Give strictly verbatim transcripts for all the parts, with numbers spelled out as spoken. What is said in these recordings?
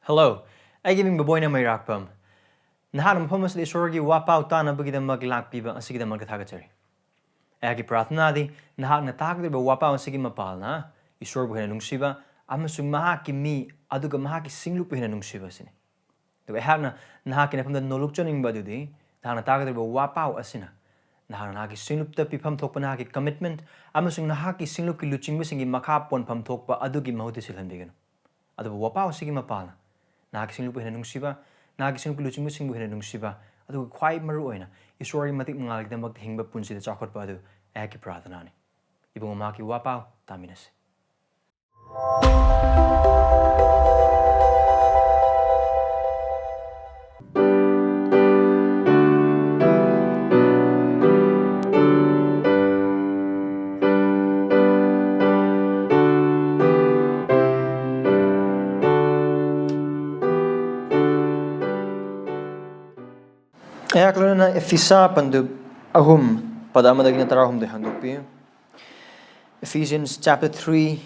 Hello, ꯑꯩꯒꯤ ꯃꯤꯡ ꯕꯕꯣꯏꯅ ꯃꯩꯔꯥꯛꯄꯝ꯫ ꯅꯍꯥꯛꯅ ꯃꯐꯝ ꯑꯁꯤꯗ ꯏꯁꯣꯔꯒꯤ ꯋꯥꯄꯥꯎ ꯇꯥꯅꯕꯒꯤꯗꯃꯛ ꯂꯥꯛꯄꯤꯕ ꯑꯁꯤꯒꯤꯗꯃꯛꯇ ꯊꯥꯒꯠꯆꯔꯤ꯫ ꯑꯩꯍꯥꯛꯀꯤ ꯄ꯭ꯔꯥꯔꯊꯅꯥꯗꯤ ꯅꯍꯥꯛꯅ ꯇꯥꯒꯗꯧꯔꯤꯕ ꯋꯥꯄꯥꯎ ꯑꯁꯤꯒꯤ ꯃꯄꯥꯜꯅ ꯏꯁꯣꯔꯕꯨ ꯍꯦꯟꯅ ꯅꯨꯡꯁꯤꯕ ꯑꯃꯁꯨꯡ ꯃꯍꯥꯛꯀꯤ ꯃꯤ ꯑꯗꯨꯒ ꯃꯍꯥꯛꯀꯤ ꯁꯤꯡꯂꯨꯞꯄꯨ ꯍꯦꯟꯅ ꯅꯨꯡꯁꯤꯕ ꯑꯁꯤꯅꯤ꯫ ꯑꯗꯨꯒ ꯑꯩꯍꯥꯛꯅ ꯅꯍꯥꯛꯀꯤ ꯅꯐꯝꯗ ꯅꯣꯂꯨꯛꯆꯅꯤꯡꯕ ꯑꯗꯨꯗꯤ ꯅꯍꯥꯛꯅ ꯇꯥꯒꯗꯧꯔꯤꯕ ꯋꯥꯄꯥꯎ ꯑꯁꯤꯅ ꯅꯍꯥꯛꯅ ꯅꯍꯥꯛꯀꯤ ꯁꯤꯡꯂꯨꯞꯇ ꯄꯤꯐꯝ ꯊꯣꯛꯄ ꯅꯍꯥꯛꯀꯤ commitment ꯑꯃꯁꯨꯡ ꯅꯍꯥꯛꯀꯤ ꯁꯤꯡꯂꯨꯞꯀꯤ ꯂꯨꯆꯤꯡꯕꯁꯤꯡꯒꯤ ꯃꯈꯥ ꯄꯣꯟꯐꯝ ꯊꯣꯛꯄ ꯑꯗꯨꯒꯤ ꯃꯍꯨꯠꯇ ꯁꯤꯜꯍꯟꯕꯤꯒꯅꯨ꯫ ꯑꯗꯨꯕꯨ ꯋꯥꯄꯥꯎ ꯑꯁꯤꯒꯤ ꯃꯄꯥꯜꯅ ꯅꯍꯥꯛꯀꯤ ꯁꯤꯡꯂꯨꯞꯄꯨ ꯍꯦꯟꯅ ꯅꯨꯡꯁꯤꯕ, ꯅꯍꯥꯛꯀꯤ ꯁꯤꯡꯂꯨꯞꯀꯤ ꯂꯨꯆꯤꯡꯕꯁꯤꯡꯕꯨ ꯍꯦꯟꯅ ꯅꯨꯡꯁꯤꯕ, ꯑꯗꯨꯒ ꯈ꯭ꯋꯥꯏ ꯃꯔꯨ ꯑꯣꯏꯅ ꯏꯁꯣꯔꯒꯤ ꯃꯇꯤꯛ ꯃꯉꯥꯜꯒꯤꯗꯃꯛꯇ ꯍꯤꯡꯕ ꯄꯨꯟꯁꯤꯗ ꯆꯥꯎꯈꯠꯄ ꯑꯗꯨ ꯑꯩꯍꯥꯛꯀꯤ ꯄ꯭ꯔꯥꯔꯊꯅꯥꯅꯤ꯫ ꯏꯕꯨꯡꯉꯣ, ꯃꯍꯥꯛꯀꯤ ꯋꯥꯄꯥꯎ ꯇꯥꯃꯤꯟꯅꯁꯤ꯫ ꯑꯩꯍꯥꯛ ꯂꯣꯏꯅꯅ ꯏꯐꯤꯁꯥ ꯄꯟꯗꯨꯞ ꯑꯍꯨꯝ, ꯄꯗ ꯑꯃꯗꯒꯤꯅ ꯇꯔꯥꯍꯨꯝꯗꯣꯏ ꯍꯥꯡꯗꯣꯛꯄꯤꯌꯨ꯫ Ephesians chapter three,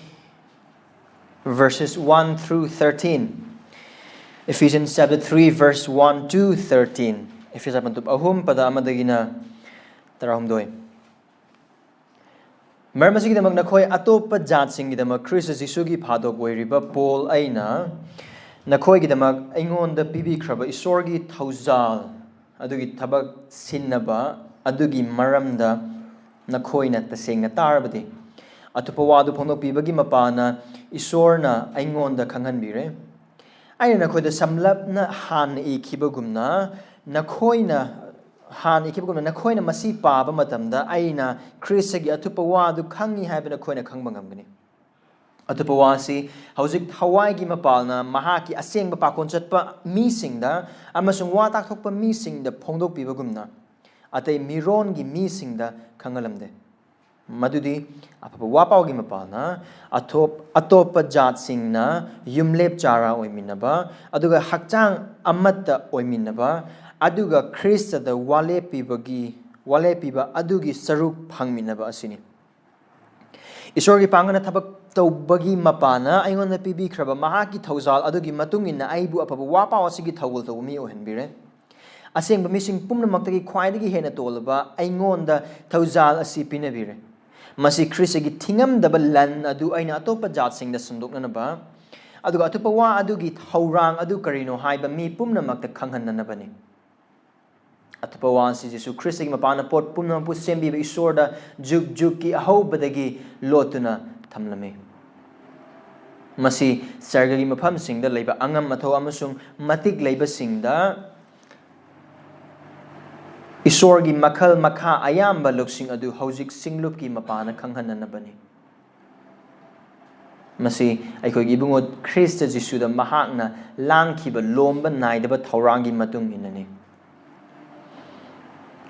verses one through thirteen. Ephesians chapter three, verse one to thirteen. ꯏꯐꯤꯁꯥ ꯄꯟꯗꯨꯞ ꯑꯍꯨꯝ, ꯄꯗ ꯑꯃꯗꯒꯤꯅ ꯇꯔꯥꯍꯨꯝꯗꯣꯏ꯫ ꯃꯔꯝ ꯑꯁꯤꯒꯤꯗꯃꯛ ꯅꯈꯣꯏ ꯑꯇꯣꯞꯄ ꯖꯥꯠꯁꯤꯡꯒꯤꯗꯃꯛ ꯈ꯭ꯔꯤꯁꯇ ꯖꯤꯁꯨꯒꯤ ꯐꯥꯗꯣꯛ ꯑꯣꯏꯔꯤꯕ ꯄꯣꯜ ꯑꯩꯅ ꯅꯈꯣꯏꯒꯤꯗꯃꯛ ꯑꯩꯉꯣꯟꯗ ꯄꯤꯕꯤꯈ꯭ꯔꯕ ꯏꯁꯣꯔꯒꯤ ꯊꯧꯖꯥꯜ ꯑꯗꯨꯒꯤ ꯊꯕꯛ ꯁꯤꯟꯅꯕ ꯑꯗꯨꯒꯤ ꯃꯔꯝꯗ ꯅꯈꯣꯏꯅ ꯇꯁꯦꯡꯅ ꯇꯥꯔꯕꯗꯤ, ꯑꯇꯣꯞꯄ ꯋꯥꯗꯨ ꯐꯣꯡꯗꯣꯛꯄꯤꯕꯒꯤ ꯃꯄꯥꯅ ꯏꯁꯣꯔꯅ ꯑꯩꯉꯣꯟꯗ ꯈꯪꯍꯟꯕꯤꯔꯦ꯫ ꯑꯩꯅ ꯅꯈꯣꯏꯗ ꯁꯝꯂꯞꯅ ꯍꯥꯟꯅ ꯏꯈꯤꯕꯒꯨꯝꯅ, ꯅꯈꯣꯏꯅ ꯍꯥꯟꯅ ꯏꯈꯤꯕꯒꯨꯝꯅ, ꯅꯈꯣꯏꯅ ꯃꯁꯤ ꯄꯥꯕ ꯃꯇꯝꯗ ꯑꯩꯅ ꯈ꯭ꯔꯤꯁꯇꯒꯤ ꯑꯊꯨꯞꯄ ꯋꯥ ꯑꯗꯨ ꯈꯪꯉꯤ ꯍꯥꯏꯕ ꯅꯈꯣꯏꯅ ꯈꯪꯕ ꯉꯝꯒꯅꯤ꯫ ꯑꯊꯨꯞꯄ ꯋꯥ ꯑꯁꯤ ꯍꯧꯖꯤꯛ ꯊꯋꯥꯏꯒꯤ ꯃꯄꯥꯜꯅ ꯃꯍꯥꯛꯀꯤ ꯑꯁꯦꯡꯕ ꯄꯥꯈꯣꯟ ꯆꯠꯄ ꯃꯤꯁꯤꯡꯗ ꯑꯃꯁꯨꯡ ꯋꯥ ꯇꯥꯛꯊꯣꯛꯄ ꯃꯤꯁꯤꯡꯗ ꯐꯣꯡꯗꯣꯛꯄꯤꯕꯒꯨꯝꯅ, ꯑꯇꯩ ꯃꯤꯔꯣꯟꯒꯤ ꯃꯤꯁꯤꯡꯗ ꯈꯪꯍꯜꯂꯝꯗꯦ꯫ ꯃꯗꯨꯗꯤ ꯑꯐꯕ ꯋꯥꯄꯥꯎꯒꯤ ꯃꯄꯥꯜꯅ ꯑꯊꯣꯞ-, ꯑꯇꯣꯞꯄ ꯖꯥꯠꯁꯤꯡꯅ ꯌꯨꯝꯂꯦꯞ ꯆꯥꯔ ꯑꯣꯏꯃꯤꯟꯅꯕ, ꯑꯗꯨꯒ ꯍꯛꯆꯥꯡ ꯑꯃꯠꯇ ꯑꯣꯏꯃꯤꯟꯅꯕ, ꯑꯗꯨꯒ ꯈ꯭ꯔꯤꯁꯇꯗ ꯋꯥꯂꯦꯞꯄꯤꯕꯒꯤ, ꯋꯥꯂꯦꯞꯄꯤꯕ ꯑꯗꯨꯒꯤ ꯁꯔꯨꯛ ꯐꯪꯃꯤꯟꯅꯕ ꯑꯁꯤꯅꯤ꯫ ꯏꯁꯣꯔꯒꯤ ꯄꯥꯡꯒꯜꯅ ꯊꯕꯛ ꯇꯧꯕꯒꯤ ꯃꯄꯥꯅ ꯑꯩꯉꯣꯟꯗ ꯄꯤꯕꯤꯈ꯭ꯔꯕ ꯃꯍꯥꯛꯀꯤ ꯊꯧꯖꯥꯜ ꯑꯗꯨꯒꯤ ꯃꯇꯨꯡ ꯏꯟꯅ ꯑꯩꯕꯨ ꯑꯐꯕ ꯋꯥꯄꯥꯎ ꯑꯁꯤꯒꯤ ꯊꯧꯒꯜ ꯇꯧꯕ ꯃꯤ ꯑꯣꯏꯍꯟꯕꯤꯔꯦ꯫ ꯑꯁꯦꯡꯕ ꯃꯤꯁꯤꯡ ꯄꯨꯝꯅꯃꯛꯇꯒꯤ ꯈ꯭ꯋꯥꯏꯗꯒꯤ ꯍꯦꯟꯅ ꯇꯣꯜꯂꯕ ꯑꯩꯉꯣꯟꯗ ꯊꯧꯖꯥꯜ ꯑꯁꯤ ꯄꯤꯅꯕꯤꯔꯦ꯫ ꯃꯁꯤ ꯈ꯭ꯔꯤꯁꯇꯒꯤ ꯊꯤꯉꯝꯗꯕ ꯂꯟ ꯑꯗꯨ ꯑꯩꯅ ꯑꯇꯣꯞꯄ ꯖꯥꯠꯁꯤꯡꯗ ꯁꯟꯗꯣꯛꯅꯅꯕ, ꯑꯗꯨꯒ ꯑꯇꯣꯞꯄ ꯋꯥ ꯑꯗꯨꯒꯤ ꯊꯧꯔꯥꯡ ꯑꯗꯨ ꯀꯔꯤꯅꯣ ꯍꯥꯏꯕ ꯃꯤ ꯄꯨꯝꯅꯃꯛꯇ ꯈꯪꯍꯟꯅꯅꯕꯅꯤ꯫ ꯑꯇꯣꯞꯄ ꯋꯥ ꯑꯁꯤ ꯖꯤꯁꯨ ꯈ꯭ꯔꯤꯁꯇꯒꯤ ꯃꯄꯥꯟꯅ ꯄꯣꯠ ꯄꯨꯝꯅꯃꯛꯄꯨ ꯁꯦꯝꯕꯤꯕ ꯏꯁꯣꯔꯗ ꯖꯨꯛ ꯖꯨꯛꯀꯤ ꯑꯍꯧꯕꯗꯒꯤ ꯂꯣꯠꯇꯨꯅ ꯊꯝꯂꯝꯃꯤ꯫ ꯃꯁꯤ ꯁꯔꯒꯒꯤ ꯃꯐꯝꯁꯤꯡꯗ ꯂꯩꯕ ꯑꯉꯝ ꯑꯊꯧ ꯑꯃꯁꯨꯡ ꯃꯇꯤꯛ ꯂꯩꯕꯁꯤꯡꯗ ꯏꯁꯣꯔꯒꯤ ꯃꯈꯜ ꯃꯈꯥ ꯑꯌꯥꯝꯕ ꯂꯨꯞꯁꯤꯡ ꯑꯗꯨ ꯍꯧꯖꯤꯛ ꯁꯤꯡꯂꯨꯞꯀꯤ ꯃꯄꯥꯅ ꯈꯪꯍꯟꯅꯅꯕꯅꯤ꯫ ꯃꯁꯤ ꯑꯩꯈꯣꯏꯒꯤ ꯏꯕꯨꯡꯉꯣ ꯈ꯭ꯔꯤꯁꯇ ꯖꯤꯁꯨꯗ ꯃꯍꯥꯛꯅ ꯂꯥꯡꯈꯤꯕ ꯂꯣꯝꯕ ꯅꯥꯏꯗꯕ ꯊꯧꯔꯥꯡꯒꯤ ꯃꯇꯨꯡ ꯏꯟꯅꯅꯤ꯫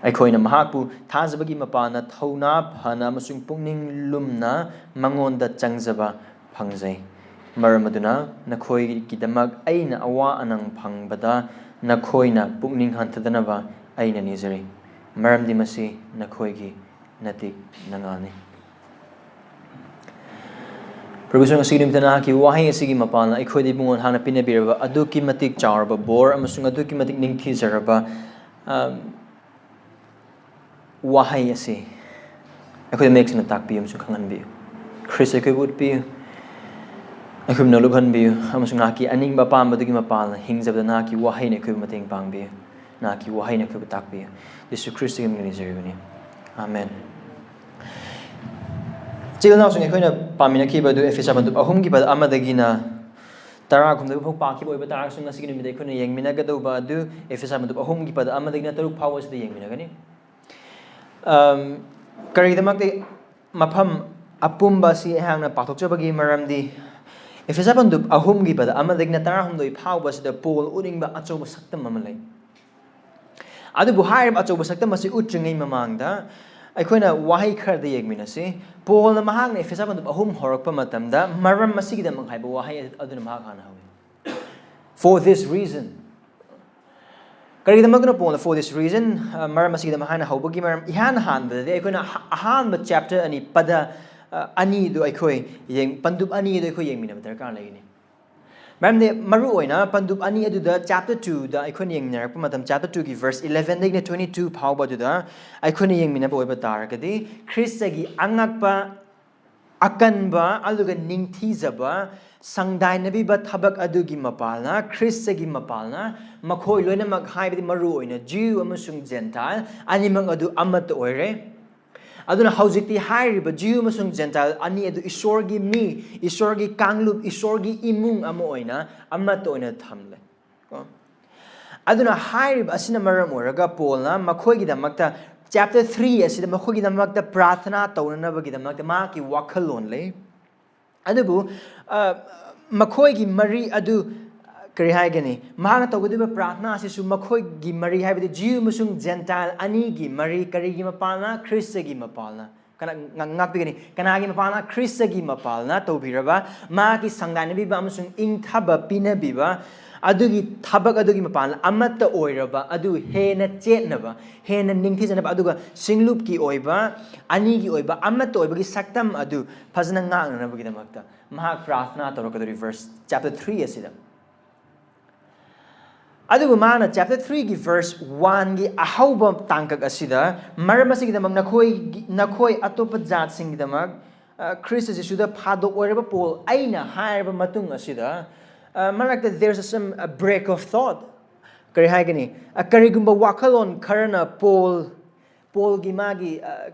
ꯑꯩꯈꯣꯏꯅ ꯃꯍꯥꯛꯄꯨ ꯊꯥꯖꯕꯒꯤ ꯃꯄꯥꯅ ꯊꯧꯅꯥ ꯐꯅ ꯑꯃꯁꯨꯡ ꯄꯨꯛꯅꯤꯡ ꯂꯨꯝꯅ ꯃꯉꯣꯟꯗ ꯆꯪꯖꯕ ꯐꯪꯖꯩ꯫ ꯃꯔꯝ ꯑꯗꯨꯅ ꯅꯈꯣꯏꯒꯤꯗꯃꯛ ꯑꯩꯅ ꯑꯋꯥ ꯑꯅꯪ ꯐꯪꯕꯗ ꯅꯈꯣꯏꯅ ꯄꯨꯛꯅꯤꯡ ꯍꯟꯊꯗꯅꯕ ꯑꯩꯅ ꯅꯤꯖꯔꯤ, ꯃꯔꯝꯗꯤ ꯃꯁꯤ ꯅꯈꯣꯏꯒꯤ ꯅꯇꯤꯛ ꯅꯉꯥꯅꯤ꯫ ꯄ꯭ꯔꯚꯨꯁꯨ ꯉꯁꯤꯒꯤ ꯅꯨꯃꯤꯠꯇ ꯅꯍꯥꯛꯀꯤ ꯋꯥꯍꯩ ꯑꯁꯤꯒꯤ ꯃꯄꯥꯟꯅ ꯑꯩꯈꯣꯏꯗ ꯏꯕꯨꯡꯉꯣ ꯅꯍꯥꯛꯅ ꯄꯤꯅꯕꯤꯔꯕ ꯑꯗꯨꯛꯀꯤ ꯃꯇꯤꯛ ꯆꯥꯎꯔꯕ ꯕꯣꯔ ꯑꯃꯁꯨꯡ ꯑꯗꯨꯛꯀꯤ ꯃꯇꯤꯛ ꯅꯤꯡꯊꯤꯖꯔꯕ, ꯑꯝ, ꯋꯥꯍꯩ ꯑꯁꯤ ꯑꯩꯈꯣꯏꯗ ꯃꯌꯦꯛ ꯁꯦꯡꯅ ꯇꯥꯛꯄꯤꯌꯨ ꯑꯃꯁꯨꯡ ꯈꯪꯍꯟꯕꯤꯌꯨ꯫ ꯈ꯭ꯔꯤꯁ ꯑꯩꯈꯣꯏꯕꯨ ꯎꯠꯄꯤꯌꯨ, ꯑꯩꯈꯣꯏꯕꯨ ꯅꯣꯂꯨꯛꯍꯟꯕꯤꯌꯨ, ꯑꯃꯁꯨꯡ ꯅꯍꯥꯛꯀꯤ ꯑꯅꯤꯡꯕ ꯑꯄꯥꯝꯕꯗꯨꯒꯤ ꯃꯄꯥꯟꯅ ꯍꯤꯡꯖꯕꯗ ꯅꯍꯥꯛꯀꯤ ꯋꯥꯍꯩꯅ ꯑꯩꯈꯣꯏꯕꯨ ꯃꯇꯦꯡ ꯄꯥꯡꯕꯤꯌꯨ, ꯅꯍꯥꯛꯀꯤ ꯋꯥꯍꯩꯅ ꯑꯩꯈꯣꯏꯕꯨ ꯇꯥꯛꯄꯤꯌꯨ꯫ ꯌꯤꯁꯨ ꯈ꯭ꯔꯤꯁꯇꯒꯤ ꯃꯤꯡꯗ ꯅꯤꯖꯔꯤꯕꯅꯤ꯫ ꯑꯥꯃꯦꯟ꯫ ꯏꯆꯤꯜ ꯏꯅꯥꯎꯁꯤꯡ, ꯑꯩꯈꯣꯏꯅ ꯄꯥꯃꯤꯟꯅꯈꯤꯕ ꯑꯗꯨ ꯑꯦꯐꯦꯁ ꯕꯟꯗꯨꯞ ꯑꯍꯨꯝꯒꯤ ꯄꯗ ꯑꯃꯗꯒꯤꯅ ꯇꯔꯥꯍꯨꯝꯗꯣꯏ ꯐꯥꯎ ꯄꯥꯈꯤꯕ ꯑꯣꯏꯕ ꯇꯥꯔꯒꯁꯨ, ꯉꯁꯤꯒꯤ ꯅꯨꯃꯤꯠꯇ ꯑꯩꯈꯣꯏꯅ ꯌꯦꯡꯃꯤꯟꯅꯒꯗꯧꯕ ꯑꯗꯨ ꯑꯦꯐꯦꯁ ꯕꯟꯗꯨꯞ ꯑꯍꯨꯝꯒꯤ ꯄꯗ ꯑꯃꯗꯒꯤꯅ ꯇꯔꯨꯛ ꯐꯥꯎꯕ ꯑꯁꯤꯗ ꯌꯦꯡꯃꯤꯟꯅꯒꯅꯤ꯫ ꯑꯝ, ꯀꯔꯤꯒꯤꯗꯃꯛꯇ ꯃꯐꯝ ꯑꯄꯨꯝꯕ ꯑꯁꯤ ꯑꯩꯍꯥꯛꯅ ꯄꯥꯊꯣꯛꯆꯕꯒꯤ ꯃꯔꯝꯗꯤ, ꯑꯦꯐꯦꯁ ꯕꯟꯗꯨꯞ ꯑꯍꯨꯝꯒꯤ ꯄꯗ ꯑꯃꯗꯒꯤꯅ ꯇꯔꯥꯍꯨꯝꯗꯣꯏ ꯐꯥꯎꯕ ꯑꯁꯤꯗ ꯄꯣꯜ ꯎꯠꯅꯤꯡꯕ ꯑꯆꯧꯕ ꯁꯛꯇꯝ ꯑꯃ ꯂꯩ꯫ ꯑꯗꯨꯕꯨ ꯍꯥꯏꯔꯤꯕ ꯑꯆꯧꯕ ꯁꯛꯇꯝ ꯑꯁꯤ ꯎꯠꯇ꯭ꯔꯤꯉꯩ ꯃꯃꯥꯡꯗ ꯑꯩꯈꯣꯏꯅ ꯋꯥꯍꯩ ꯈꯔꯗ ꯌꯦꯡꯃꯤꯟꯅꯁꯤ꯫ ꯄꯣꯜꯅ ꯃꯍꯥꯛꯅ ꯑꯦꯐꯦꯁ ꯕꯟꯗꯨꯞ ꯑꯍꯨꯝ ꯍꯧꯔꯛꯄ ꯃꯇꯝꯗ, "ꯃꯔꯝ ꯑꯁꯤꯒꯤꯗꯃꯛ" ꯍꯥꯏꯕ ꯋꯥꯍꯩ ꯑꯗꯨꯅ ꯃꯍꯥꯛ ꯍꯥꯟꯅ ꯍꯧꯏ꯫ "For this reason." ꯀꯔꯤꯒꯤꯗꯃꯛꯇꯅꯣ ꯄꯣꯜꯅ "For this reason", ꯑ, "ꯃꯔꯝ ꯑꯁꯤꯒꯤꯗꯃꯛ" ꯍꯥꯏꯅ ꯍꯧꯕꯒꯤ ꯃꯔꯝ? ꯏꯍꯥꯟ ꯍꯥꯟꯕꯗꯗꯤ ꯑꯩꯈꯣꯏꯅ ꯑꯍ-, ꯑꯍꯥꯟꯕ ꯆꯦꯞꯇꯔ ꯑꯅꯤ, ꯄꯗ ꯑꯅꯤꯗꯨ ꯑꯩꯈꯣꯏ ꯌꯦꯡ ꯄꯟꯗꯨꯞ ꯑꯅꯤꯗꯨ ꯑꯩꯈꯣꯏ ꯌꯦꯡꯃꯤꯟꯅꯕ ꯗꯔꯀꯥꯔ ꯂꯩꯒꯅꯤ꯫ ꯃꯔꯝꯗꯤ ꯃꯔꯨ ꯑꯣꯏꯅ ꯄꯟꯗꯨꯞ ꯑꯅꯤ ꯑꯗꯨꯗ ꯆꯦꯞꯇꯔ ꯇꯨꯗ ꯑꯩꯈꯣꯏꯅ ꯌꯦꯡꯃꯤꯟꯅꯔꯛꯄ ꯃꯇꯝ, ꯆꯦꯞꯇꯔ ꯇꯨꯒꯤ ꯚꯔꯁ ꯏꯂꯦꯚꯦꯟꯗꯒꯤꯅ ꯇ꯭ꯋꯦꯟꯇꯤ ꯇꯨ ꯐꯥꯎꯕ ꯑꯗꯨꯗ ꯑꯩꯈꯣꯏꯅ ꯌꯦꯡꯃꯤꯟꯅꯕ ꯑꯣꯏꯕ ꯇꯥꯔꯒꯗꯤ, ꯈ꯭ꯔꯤꯁꯇꯒꯤ ꯑꯉꯛꯄ, ꯑꯀꯟꯕ ꯑꯗꯨꯒ ꯅꯤꯡꯊꯤꯖꯕ ꯁꯪꯗꯥꯏꯅꯕꯤꯕ ꯊꯕꯛ ꯑꯗꯨꯒꯤ ꯃꯄꯥꯜꯅ, ꯈ꯭ꯔꯤꯁꯇꯒꯤ ꯃꯄꯥꯜꯅ, ꯃꯈꯣꯏ ꯂꯣꯏꯅꯃꯛ, ꯍꯥꯏꯕꯗꯤ ꯃꯔꯨ ꯑꯣꯏꯅ ꯖꯤꯌꯨ ꯑꯃꯁꯨꯡ ꯖꯦꯟꯇꯥꯏꯜ ꯑꯅꯤꯃꯛ ꯑꯗꯨ ꯑꯃꯠꯇ ꯑꯣꯏꯔꯦ꯫ ꯑꯗꯨꯅ ꯍꯧꯖꯤꯛꯇꯤ ꯍꯥꯏꯔꯤꯕ ꯖꯤꯌꯨ ꯑꯃꯁꯨꯡ ꯖꯦꯟꯇꯥꯏꯜ ꯑꯅꯤ ꯑꯗꯨ ꯏꯁꯣꯔꯒꯤ ꯃꯤ, ꯏꯁꯣꯔꯒꯤ ꯀꯥꯡꯂꯨꯞ, ꯏꯁꯣꯔꯒꯤ ꯏꯃꯨꯡ ꯑꯃ ꯑꯣꯏꯅ ꯑꯃꯠꯇ ꯑꯣꯏꯅ ꯊꯝꯂꯦ꯫ ꯀꯣ? ꯑꯗꯨꯅ ꯍꯥꯏꯔꯤꯕ ꯑꯁꯤꯅ ꯃꯔꯝ ꯑꯣꯏꯔꯒ ꯄꯣꯜꯅ ꯃꯈꯣꯏꯒꯤꯗꯃꯛꯇ, ꯆꯦꯞꯇꯔ ꯊ꯭ꯔꯤ ꯑꯁꯤꯗ ꯃꯈꯣꯏꯒꯤꯗꯃꯛꯇ ꯄ꯭ꯔꯥꯊꯅꯥ ꯇꯧꯅꯅꯕꯒꯤꯗꯃꯛꯇ ꯃꯍꯥꯛꯀꯤ ꯋꯥꯈꯜꯂꯣꯟ ꯂꯩ꯫ ꯑꯗꯨꯕꯨ, ꯑ, ꯃꯈꯣꯏꯒꯤ ꯃꯔꯤ ꯑꯗꯨ, ꯀꯔꯤ ꯍꯥꯏꯒꯅꯤ? ꯃꯍꯥꯛꯅ ꯇꯧꯒꯗꯧꯔꯤꯕ ꯄ꯭ꯔꯥꯊꯅꯥ ꯑꯁꯤꯁꯨ ꯃꯈꯣꯏꯒꯤ ꯃꯔꯤ, ꯍꯥꯏꯕꯗꯤ ꯖꯤꯌꯨ ꯑꯃꯁꯨꯡ ꯖꯦꯟꯇꯥꯏꯜ ꯑꯅꯤꯒꯤ ꯃꯔꯤ, ꯀꯔꯤꯒꯤ ꯃꯄꯥꯜꯅ? ꯈ꯭ꯔꯤꯁꯇꯒꯤ ꯃꯄꯥꯜꯅ꯫ ꯀꯅꯥ ꯉ-, ꯉꯥꯛꯄꯤꯒꯅꯤ? ꯀꯅꯥꯒꯤ ꯃꯄꯥꯜꯅ? ꯈ꯭ꯔꯤꯁꯇꯒꯤ ꯃꯄꯥꯜꯅ ꯇꯧꯕꯤꯔꯕ, ꯃꯍꯥꯛꯀꯤ ꯁꯪꯗꯥꯏꯅꯕꯤꯕ ꯑꯃꯁꯨꯡ ꯏꯪꯊꯕ ꯄꯤꯅꯕꯤꯕ, ꯑꯗꯨꯒꯤ ꯊꯕꯛ ꯑꯗꯨꯒꯤ ꯃꯄꯥꯜꯅ ꯑꯃꯠꯇ ꯑꯣꯏꯔꯕ ꯑꯗꯨ ꯍꯦꯟꯅ ꯆꯦꯠꯅꯕ, ꯍꯦꯟꯅ ꯅꯤꯡꯊꯤꯖꯅꯕ, ꯑꯗꯨꯒ ꯁꯤꯡꯂꯨꯞꯀꯤ ꯑꯣꯏꯕ, ꯑꯅꯤꯒꯤ ꯑꯣꯏꯕ ꯑꯃꯠꯇ ꯑꯣꯏꯕꯒꯤ ꯁꯛꯇꯝ ꯑꯗꯨ ꯐꯖꯅ ꯉꯥꯛꯅꯅꯕꯒꯤꯗꯃꯛꯇ ꯃꯍꯥꯛ ꯄ꯭ꯔꯥꯊꯅꯥ ꯇꯧꯔꯛꯀꯗꯧꯔꯤ, ꯚꯔꯁ, ꯆꯦꯞꯇꯔ ꯊ꯭ꯔꯤ ꯑꯁꯤꯗ꯫ ꯑꯗꯨꯕꯨ ꯃꯥꯅ ꯆꯦꯞꯇꯔ ꯊ꯭ꯔꯤꯒꯤ ꯚꯔꯁ ꯋꯥꯟꯒꯤ ꯑꯍꯧꯕ ꯇꯥꯡꯀꯛ ꯑꯁꯤꯗ, "ꯃꯔꯝ ꯑꯁꯤꯒꯤꯗꯃꯛ ꯅꯈꯣꯏꯒꯤ, ꯅꯈꯣꯏ ꯑꯇꯣꯞꯄ ꯖꯥꯠꯁꯤꯡꯒꯤꯗꯃꯛ, ꯑ, ꯈ꯭ꯔꯤꯁꯇ ꯖꯤꯁꯨꯗ ꯐꯥꯗꯣꯛ ꯑꯣꯏꯔꯕ ꯄꯣꯜ ꯑꯩꯅ" ꯍꯥꯏꯔꯕ ꯃꯇꯨꯡ ꯑꯁꯤꯗ, ꯑ, ꯃꯔꯛꯇ there's some, a break of thought꯫ ꯀꯔꯤ ꯍꯥꯏꯒꯅꯤ? ꯑ, ꯀꯔꯤꯒꯨꯝꯕ ꯋꯥꯈꯜꯂꯣꯟ ꯈꯔꯅ ꯄꯣꯜ, ꯄꯣꯜꯒꯤ ꯃꯥꯒꯤ, ꯑ,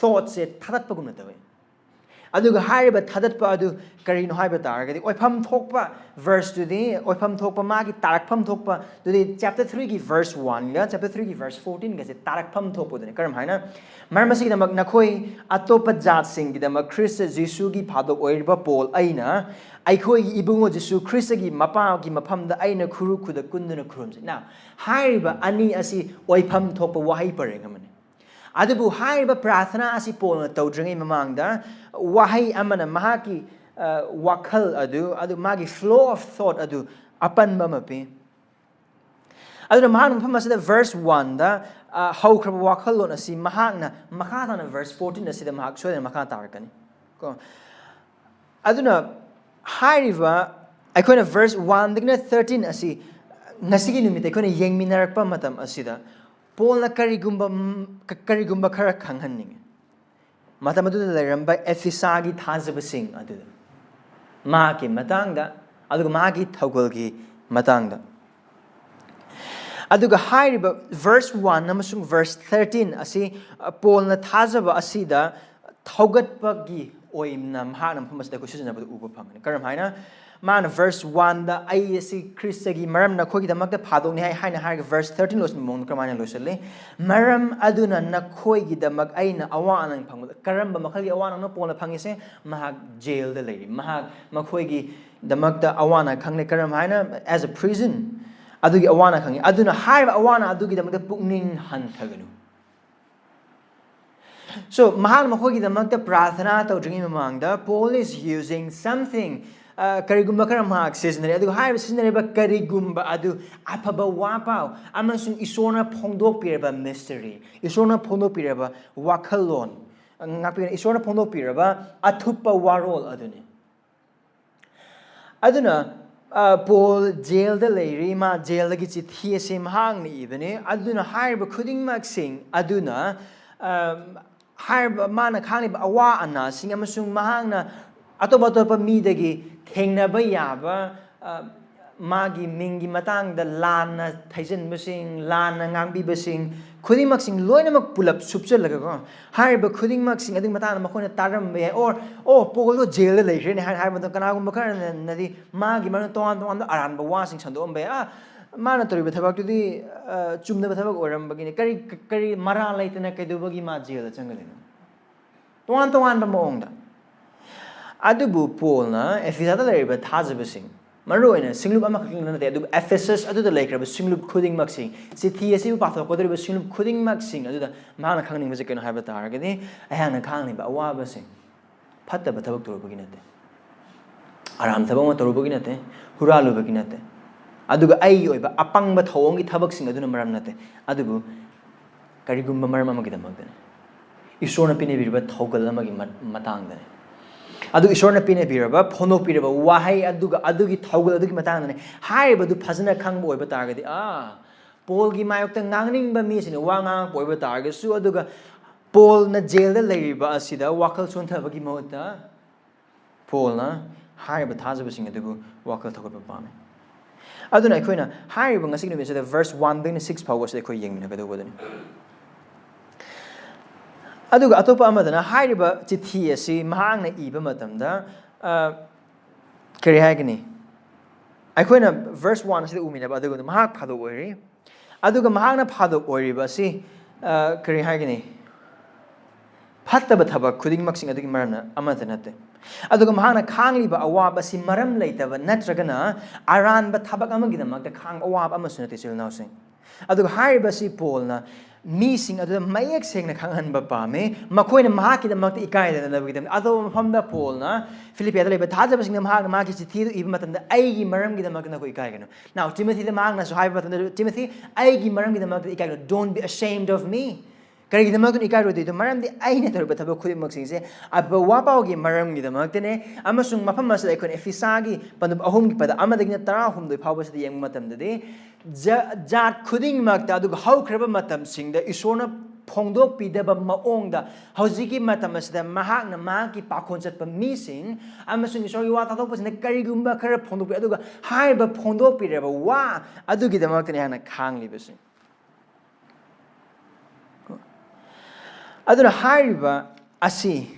ꯊꯣꯠꯁꯦ ꯊꯥꯗꯠꯄꯒꯨꯝꯅ ꯇꯧꯋꯤ꯫ ꯑꯗꯨꯒ ꯍꯥꯏꯔꯤꯕ ꯊꯥꯗꯠꯄ ꯑꯗꯨ ꯀꯔꯤꯅꯣ ꯍꯥꯏꯕ ꯇꯥꯔꯒꯗꯤ, ꯑꯣꯏꯐꯝ ꯊꯣꯛꯄ ꯚꯔꯁꯇꯨꯗꯤ, ꯑꯣꯏꯐꯝ ꯊꯣꯛꯄ, ꯃꯥꯒꯤ ꯇꯥꯔꯛꯐꯝ ꯊꯣꯛꯄꯗꯨꯗꯤ ꯆꯦꯞꯇꯔ ꯊ꯭ꯔꯤꯒꯤ ꯚꯔꯁ ꯋꯥꯟꯒ ꯆꯦꯞꯇꯔ ꯊ꯭ꯔꯤꯒꯤ ꯚꯔꯁ ꯐꯣꯔꯇꯤꯟꯒꯁꯦ ꯇꯥꯔꯛꯐꯝ ꯊꯣꯛꯄꯗꯨꯅꯤ꯫ ꯀꯔꯝ ꯍꯥꯏꯅ? "ꯃꯔꯝ ꯑꯁꯤꯒꯤꯗꯃꯛ ꯅꯈꯣꯏ ꯑꯇꯣꯞꯄ ꯖꯥꯠꯁꯤꯡꯒꯤꯗꯃꯛ ꯈ꯭ꯔꯤꯁꯇ ꯖꯤꯁꯨꯒꯤ ꯐꯥꯗꯣꯛ ꯑꯣꯏꯔꯤꯕ ꯄꯣꯜ ꯑꯩꯅ, ꯑꯩꯈꯣꯏꯒꯤ ꯏꯕꯨꯡꯉꯣ ꯖꯤꯁꯨ ꯈ꯭ꯔꯤꯁꯇꯒꯤ ꯃꯄꯥꯒꯤ ꯃꯐꯝꯗ ꯑꯩꯅ ꯈꯨꯔꯨ ꯈꯨꯗ ꯀꯨꯟꯗꯨꯅ ꯈꯨꯔꯨꯝꯖꯩ"꯫ Now, ꯍꯥꯏꯔꯤꯕ ꯑꯅꯤ ꯑꯁꯤ ꯑꯣꯏꯐꯝ ꯊꯣꯛꯄ ꯋꯥꯍꯩ ꯄꯔꯦꯡ ꯑꯃꯅꯤ꯫ ꯑꯗꯨꯕꯨ ꯍꯥꯏꯔꯤꯕ ꯄ꯭ꯔꯥꯊꯅꯥ ꯑꯁꯤ ꯄꯣꯜꯅ ꯇꯧꯗ꯭ꯔꯤꯉꯩ ꯃꯃꯥꯡꯗ, ꯋꯥꯍꯩ ꯑꯃꯅ ꯃꯍꯥꯛꯀꯤ, ꯑ, ꯋꯥꯈꯜ ꯑꯗꯨ, ꯑꯗꯨ ꯃꯥꯒꯤ flow of thought ꯑꯗꯨ ꯑꯄꯟꯕ ꯑꯃ ꯄꯤ꯫ ꯑꯗꯨꯅ ꯃꯍꯥꯛꯅ ꯃꯐꯝ ꯑꯁꯤꯗ verse one ꯗ, ꯑ, ꯍꯧꯈ꯭ꯔꯕ ꯋꯥꯈꯜꯂꯣꯟ ꯑꯁꯤ ꯃꯍꯥꯛꯅ ꯃꯈꯥ ꯇꯥꯅ verse fourteen ꯑꯁꯤꯗ ꯃꯍꯥꯛ ꯁꯣꯏꯗꯅ ꯃꯈꯥ ꯇꯥꯔꯛꯀꯅꯤ ꯀꯣ꯫ ꯑꯗꯨꯅ ꯍꯥꯏꯔꯤꯕ ꯑꯩꯈꯣꯏꯅ verse one ꯗꯒꯤꯅ thirteen ꯑꯁꯤ ꯉꯁꯤꯒꯤ ꯅꯨꯃꯤꯠꯇ ꯑꯩꯈꯣꯏꯅ ꯌꯦꯡꯃꯤꯟꯅꯔꯛꯄ ꯃꯇꯝ ꯑꯁꯤꯗ ꯄꯣꯜꯅ ꯀꯔꯤꯒꯨꯝꯕ, ꯀꯔꯤꯒꯨꯝꯕ ꯈꯔ ꯈꯪꯍꯟꯅꯤꯡꯉꯤ꯫ ꯃꯇꯝ ꯑꯗꯨꯗ ꯂꯩꯔꯝꯕ ꯑꯦꯐꯤꯁꯥꯒꯤ ꯊꯥꯖꯕꯁꯤꯡ ꯑꯗꯨꯗ, ꯃꯍꯥꯛꯀꯤ ꯃꯇꯥꯡꯗ, ꯑꯗꯨꯒ ꯃꯍꯥꯛꯀꯤ ꯊꯧꯒꯜꯒꯤ ꯃꯇꯥꯡꯗ꯫ ꯑꯗꯨꯒ ꯍꯥꯏꯔꯤꯕ verse one ꯑꯃꯁꯨꯡ verse thirteen ꯑꯁꯤ, ꯑ, ꯄꯣꯜꯅ ꯊꯥꯖꯕ ꯑꯁꯤꯗ ꯊꯧꯒꯠꯄꯒꯤ ꯑꯣꯏꯅ ꯃꯍꯥꯛꯅ ꯃꯐꯝ ꯑꯁꯤꯗ ꯑꯩꯈꯣꯏ ꯁꯤꯖꯤꯟꯅꯕꯗ ꯎꯕ ꯐꯪꯒꯅꯤ꯫ ꯀꯔꯝ ꯍꯥꯏꯅ? ꯃꯥꯅ verse one ꯗ "ꯑꯩ ꯑꯁꯤ ꯈ꯭ꯔꯤꯁꯇꯒꯤ ꯃꯔꯝ ꯅꯈꯣꯏꯒꯤꯗꯃꯛꯇ ꯐꯥꯗꯣꯛꯅꯤ" ꯍꯥꯏ, ꯍꯥꯏꯅ ꯍꯥꯏꯔꯒ verse thirteen ꯂꯣꯏꯁꯤꯟꯕ ꯃꯑꯣꯡꯗ ꯀꯔꯝꯍꯥꯏꯅ ꯂꯣꯏꯁꯤꯜꯂꯤ? "ꯃꯔꯝ ꯑꯗꯨꯅ ꯅꯈꯣꯏꯒꯤꯗꯃꯛ ꯑꯩꯅ ꯑꯋꯥ ꯑꯅꯥ ꯐꯪꯕꯗ"꯫ ꯀꯔꯝꯕ ꯃꯈꯜꯒꯤ ꯑꯋꯥ ꯑꯅꯥꯅꯣ ꯄꯣꯜꯅ ꯐꯪꯉꯤꯁꯦ? ꯃꯍꯥꯛ ꯖꯦꯜꯗ ꯂꯩꯔꯤ꯫ ꯃꯍꯥꯛ ꯃꯈꯣꯏꯒꯤꯗꯃꯛꯇ ꯑꯋꯥ ꯑꯅꯥ ꯈꯪꯂꯦ꯫ ꯀꯔꯝ ꯍꯥꯏꯅ? As a prison꯫ ꯑꯗꯨꯒꯤ ꯑꯋꯥ ꯑꯅꯥ ꯈꯪꯉꯤ꯫ ꯑꯗꯨꯅ ꯍꯥꯏꯔꯤꯕ ꯑꯋꯥ ꯑꯅꯥ ꯑꯗꯨꯒꯤꯗꯃꯛꯇ ꯄꯨꯛꯅꯤꯡ ꯍꯟꯊꯒꯅꯨ꯫ So, ꯃꯍꯥꯛꯅ ꯃꯈꯣꯏꯒꯤꯗꯃꯛꯇ ꯄ꯭ꯔꯥꯔꯊꯅꯥ ꯇꯧꯗ꯭ꯔꯤꯉꯩ ꯃꯃꯥꯡꯗ, Paul is using something, ꯑ, ꯀꯔꯤꯒꯨꯝꯕ ꯈꯔ ꯃꯍꯥꯛ ꯁꯤꯖꯤꯟꯅꯔꯦ꯫ ꯑꯗꯨꯒ ꯍꯥꯏꯔꯤꯕ ꯁꯤꯖꯤꯟꯅꯔꯤꯕ ꯀꯔꯤꯒꯨꯝꯕ ꯑꯗꯨ ꯑꯐꯕ ꯋꯥ ꯄꯥꯎ ꯑꯃꯁꯨꯡ ꯏꯁꯣꯔꯅ ꯐꯣꯡꯗꯣꯛꯄꯤꯔꯕ mystery, ꯏꯁꯣꯔꯅ ꯐꯣꯡꯗꯣꯛꯄꯤꯔꯕ ꯋꯥꯈꯜꯂꯣꯟ, ꯉꯥꯛꯄꯤꯌꯨ, ꯏꯁꯣꯔꯅ ꯐꯣꯡꯗꯣꯛꯄꯤꯔꯕ ꯑꯊꯨꯞꯄ ꯋꯥꯔꯣꯜ ꯑꯗꯨꯅꯤ꯫ ꯑꯗꯨꯅ, ꯑ, ꯄꯣꯜ ꯖꯦꯜꯗ ꯂꯩꯔꯤ, ꯃꯥ ꯖꯦꯜꯗꯒꯤ ꯆꯤꯊꯤ ꯑꯁꯤ ꯃꯍꯥꯛꯅ ꯏꯕꯅꯤ꯫ ꯑꯗꯨꯅ ꯍꯥꯏꯔꯤꯕ ꯈꯨꯗꯤꯡꯃꯛꯁꯤꯡ ꯑꯗꯨꯅ, ꯑ, ꯍꯥꯏꯔꯤꯕ ꯃꯥꯅ ꯈꯥꯡꯂꯤꯕ ꯑꯋꯥ ꯑꯅꯥꯁꯤꯡ ꯑꯃꯁꯨꯡ ꯃꯍꯥꯛꯅ ꯑꯇꯣꯞ ꯑꯇꯣꯞꯄ ꯃꯤꯗꯒꯤ ꯊꯦꯡꯅꯕ ꯌꯥꯕ, ꯑ, ꯃꯥꯒꯤ ꯃꯤꯡꯒꯤ ꯃꯇꯥꯡꯗ ꯂꯥꯟꯅ ꯊꯩꯖꯤꯟꯕꯁꯤꯡ, ꯂꯥꯟꯅ ꯉꯥꯡꯕꯤꯕꯁꯤꯡ ꯈꯨꯗꯤꯡꯃꯛꯁꯤꯡ ꯂꯣꯏꯅꯃꯛ ꯄꯨꯂꯞ ꯁꯨꯞꯆꯜꯂꯒꯀꯣ, ꯍꯥꯏꯔꯤꯕ ꯈꯨꯗꯤꯡꯃꯛꯁꯤꯡ ꯑꯗꯨꯒꯤ ꯃꯇꯥꯡꯗ ꯃꯈꯣꯏꯅ ꯇꯥꯔꯝꯕ ꯌꯥꯏ꯫ Or, "ꯑꯣ, ꯄꯣꯜꯗꯣ ꯖꯦꯜꯗ ꯂꯩꯈ꯭ꯔꯦꯅꯦ" ꯍꯥꯏꯅ ꯍꯥꯏꯕ ꯃꯇꯝꯗ, ꯀꯅꯥꯒꯨꯝꯕ ꯈꯔꯅꯗꯤ ꯃꯥꯒꯤ ꯃꯔꯝꯗ ꯇꯣꯉꯥꯟ ꯇꯣꯉꯥꯟꯕ ꯑꯔꯥꯟꯕ ꯋꯥꯁꯤꯡ ꯁꯟꯗꯣꯛꯑꯝꯕ ꯌꯥꯏ꯫ "ꯑꯥ, ꯃꯥꯅ ꯇꯧꯔꯤꯕ ꯊꯕꯛꯇꯨꯗꯤ, ꯑ, ꯆꯨꯝꯗꯕ ꯊꯕꯛ ꯑꯣꯏꯔꯝꯕꯒꯤꯅꯤ꯫ ꯀꯔꯤ, ꯀꯔꯤ ꯃꯔꯥꯜ ꯂꯩꯇꯅ ꯀꯩꯗꯧꯕꯒꯤ ꯃꯥ ꯖꯦꯜꯗ ꯆꯪꯒꯗꯣꯏꯅꯣ?" ꯇꯣꯉꯥꯟ ꯇꯣꯉꯥꯟꯕ ꯃꯑꯣꯡꯗ꯫ ꯑꯗꯨꯕꯨ ꯄꯣꯜꯅ ꯑꯦꯐꯤꯁꯥꯗ ꯂꯩꯔꯤꯕ ꯊꯥꯖꯕꯁꯤꯡ, ꯃꯔꯨꯑꯣꯏꯅ ꯁꯤꯡꯂꯨꯞ ꯑꯃꯈꯛꯇꯪꯗ ꯅꯠꯇꯦ, ꯑꯗꯨꯕꯨ ꯑꯦꯐꯦꯁꯁ ꯑꯗꯨꯗ ꯂꯩꯈ꯭ꯔꯕ ꯁꯤꯡꯂꯨꯞ ꯈꯨꯗꯤꯡꯃꯛꯁꯤꯡ, ꯆꯤꯊꯤ ꯑꯁꯤꯕꯨ ꯄꯥꯊꯣꯛꯀꯗꯧꯔꯤꯕ ꯁꯤꯡꯂꯨꯞ ꯈꯨꯗꯤꯡꯃꯛꯁꯤꯡ ꯑꯗꯨꯗ ꯃꯍꯥꯛꯅ ꯈꯪꯅꯤꯡꯕꯁꯤ ꯀꯩꯅꯣ ꯍꯥꯏꯕ ꯇꯥꯔꯒꯗꯤ, ꯑꯩꯍꯥꯛꯅ ꯈꯥꯡꯂꯤꯕ ꯑꯋꯥꯕꯁꯤꯡ, ꯐꯠꯇꯕ ꯊꯕꯛ ꯇꯧꯔꯨꯕꯒꯤ ꯅꯠꯇꯦ, ꯑꯔꯥꯟꯕ ꯊꯕꯛ ꯑꯃ ꯇꯧꯔꯨꯕꯒꯤ ꯅꯠꯇꯦ, ꯍꯨꯔꯥꯜꯂꯨꯕꯒꯤ ꯅꯠꯇꯦ, ꯑꯗꯨꯒ ꯑꯩꯒꯤ ꯑꯣꯏꯕ ꯑꯄꯪꯕ ꯊꯧꯑꯣꯡꯒꯤ ꯊꯕꯛꯁꯤꯡ ꯑꯗꯨꯅ ꯃꯔꯝ ꯅꯠꯇꯦ, ꯑꯗꯨꯕꯨ ꯀꯔꯤꯒꯨꯝꯕ ꯃꯔꯝ ꯑꯃꯒꯤꯗꯃꯛꯇꯅꯤ꯫ ꯏꯁꯣꯔꯅ ꯄꯤꯅꯕꯤꯔꯤꯕ ꯊꯧꯒꯜ ꯑꯃꯒꯤ ꯃ-, ꯃꯇꯥꯡꯗꯅꯤ꯫ ꯑꯗꯨ ꯏꯁꯣꯔꯅ ꯄꯤꯅꯕꯤꯔꯕ, ꯐꯣꯡꯗꯣꯛꯄꯤꯔꯕ ꯋꯥꯍꯩ ꯑꯗꯨꯒ ꯑꯗꯨꯒꯤ ꯊꯧꯒꯜ ꯑꯗꯨꯒꯤ ꯃꯇꯥꯡꯗꯅꯤ꯫ ꯍꯥꯏꯔꯤꯕꯗꯨ ꯐꯖꯅ ꯈꯪꯕ ꯑꯣꯏꯕ ꯇꯥꯔꯒꯗꯤ, ꯑꯥ, ꯄꯣꯜꯒꯤ ꯃꯥꯌꯣꯛꯇ ꯉꯥꯡꯅꯤꯡꯕ ꯃꯤꯁꯤꯡꯅ ꯋꯥ ꯉꯥꯡꯉꯛꯄ ꯑꯣꯏꯕ ꯇꯥꯔꯒꯁꯨ, ꯑꯗꯨꯒ ꯄꯣꯜꯅ ꯖꯦꯜꯗ ꯂꯩꯔꯤꯕ ꯑꯁꯤꯗ ꯋꯥꯈꯜ ꯁꯣꯟꯊꯕꯒꯤ ꯃꯍꯨꯠꯇ ꯄꯣꯜꯅ ꯍꯥꯏꯔꯤꯕ ꯊꯥꯖꯕꯁꯤꯡ ꯑꯗꯨꯕꯨ ꯋꯥꯈꯜ ꯊꯧꯒꯠꯄ ꯄꯥꯝꯃꯤ꯫ ꯑꯗꯨꯅ ꯑꯩꯈꯣꯏꯅ ꯍꯥꯏꯔꯤꯕ ꯉꯁꯤꯒꯤ ꯅꯨꯃꯤꯠꯁꯤꯗ verse one ꯗꯒꯤꯅ six ꯐꯥꯎꯕꯁꯤꯗ ꯑꯩꯈꯣꯏ ꯌꯦꯡꯃꯤꯟꯅꯒꯗꯧꯕꯗꯨꯅꯤ꯫ ꯑꯗꯨꯒ ꯑꯇꯣꯞꯄ ꯑꯃꯗꯅ ꯍꯥꯏꯔꯤꯕ ꯆꯤꯊꯤ ꯑꯁꯤ ꯃꯍꯥꯛꯅ ꯏꯕ ꯃꯇꯝꯗ, ꯑ, ꯀꯔꯤ ꯍꯥꯏꯒꯅꯤ? ꯑꯩꯈꯣꯏꯅ verse one ꯑꯁꯤꯗ ꯎꯃꯤꯟꯅꯕ ꯑꯗꯨꯒ ꯃꯍꯥꯛ ꯐꯥꯗꯣꯛ ꯑꯣꯏꯔꯤ꯫ ꯑꯗꯨꯒ ꯃꯍꯥꯛꯅ ꯐꯥꯗꯣꯛ ꯑꯣꯏꯔꯤꯕ ꯑꯁꯤ, ꯑ, ꯀꯔꯤ ꯍꯥꯏꯒꯅꯤ? ꯐꯠꯇꯕ ꯊꯕꯛ ꯈꯨꯗꯤꯡꯃꯛꯁꯤꯡ ꯑꯗꯨꯒꯤ ꯃꯔꯝꯅ ꯑꯃꯠꯇ ꯅꯠꯇꯦ꯫ ꯑꯗꯨꯒ ꯃꯍꯥꯛꯅ ꯈꯥꯡꯂꯤꯕ ꯑꯋꯥꯕ ꯑꯁꯤ ꯃꯔꯝ ꯂꯩꯇꯕ ꯅꯠꯇ꯭ꯔꯒꯅ ꯑꯔꯥꯟꯕ ꯊꯕꯛ ꯑꯃꯒꯤꯗꯃꯛꯇ ꯈꯥꯡꯕ ꯑꯋꯥꯕ ꯑꯃꯁꯨ ꯅꯠꯇꯦ, ꯏꯆꯤꯜ ꯏꯅꯥꯎꯁꯤꯡ꯫ ꯑꯗꯨꯒ ꯍꯥꯏꯔꯤꯕꯁꯤ ꯄꯣꯜꯅ ꯃꯤꯁꯤꯡ ꯑꯗꯨꯗ ꯃꯌꯦꯛ ꯁꯦꯡꯅ ꯈꯪꯍꯟꯕ ꯄꯥꯝꯃꯤ, ꯃꯈꯣꯏꯅ ꯃꯍꯥꯛꯀꯤꯗꯃꯛꯇ ꯏꯀꯥꯏꯗꯅꯕꯒꯤꯗꯃꯛ꯫ ꯑꯇꯣꯞꯄ ꯃꯐꯝꯗ ꯄꯣꯜꯅ ꯐꯤꯂꯤꯄꯤꯌꯥꯗ ꯂꯩꯕ ꯊꯥꯖꯕꯁꯤꯡꯅ ꯃꯍꯥꯛꯅ ꯃꯍꯥꯛꯀꯤ ꯆꯤꯊꯤꯗꯨ ꯏꯕ ꯃꯇꯝꯗ, "ꯑꯩꯒꯤ ꯃꯔꯝꯒꯤꯗꯃꯛꯇ ꯅꯈꯣꯏ ꯏꯀꯥꯏꯒꯅꯨ"꯫ Now, ꯇꯤꯃꯣꯊꯤꯗ ꯃꯍꯥꯛꯅꯁꯨ ꯍꯥꯏꯕ ꯃꯇꯝꯗ, "ꯇꯤꯃꯣꯊꯤ, ꯑꯩꯒꯤ ꯃꯔꯝꯒꯤꯗꯃꯛꯇ ꯏꯀꯥꯏꯒꯅꯨ, don't be ashamed of me"꯫ ꯀꯔꯤꯒꯤꯗꯃꯛꯇꯅ ꯏꯀꯥꯏꯔꯣꯏꯗꯣꯏꯗꯣ? ꯃꯔꯝꯗꯤ ꯑꯩꯅ ꯇꯧꯔꯤꯕ ꯊꯕꯛ ꯈꯨꯗꯤꯡꯃꯛꯁꯤꯡꯁꯦ ꯑꯐꯕ ꯋꯥ ꯄꯥꯎꯒꯤ ꯃꯔꯝꯒꯤꯗꯃꯛꯇꯅꯦ꯫ ꯑꯃꯁꯨꯡ ꯃꯐꯝ ꯑꯁꯤꯗ ꯑꯩꯈꯣꯏꯅ ꯏꯐꯤꯁꯥꯒꯤ ꯄꯟꯗꯨꯞ ꯑꯍꯨꯝꯒꯤ ꯄꯗ ꯑꯃꯗꯒꯤꯅ ꯇꯔꯥꯍꯨꯝꯗꯣꯏ ꯐꯥꯎꯕꯁꯤꯗ ꯌꯦꯡꯕ ꯃꯇꯝꯗꯗꯤ, ꯖ-, ꯖꯥꯠ ꯈꯨꯗꯤꯡꯃꯛꯇ, ꯑꯗꯨꯒ ꯍꯧꯈ꯭ꯔꯕ ꯃꯇꯝꯁꯤꯡꯗ ꯏꯁꯣꯔꯅ ꯐꯣꯡꯗꯣꯛꯄꯤꯗꯕ ꯃꯑꯣꯡꯗ, ꯍꯧꯖꯤꯛꯀꯤ ꯃꯇꯝ ꯑꯁꯤꯗ ꯃꯍꯥꯛꯅ ꯃꯍꯥꯛꯀꯤ ꯄꯥꯈꯣꯟ ꯆꯠꯄ ꯃꯤꯁꯤꯡ ꯑꯃꯁꯨꯡ ꯏꯁꯣꯔꯒꯤ ꯋꯥ ꯇꯥꯊꯣꯛꯄꯁꯤꯡꯗ ꯀꯔꯤꯒꯨꯝꯕ ꯈꯔ ꯐꯣꯡꯗꯣꯛꯄꯤ, ꯑꯗꯨꯒ ꯍꯥꯏꯔꯤꯕ ꯐꯣꯡꯗꯣꯛꯄꯤꯔꯕ ꯋꯥ ꯑꯗꯨꯒꯤꯗꯃꯛꯇꯅꯤ ꯑꯩꯍꯥꯛꯅ ꯈꯥꯡꯂꯤꯕꯁꯤ꯫ ꯑꯗꯨꯅ ꯍꯥꯏꯔꯤꯕ ꯑꯁꯤ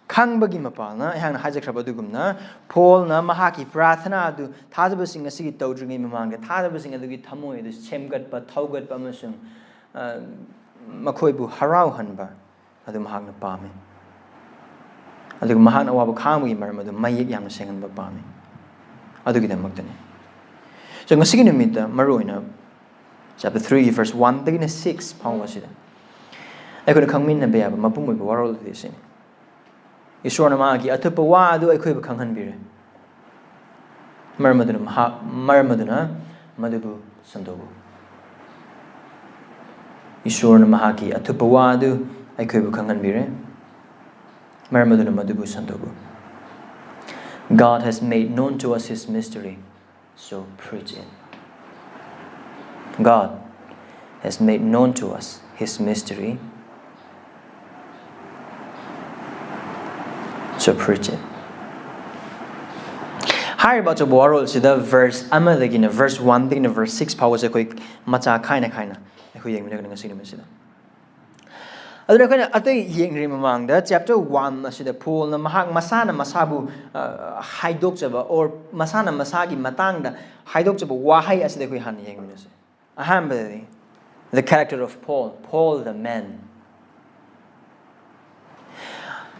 ꯈꯪꯕꯒꯤ ꯃꯄꯥꯜꯅ, ꯑꯩꯍꯥꯛꯅ ꯍꯥꯏꯖꯈ꯭ꯔꯕ ꯑꯗꯨꯒꯨꯝꯅ, ꯄꯣꯜꯅ ꯃꯍꯥꯛꯀꯤ ꯄ꯭ꯔꯥꯊꯅꯥ ꯑꯗꯨ ꯊꯥꯖꯕꯁꯤꯡ ꯑꯁꯤꯒꯤ ꯇꯧꯗ꯭ꯔꯤꯉꯩ ꯃꯃꯥꯡꯗ ꯊꯥꯖꯕꯁꯤꯡ ꯑꯗꯨꯒꯤ ꯊꯃꯣꯏ ꯑꯗꯨ ꯁꯦꯝꯒꯠꯄ, ꯊꯧꯒꯠꯄ ꯑꯃꯁꯨꯡ, ꯑ, ꯃꯈꯣꯏꯕꯨ ꯍꯔꯥꯎꯍꯟꯕ ꯑꯗꯨ ꯃꯍꯥꯛꯅ ꯄꯥꯝꯃꯤ꯫ ꯑꯗꯨꯒ ꯃꯍꯥꯛꯅ ꯑꯋꯥꯕ ꯈꯥꯡꯕꯒꯤ ꯃꯔꯝ ꯑꯗꯨ ꯃꯌꯦꯛ ꯌꯥꯝꯅ ꯁꯦꯡꯍꯟꯕ ꯄꯥꯝꯃꯤ꯫ ꯑꯗꯨꯒꯤꯗꯃꯛꯇꯅꯤ꯫ So, ꯉꯁꯤꯒꯤ ꯅꯨꯃꯤꯠꯇ ꯃꯔꯨꯑꯣꯏꯅ chapter three verse one ꯗꯒꯤꯅ six ꯐꯥꯎꯕ ꯑꯁꯤꯗ ꯑꯩꯈꯣꯏꯅ ꯈꯪꯃꯤꯟꯅꯕ ꯌꯥꯕ ꯃꯄꯨꯡ ꯑꯣꯏꯕ ꯋꯥꯔꯣꯜ ꯑꯗꯨꯗꯤ ꯑꯁꯤꯅꯤ꯫ ꯏꯁꯣꯔꯅ ꯃꯍꯥꯛꯀꯤ ꯑꯊꯨꯞꯄ ꯋꯥ ꯑꯗꯨ ꯑꯩꯈꯣꯏꯕꯨ ꯈꯪꯍꯟꯕꯤꯔꯦ꯫ ꯃꯔꯝ ꯑꯗꯨꯅ ꯃꯍꯥꯛ ꯃꯔꯝ ꯑꯗꯨꯅ ꯃꯗꯨꯕꯨ ꯁꯟꯗꯣꯛꯎ꯫ ꯏꯁꯣꯔꯅ ꯃꯍꯥꯛꯀꯤ ꯑꯊꯨꯞꯄ ꯋꯥ ꯑꯗꯨ ꯑꯩꯈꯣꯏꯕꯨ ꯈꯪꯍꯟꯕꯤꯔꯦ꯫ ꯃꯔꯝ ꯑꯗꯨꯅ ꯃꯗꯨꯕꯨ ꯁꯟꯗꯣꯛꯎ꯫ God has made known to us his mystery, so preach it. God has made known to us his mystery, so preach it. ꯍꯥꯏꯔꯤꯕ ꯑꯆꯧꯕ ꯋꯥꯔꯣꯜꯁꯤꯗ verse ꯑꯃꯗꯒꯤꯅ verse one ꯗꯒꯤꯅ verse six ꯐꯥꯎꯕꯁꯦ ꯑꯩꯈꯣꯏ ꯃꯆꯥ ꯈꯥꯏꯅ ꯈꯥꯏꯅ ꯑꯩꯈꯣꯏ ꯌꯦꯡꯃꯤꯟꯅꯒꯅꯤ ꯉꯁꯤ ꯅꯨꯃꯤꯠꯁꯤꯗ꯫ ꯑꯗꯨꯅ ꯑꯩꯈꯣꯏꯅ ꯑꯇꯩ ꯌꯦꯡꯗ꯭ꯔꯤ ꯃꯃꯥꯡꯗ chapter one ꯑꯁꯤꯗ ꯄꯣꯜꯅ ꯃꯍꯥꯛ ꯃꯁꯥꯅ ꯃꯁꯥꯕꯨ ꯑ, ꯍꯥꯏꯗꯣꯛꯆꯕ or ꯃꯁꯥꯅ ꯃꯁꯥꯒꯤ ꯃꯇꯥꯡꯗ ꯍꯥꯏꯗꯣꯛꯆꯕ ꯋꯥꯍꯩ ꯑꯁꯤꯗ ꯑꯩꯈꯣꯏ ꯍꯥꯟꯅ ꯌꯦꯡꯃꯤꯟꯅꯁꯦ꯫ ꯑꯍꯥꯟꯕꯗꯗꯤ the character of Paul, Paul the man.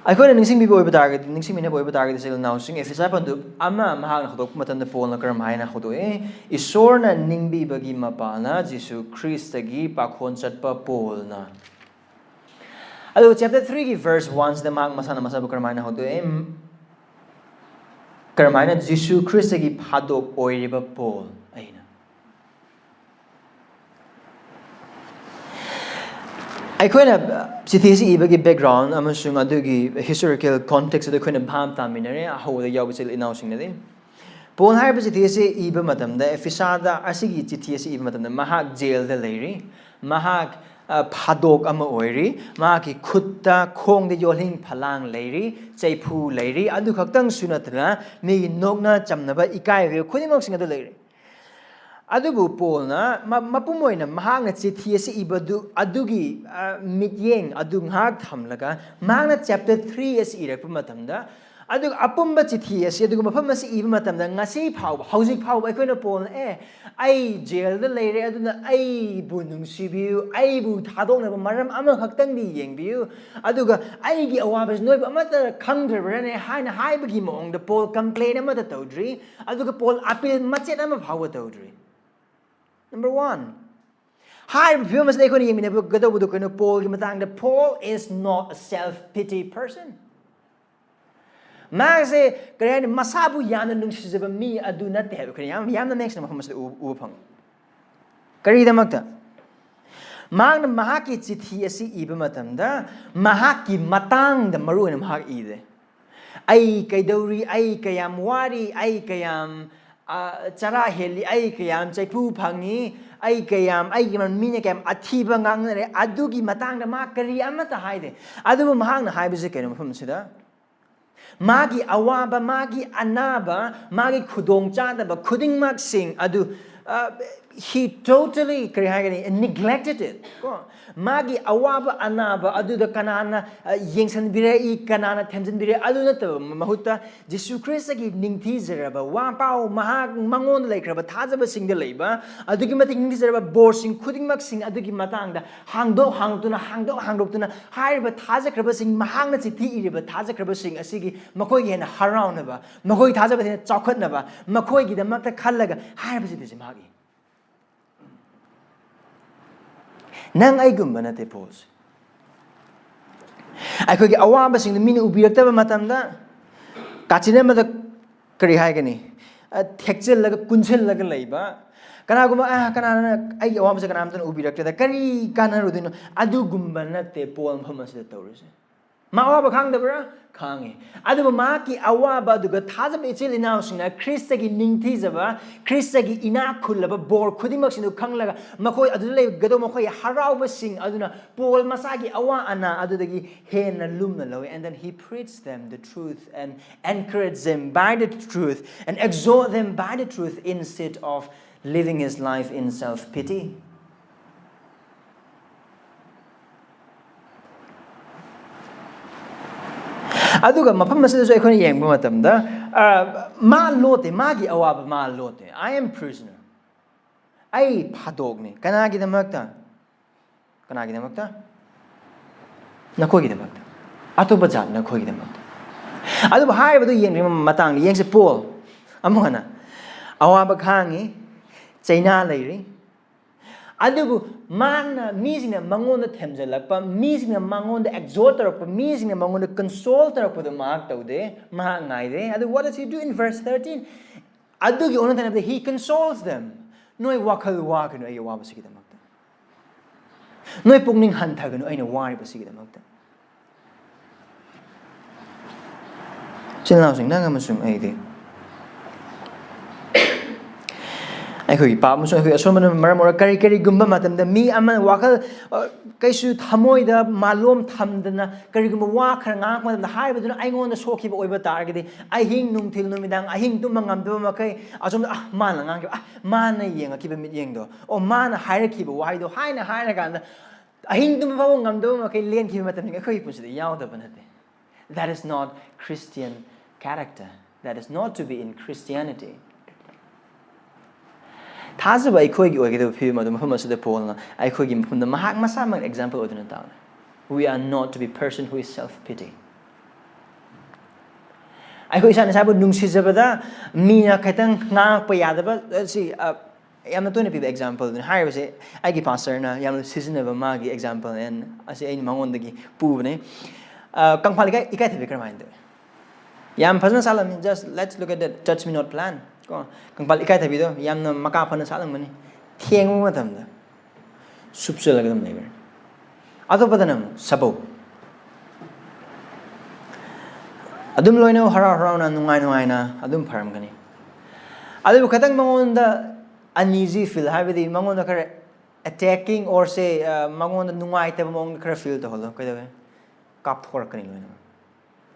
ꯑꯩꯈꯣꯏꯅ ꯅꯤꯡꯁꯤꯡꯕꯤꯕ ꯑꯣꯏꯕ ꯇꯥꯔꯒꯗꯤ, ꯅꯤꯡꯁꯤꯡꯃꯤꯟꯅꯕ ꯑꯣꯏꯕ ꯇꯥꯔꯒꯗꯤ, ꯏꯆꯤꯜ ꯏꯅꯥꯎꯁꯤꯡ, ꯑꯦꯐꯤꯁꯥ ꯄꯟꯗꯨꯞ ꯑꯃ ꯃꯍꯥꯛꯅ ꯍꯧꯗꯣꯛꯄ ꯃꯇꯝꯗ ꯄꯣꯜꯅ ꯀꯔꯝ ꯍꯥꯏꯅ ꯍꯧꯗꯣꯛꯏ? "ꯏꯁꯣꯔꯅ ꯅꯤꯡꯕꯤꯕꯒꯤ ꯃꯄꯥꯜꯅ ꯖꯤꯁꯨ ꯈ꯭ꯔꯤꯁꯇꯒꯤ ꯄꯥꯈꯣꯟ ꯆꯠꯄ ꯄꯣꯜꯅ"꯫ ꯑꯗꯨꯒ chapter three ꯒꯤ verse one ꯁꯤꯗ ꯃꯍꯥꯛ ꯃꯁꯥꯅ ꯃꯁꯥꯕꯨ ꯀꯔꯝꯍꯥꯏꯅ ꯍꯧꯗꯣꯛꯏ? "ꯀꯔꯝꯍꯥꯏꯅ ꯖꯤꯁꯨ ꯈ꯭ꯔꯤꯁꯇꯒꯤ ꯐꯥꯗꯣꯛ ꯑꯣꯏꯔꯤꯕ ꯄꯣꯜ ꯑꯩꯅ"꯫ ꯑꯩꯈꯣꯏꯅ ꯆꯤꯊꯤ ꯑꯁꯤ ꯏꯕꯒꯤ background ꯑꯃꯁꯨꯡ ꯑꯗꯨꯒꯤ historical context ꯑꯗꯨ ꯑꯩꯈꯣꯏꯅ ꯚꯥꯞ ꯇꯥꯃꯤꯟꯅꯔꯦ, ꯑꯍꯧꯕꯗ ꯌꯥꯎꯕ ꯏꯆꯤꯜ ꯏꯅꯥꯎꯁꯤꯡꯅꯗꯤ꯫ ꯄꯣꯜ ꯍꯥꯏꯔꯤꯕ ꯆꯤꯊꯤ ꯑꯁꯤ ꯏꯕ ꯃꯇꯝꯗ, ꯑꯦꯐꯤꯁꯥꯗ ꯑꯁꯤꯒꯤ ꯆꯤꯊꯤ ꯑꯁꯤ ꯏꯕ ꯃꯇꯝꯗ, ꯃꯍꯥꯛ ꯖꯦꯜꯗ ꯂꯩꯔꯤ, ꯃꯍꯥꯛ ꯑ, ꯐꯥꯗꯣꯛ ꯑꯃ ꯑꯣꯏꯔꯤ, ꯃꯍꯥꯛꯀꯤ ꯈꯨꯠꯇ ꯈꯣꯡꯗ ꯌꯣꯜꯍꯤꯡ ꯐꯂꯥꯡ ꯂꯩꯔꯤ, ꯆꯩꯐꯨ ꯂꯩꯔꯤ, ꯑꯗꯨ ꯈꯛꯇꯪꯁꯨ ꯅꯠꯇꯅ ꯃꯤꯒꯤ ꯅꯣꯛꯅ ꯆꯝꯅꯕ ꯏꯀꯥꯏꯕ ꯈꯨꯗꯤꯡꯃꯛꯁꯤꯡ ꯑꯗꯨ ꯂꯩꯔꯤ꯫ ꯑꯗꯨꯕꯨ ꯄꯣꯜꯅ ꯃ-, ꯃꯄꯨꯝ ꯑꯣꯏꯅ ꯃꯍꯥꯛꯅ ꯆꯤꯊꯤ ꯑꯁꯤ ꯏꯕꯗꯨ, ꯑꯗꯨꯒꯤ, ꯑ, ꯃꯤꯠꯌꯦꯡ ꯑꯗꯨ ꯉꯥꯏꯍꯥꯛ ꯊꯝꯂꯒ, ꯃꯍꯥꯛꯅ chapter three ꯑꯁꯤ ꯏꯔꯛꯄ ꯃꯇꯝꯗ, ꯑꯗꯨꯒ ꯑꯄꯨꯝꯕ ꯆꯤꯊꯤ ꯑꯁꯤ, ꯑꯗꯨꯒ ꯃꯐꯝ ꯑꯁꯤ ꯏꯕ ꯃꯇꯝꯗ, ꯉꯁꯤ ꯐꯥꯎꯕ, ꯍꯧꯖꯤꯛ ꯐꯥꯎꯕ ꯑꯩꯈꯣꯏꯅ ꯄꯣꯜꯅ, "ꯑꯦ, ꯑꯩ ꯖꯦꯜꯗ ꯂꯩꯔꯦ, ꯑꯗꯨꯅ ꯑꯩꯕꯨ ꯅꯨꯡꯁꯤꯕꯤꯌꯨ, ꯑꯩꯕꯨ ꯊꯥꯗꯣꯛꯅꯕ ꯃꯔꯝ ꯑꯃꯈꯛꯇꯪꯗꯤ ꯌꯦꯡꯕꯤꯌꯨ, ꯑꯗꯨꯒ ꯑꯩꯒꯤ ꯑꯋꯥꯕꯁꯤ ꯅꯣꯏꯕꯨ ꯑꯃꯠꯇ ꯈꯪꯗ꯭ꯔꯕ꯭ꯔꯅꯦ?" ꯍꯥꯏꯅ ꯍꯥꯏꯕꯒꯤ ꯃꯑꯣꯡꯗ ꯄꯣꯜ complain ꯑꯃꯠꯇ ꯇꯧꯗ꯭ꯔꯤ, ꯑꯗꯨꯒ ꯄꯣꯜ appeal ꯃꯆꯦꯠ ꯑꯃ ꯐꯥꯎꯕ ꯇꯧꯗ꯭ꯔꯤ꯫ Number one, ꯍꯥꯏꯔꯤꯕ ꯐꯤꯕꯝ ꯑꯁꯤꯗ ꯑꯩꯈꯣꯏꯅ ꯌꯦꯡꯃꯤꯟꯅꯒꯗꯧꯕꯗꯨ ꯀꯩꯅꯣ? ꯄꯣꯜꯒꯤ ꯃꯇꯥꯡꯗ, "Paul is not a self-pity person." ꯃꯥꯁꯦ ꯀꯔꯤ ꯍꯥꯏꯅꯤ, ꯃꯁꯥꯕꯨ ꯌꯥꯝꯅ ꯅꯨꯡꯁꯤꯖꯕ ꯃꯤ ꯑꯗꯨ ꯅꯠꯇꯦ ꯍꯥꯏꯕ ꯑꯩꯈꯣꯏꯅ ꯌꯥꯝ, ꯌꯥꯝꯅ ꯃꯌꯦꯛ ꯁꯦꯡꯅ ꯃꯐꯝ ꯑꯁꯤꯗ ꯎ-, ꯎꯕ ꯐꯪꯉꯤ꯫ ꯀꯔꯤꯒꯤꯗꯃꯛꯇ? ꯃꯍꯥꯛꯅ ꯃꯍꯥꯛꯀꯤ ꯆꯤꯊꯤ ꯑꯁꯤ ꯏꯕ ꯃꯇꯝꯗ ꯃꯍꯥꯛꯀꯤ ꯃꯇꯥꯡꯗ ꯃꯔꯨ ꯑꯣꯏꯅ ꯃꯍꯥꯛ ꯏꯗꯦ꯫ ꯑꯩ ꯀꯩꯗꯧꯔꯤ, ꯑꯩ ꯀꯌꯥꯝ ꯋꯥꯔꯤ, ꯑꯩ ꯀꯌꯥꯝ, ꯑ, ꯆꯔꯥ ꯍꯦꯜꯂꯤ, ꯑꯩ ꯀꯌꯥꯝ ꯆꯩꯐꯨ ꯐꯪꯉꯤ, ꯑꯩ ꯀꯌꯥꯝ, ꯑꯩꯒꯤ ꯃꯔꯝ ꯃꯤꯅ ꯀꯌꯥꯝ ꯑꯊꯤꯕ ꯉꯥꯡꯅꯔꯦ, ꯑꯗꯨꯒꯤ ꯃꯇꯥꯡꯗ ꯃꯥ ꯀꯔꯤ ꯑꯃꯠꯇ ꯍꯥꯏꯗꯦ꯫ ꯑꯗꯨꯕꯨ ꯃꯍꯥꯛꯅ ꯍꯥꯏꯕꯁꯤ ꯀꯩꯅꯣ ꯃꯐꯝ ꯑꯁꯤꯗ? ꯃꯥꯒꯤ ꯑꯋꯥꯕ, ꯃꯥꯒꯤ ꯑꯅꯥꯕ, ꯃꯥꯒꯤ ꯈꯨꯗꯣꯡꯆꯥꯗꯕ ꯈꯨꯗꯤꯡꯃꯛꯁꯤꯡ ꯑꯗꯨ, ꯑ, he totally, ꯀꯔꯤ ꯍꯥꯏꯒꯅꯤ, neglected it꯫ ꯀꯣ, ꯃꯥꯒꯤ ꯑꯋꯥꯕ ꯑꯅꯥꯕ ꯑꯗꯨꯗ ꯀꯅꯥꯅ, ꯑ, ꯌꯦꯡꯁꯤꯟꯕꯤꯔꯛꯏ, ꯀꯅꯥꯅ ꯊꯦꯝꯖꯤꯟꯕꯤꯔꯛꯏ, ꯑꯗꯨ ꯅꯠꯇꯕ ꯃꯍꯨꯠꯇ ꯖꯤꯁꯨ ꯈ꯭ꯔꯤꯁꯇꯒꯤ ꯅꯤꯡꯊꯤꯖꯔꯕ ꯋꯥ ꯄꯥꯎ, ꯃꯍꯥꯛ, ꯃꯉꯣꯟꯗ ꯂꯩꯈ꯭ꯔꯕ ꯊꯥꯖꯕꯁꯤꯡꯗ ꯂꯩꯕ ꯑꯗꯨꯛꯀꯤ ꯃꯇꯤꯛ ꯅꯤꯡꯊꯤꯖꯔꯕ ꯕꯣꯔꯁꯤꯡ ꯈꯨꯗꯤꯡꯃꯛꯁꯤꯡ ꯑꯗꯨꯒꯤ ꯃꯇꯥꯡꯗ ꯍꯥꯡꯗꯣꯛ ꯍꯥꯡꯗꯣꯛꯇꯨꯅ, ꯍꯥꯡꯗꯣꯛ ꯍꯥꯡꯗꯣꯛꯇꯨꯅ, ꯍꯥꯏꯔꯤꯕ ꯊꯥꯖꯈ꯭ꯔꯕꯁꯤꯡ, ꯃꯍꯥꯛꯅ ꯆꯤꯊꯤ ꯏꯔꯤꯕ ꯊꯥꯖꯈ꯭ꯔꯕꯁꯤꯡ ꯑꯁꯤꯒꯤ ꯃꯈꯣꯏꯒꯤ ꯍꯦꯟꯅ ꯍꯔꯥꯎꯅꯕ, ꯃꯈꯣꯏ ꯊꯥꯖꯕꯗ ꯍꯦꯟꯅ ꯆꯥꯎꯈꯠꯅꯕ, ꯃꯈꯣꯏꯒꯤꯗꯃꯛꯇ ꯈꯜꯂꯒ ꯍꯥꯏꯔꯤꯕꯁꯤꯗꯤ ꯃꯍꯥꯛꯀꯤ꯫ ꯅꯪ ꯑꯩꯒꯨꯝꯕ ꯅꯠꯇꯦ, ꯄꯣꯜꯁꯦ꯫ ꯑꯩꯈꯣꯏꯒꯤ ꯑꯋꯥꯕꯁꯤꯡꯗꯨ ꯃꯤꯅ ꯎꯕꯤꯔꯛꯇꯕ ꯃꯇꯝꯗ, ꯀꯥꯆꯤꯟ ꯑꯃꯗ, ꯀꯔꯤ ꯍꯥꯏꯒꯅꯤ, ꯑ, ꯊꯦꯛꯆꯤꯜꯂꯒ, ꯀꯨꯟꯁꯤꯜꯂꯒ ꯂꯩꯕ, ꯀꯅꯥꯒꯨꯝꯕ, "ꯑ, ꯀꯅꯥꯅ ꯑꯩꯒꯤ ꯑꯋꯥꯕꯁꯦ ꯀꯅꯥꯝꯇꯅ ꯎꯕꯤꯔꯛꯇꯦꯗ, ꯀꯔꯤ ꯀꯥꯟꯅꯔꯨꯗꯣꯏꯅꯣ?" ꯑꯗꯨꯒꯨꯝꯕ ꯅꯠꯇꯦ ꯄꯣꯜ ꯃꯐꯝ ꯑꯁꯤꯗ ꯇꯧꯔꯤꯁꯦ꯫ ꯃꯥ ꯑꯋꯥꯕ ꯈꯥꯡꯗꯕ꯭ꯔꯥ? ꯈꯥꯡꯉꯤ꯫ ꯑꯗꯨꯕꯨ ꯃꯍꯥꯛꯀꯤ ꯑꯋꯥꯕ ꯑꯗꯨꯒ ꯊꯥꯖꯕ ꯏꯆꯤꯜ ꯏꯅꯥꯎꯁꯤꯡꯅ ꯈ꯭ꯔꯤꯁꯇꯒꯤ ꯅꯤꯡꯊꯤꯖꯕ, ꯈ꯭ꯔꯤꯁꯇꯒꯤ ꯏꯅꯥꯛ ꯈꯨꯜꯂꯕ ꯕꯣꯔ ꯈꯨꯗꯤꯡꯃꯛꯁꯤꯡꯗꯨ ꯈꯪꯂꯒ ꯃꯈꯣꯏ ꯑꯗꯨꯗ ꯂꯩꯒꯗꯧꯕ ꯃꯈꯣꯏꯒꯤ ꯍꯔꯥꯎꯕꯁꯤꯡ ꯑꯗꯨꯅ ꯄꯣꯜ ꯃꯁꯥꯒꯤ ꯑꯋꯥ ꯑꯅꯥ ꯑꯗꯨꯗꯒꯤ ꯍꯦꯟꯅ ꯂꯨꯝꯅ ꯂꯧꯏ꯫ And then he preached them the truth and encouraged them by the truth and exhort them by the truth instead of living his life in self-pity. ꯑꯗꯨꯒ ꯃꯐꯝ ꯑꯁꯤꯗꯁꯨ ꯑꯩꯈꯣꯏꯅ ꯌꯦꯡꯕ ꯃꯇꯝꯗ, ꯑ, ꯃꯥ ꯂꯣꯠꯇꯦ, ꯃꯥꯒꯤ ꯑꯋꯥꯕ ꯃꯥ ꯂꯣꯠꯇꯦ꯫ "I am prisoner." ꯑꯩ ꯐꯥꯗꯣꯛꯅꯤ꯫ ꯀꯅꯥꯒꯤꯗꯃꯛꯇ? ꯀꯅꯥꯒꯤꯗꯃꯛꯇ? ꯅꯈꯣꯏꯒꯤꯗꯃꯛꯇ꯫ ꯑꯇꯣꯞꯄ ꯖꯥꯠ ꯅꯈꯣꯏꯒꯤꯗꯃꯛꯇ꯫ ꯑꯗꯨꯕꯨ ꯍꯥꯏꯔꯤꯕꯗꯨ ꯌꯦꯡꯗ꯭ꯔꯤꯉꯩ ꯃꯇꯥꯡꯗ ꯌꯦꯡꯁꯤ꯫ ꯄꯣꯜ ꯑꯃꯨꯛ ꯍꯟꯅ ꯑꯋꯥꯕ ꯈꯥꯡꯉꯤ, ꯆꯩꯅꯥ ꯂꯩꯔꯤ, ꯑꯗꯨꯕꯨ ꯃꯥꯅ, ꯃꯤꯁꯤꯡꯅ ꯃꯉꯣꯟꯗ ꯊꯦꯝꯖꯤꯜꯂꯛꯄ, ꯃꯤꯁꯤꯡꯅ ꯃꯉꯣꯟꯗ exhort ꯇꯧꯔꯛꯄ, ꯃꯤꯁꯤꯡꯅ ꯃꯉꯣꯟꯗ console ꯇꯧꯔꯛꯄꯗꯨ ꯃꯍꯥꯛ ꯇꯧꯗꯦ, ꯃꯍꯥꯛ ꯉꯥꯏꯗꯦ꯫ ꯑꯗꯨ what does he do in verse thirteen? ꯑꯗꯨꯒꯤ ꯑꯣꯟꯅ ꯇꯩꯅꯕꯗ he consoles them. ꯅꯣꯏ ꯋꯥꯈꯜ ꯋꯥꯒꯅꯨ ꯑꯩꯒꯤ ꯑꯋꯥꯕꯁꯤꯒꯤꯗꯃꯛꯇ꯫ ꯅꯣꯏ ꯄꯨꯛꯅꯤꯡ ꯍꯟꯊꯒꯅꯨ ꯑꯩꯅ ꯋꯥꯔꯤꯕꯁꯤꯒꯤꯗꯃꯛꯇ꯫ ꯏꯆꯤꯜ ꯏꯅꯥꯎꯁꯤꯡ, ꯅꯪ ꯑꯃꯁꯨꯡ ꯑꯩꯗꯤ ꯑꯩꯈꯣꯏꯒꯤ ꯄꯥꯞ ꯑꯃꯁꯨꯡ ꯑꯩꯈꯣꯏꯒꯤ ꯑꯁꯣꯟꯕꯅ ꯃꯔꯝ ꯑꯣꯏꯔꯒ ꯀꯔꯤ ꯀꯔꯤꯒꯨꯝꯕ ꯃꯇꯝꯗ ꯃꯤ ꯑꯃꯅ ꯋꯥꯈꯜ, ꯑ, ꯀꯩꯁꯨ ꯊꯃꯣꯏꯗ ꯃꯥꯂꯣꯝ ꯊꯝꯗꯅ ꯀꯔꯤꯒꯨꯝꯕ ꯋꯥ ꯈꯔ ꯉꯥꯡꯉꯛꯄ ꯃꯇꯝꯗ ꯍꯥꯏꯔꯤꯕꯗꯨꯅ ꯑꯩꯉꯣꯟꯗ ꯁꯣꯛꯈꯤꯕ ꯑꯣꯏꯕ ꯇꯥꯔꯒꯗꯤ, ꯑꯍꯤꯡ ꯅꯨꯡꯊꯤꯜ ꯅꯨꯃꯤꯗꯥꯡ ꯑꯍꯤꯡ ꯇꯨꯝꯕ ꯉꯝꯗꯕ ꯃꯈꯩ ꯑꯁꯣꯝꯗ, "ꯑ, ꯃꯥꯅ ꯉꯥꯡꯈꯤꯕ, ꯑ, ꯃꯥꯅ ꯌꯦꯡꯉꯛꯈꯤꯕ ꯃꯤꯠꯌꯦꯡꯗꯣ, ꯑꯣ, ꯃꯥꯅ ꯍꯥꯏꯔꯛꯈꯤꯕ ꯋꯥꯍꯩꯗꯣ" ꯍꯥꯏꯅ ꯍꯥꯏꯔꯀꯥꯟꯗ ꯑꯍꯤꯡ ꯇꯨꯝꯕ ꯐꯥꯎꯕ ꯉꯝꯗꯕ ꯃꯈꯩ ꯂꯦꯟꯈꯤꯕ ꯃꯇꯝꯁꯤꯡ ꯑꯩꯈꯣꯏꯒꯤ ꯄꯨꯟꯁꯤꯗ ꯌꯥꯎꯗꯕ ꯅꯠꯇꯦ꯫ That is not Christian character. That is not to be in Christianity. ꯊꯥꯖꯕ ꯑꯩꯈꯣꯏꯒꯤ ꯑꯣꯏꯒꯗꯕ ꯐꯤꯕꯝ ꯑꯗꯨ ꯃꯐꯝ ꯑꯁꯤꯗ ꯄꯣꯜꯅ ꯑꯩꯈꯣꯏꯒꯤ ꯃꯐꯝꯗ ꯃꯍꯥꯛ ꯃꯁꯥꯃꯛ example ꯑꯣꯏꯗꯨꯅ ꯇꯥꯛꯂꯦ꯫ We are not to be person who is self pity. ꯑꯩꯈꯣꯏ ꯏꯁꯥꯅ ꯏꯁꯥꯕꯨ ꯅꯨꯡꯁꯤꯖꯕꯗ ꯃꯤꯅ ꯈꯤꯇꯪ ꯉꯥꯡꯉꯛꯄ ꯌꯥꯗꯕ, ꯑ, ꯁꯤ, ꯑ, ꯌꯥꯝꯅ ꯇꯣꯏꯅ ꯄꯤꯕ exampleꯗꯨꯅꯤ꯫ ꯍꯥꯏꯔꯤꯕꯁꯦ ꯑꯩꯒꯤ pastorꯅ ꯌꯥꯝꯅ ꯁꯤꯖꯤꯟꯅꯕ ꯃꯥꯒꯤ example, and ꯑꯁꯤ ꯑꯩꯅ ꯃꯉꯣꯟꯗꯒꯤ ꯄꯨꯕꯅꯦ꯫ ꯑ, ꯀꯪꯐꯥꯜ ꯏꯀꯥꯏ, ꯏꯀꯥꯏꯊꯕꯤ ꯀꯔꯝꯍꯥꯏꯅ ꯇꯧꯏ? ꯌꯥꯝ ꯐꯖꯅ ꯁꯥꯠꯂꯝꯃꯤ, just let's look at that Touch Me Not plant꯫ ꯀꯣ, ꯀꯪꯐꯥꯜ ꯏꯀꯥꯏꯊꯕꯤꯗꯣ ꯌꯥꯝꯅ ꯃꯀꯥ ꯐꯅ ꯁꯥꯠꯂꯝꯒꯅꯤ꯫ ꯊꯦꯡꯕ ꯃꯇꯝꯗ ꯁꯨꯞꯆꯜꯂꯒ ꯑꯗꯨꯝ ꯂꯩꯈ꯭ꯔꯦ꯫ ꯑꯇꯣꯞꯄꯗꯅ ꯑꯃꯨꯛ ꯁꯥꯄꯧ꯫ ꯑꯗꯨꯝ ꯂꯣꯏꯅ ꯍꯔꯥꯎ ꯍꯔꯥꯎꯅ, ꯅꯨꯡꯉꯥꯏ ꯅꯨꯡꯉꯥꯏꯅ ꯑꯗꯨꯝ ꯐꯔꯝꯒꯅꯤ꯫ ꯑꯗꯨꯕꯨ ꯈꯤꯇꯪ ꯃꯉꯣꯟꯗ uneasy feel, ꯍꯥꯏꯕꯗꯤ ꯃꯉꯣꯟꯗ ꯈꯔ attacking or say, ꯑ, ꯃꯉꯣꯟꯗ ꯅꯨꯡꯉꯥꯏꯇꯕ ꯃꯑꯣꯡꯗ ꯈꯔ feel ꯇꯧꯍꯜꯂꯣ꯫ ꯀꯩꯗꯧꯋꯦ? ꯀꯥꯞꯊꯣꯔꯛꯀꯅꯤ ꯂꯣꯏꯅꯃꯛ꯫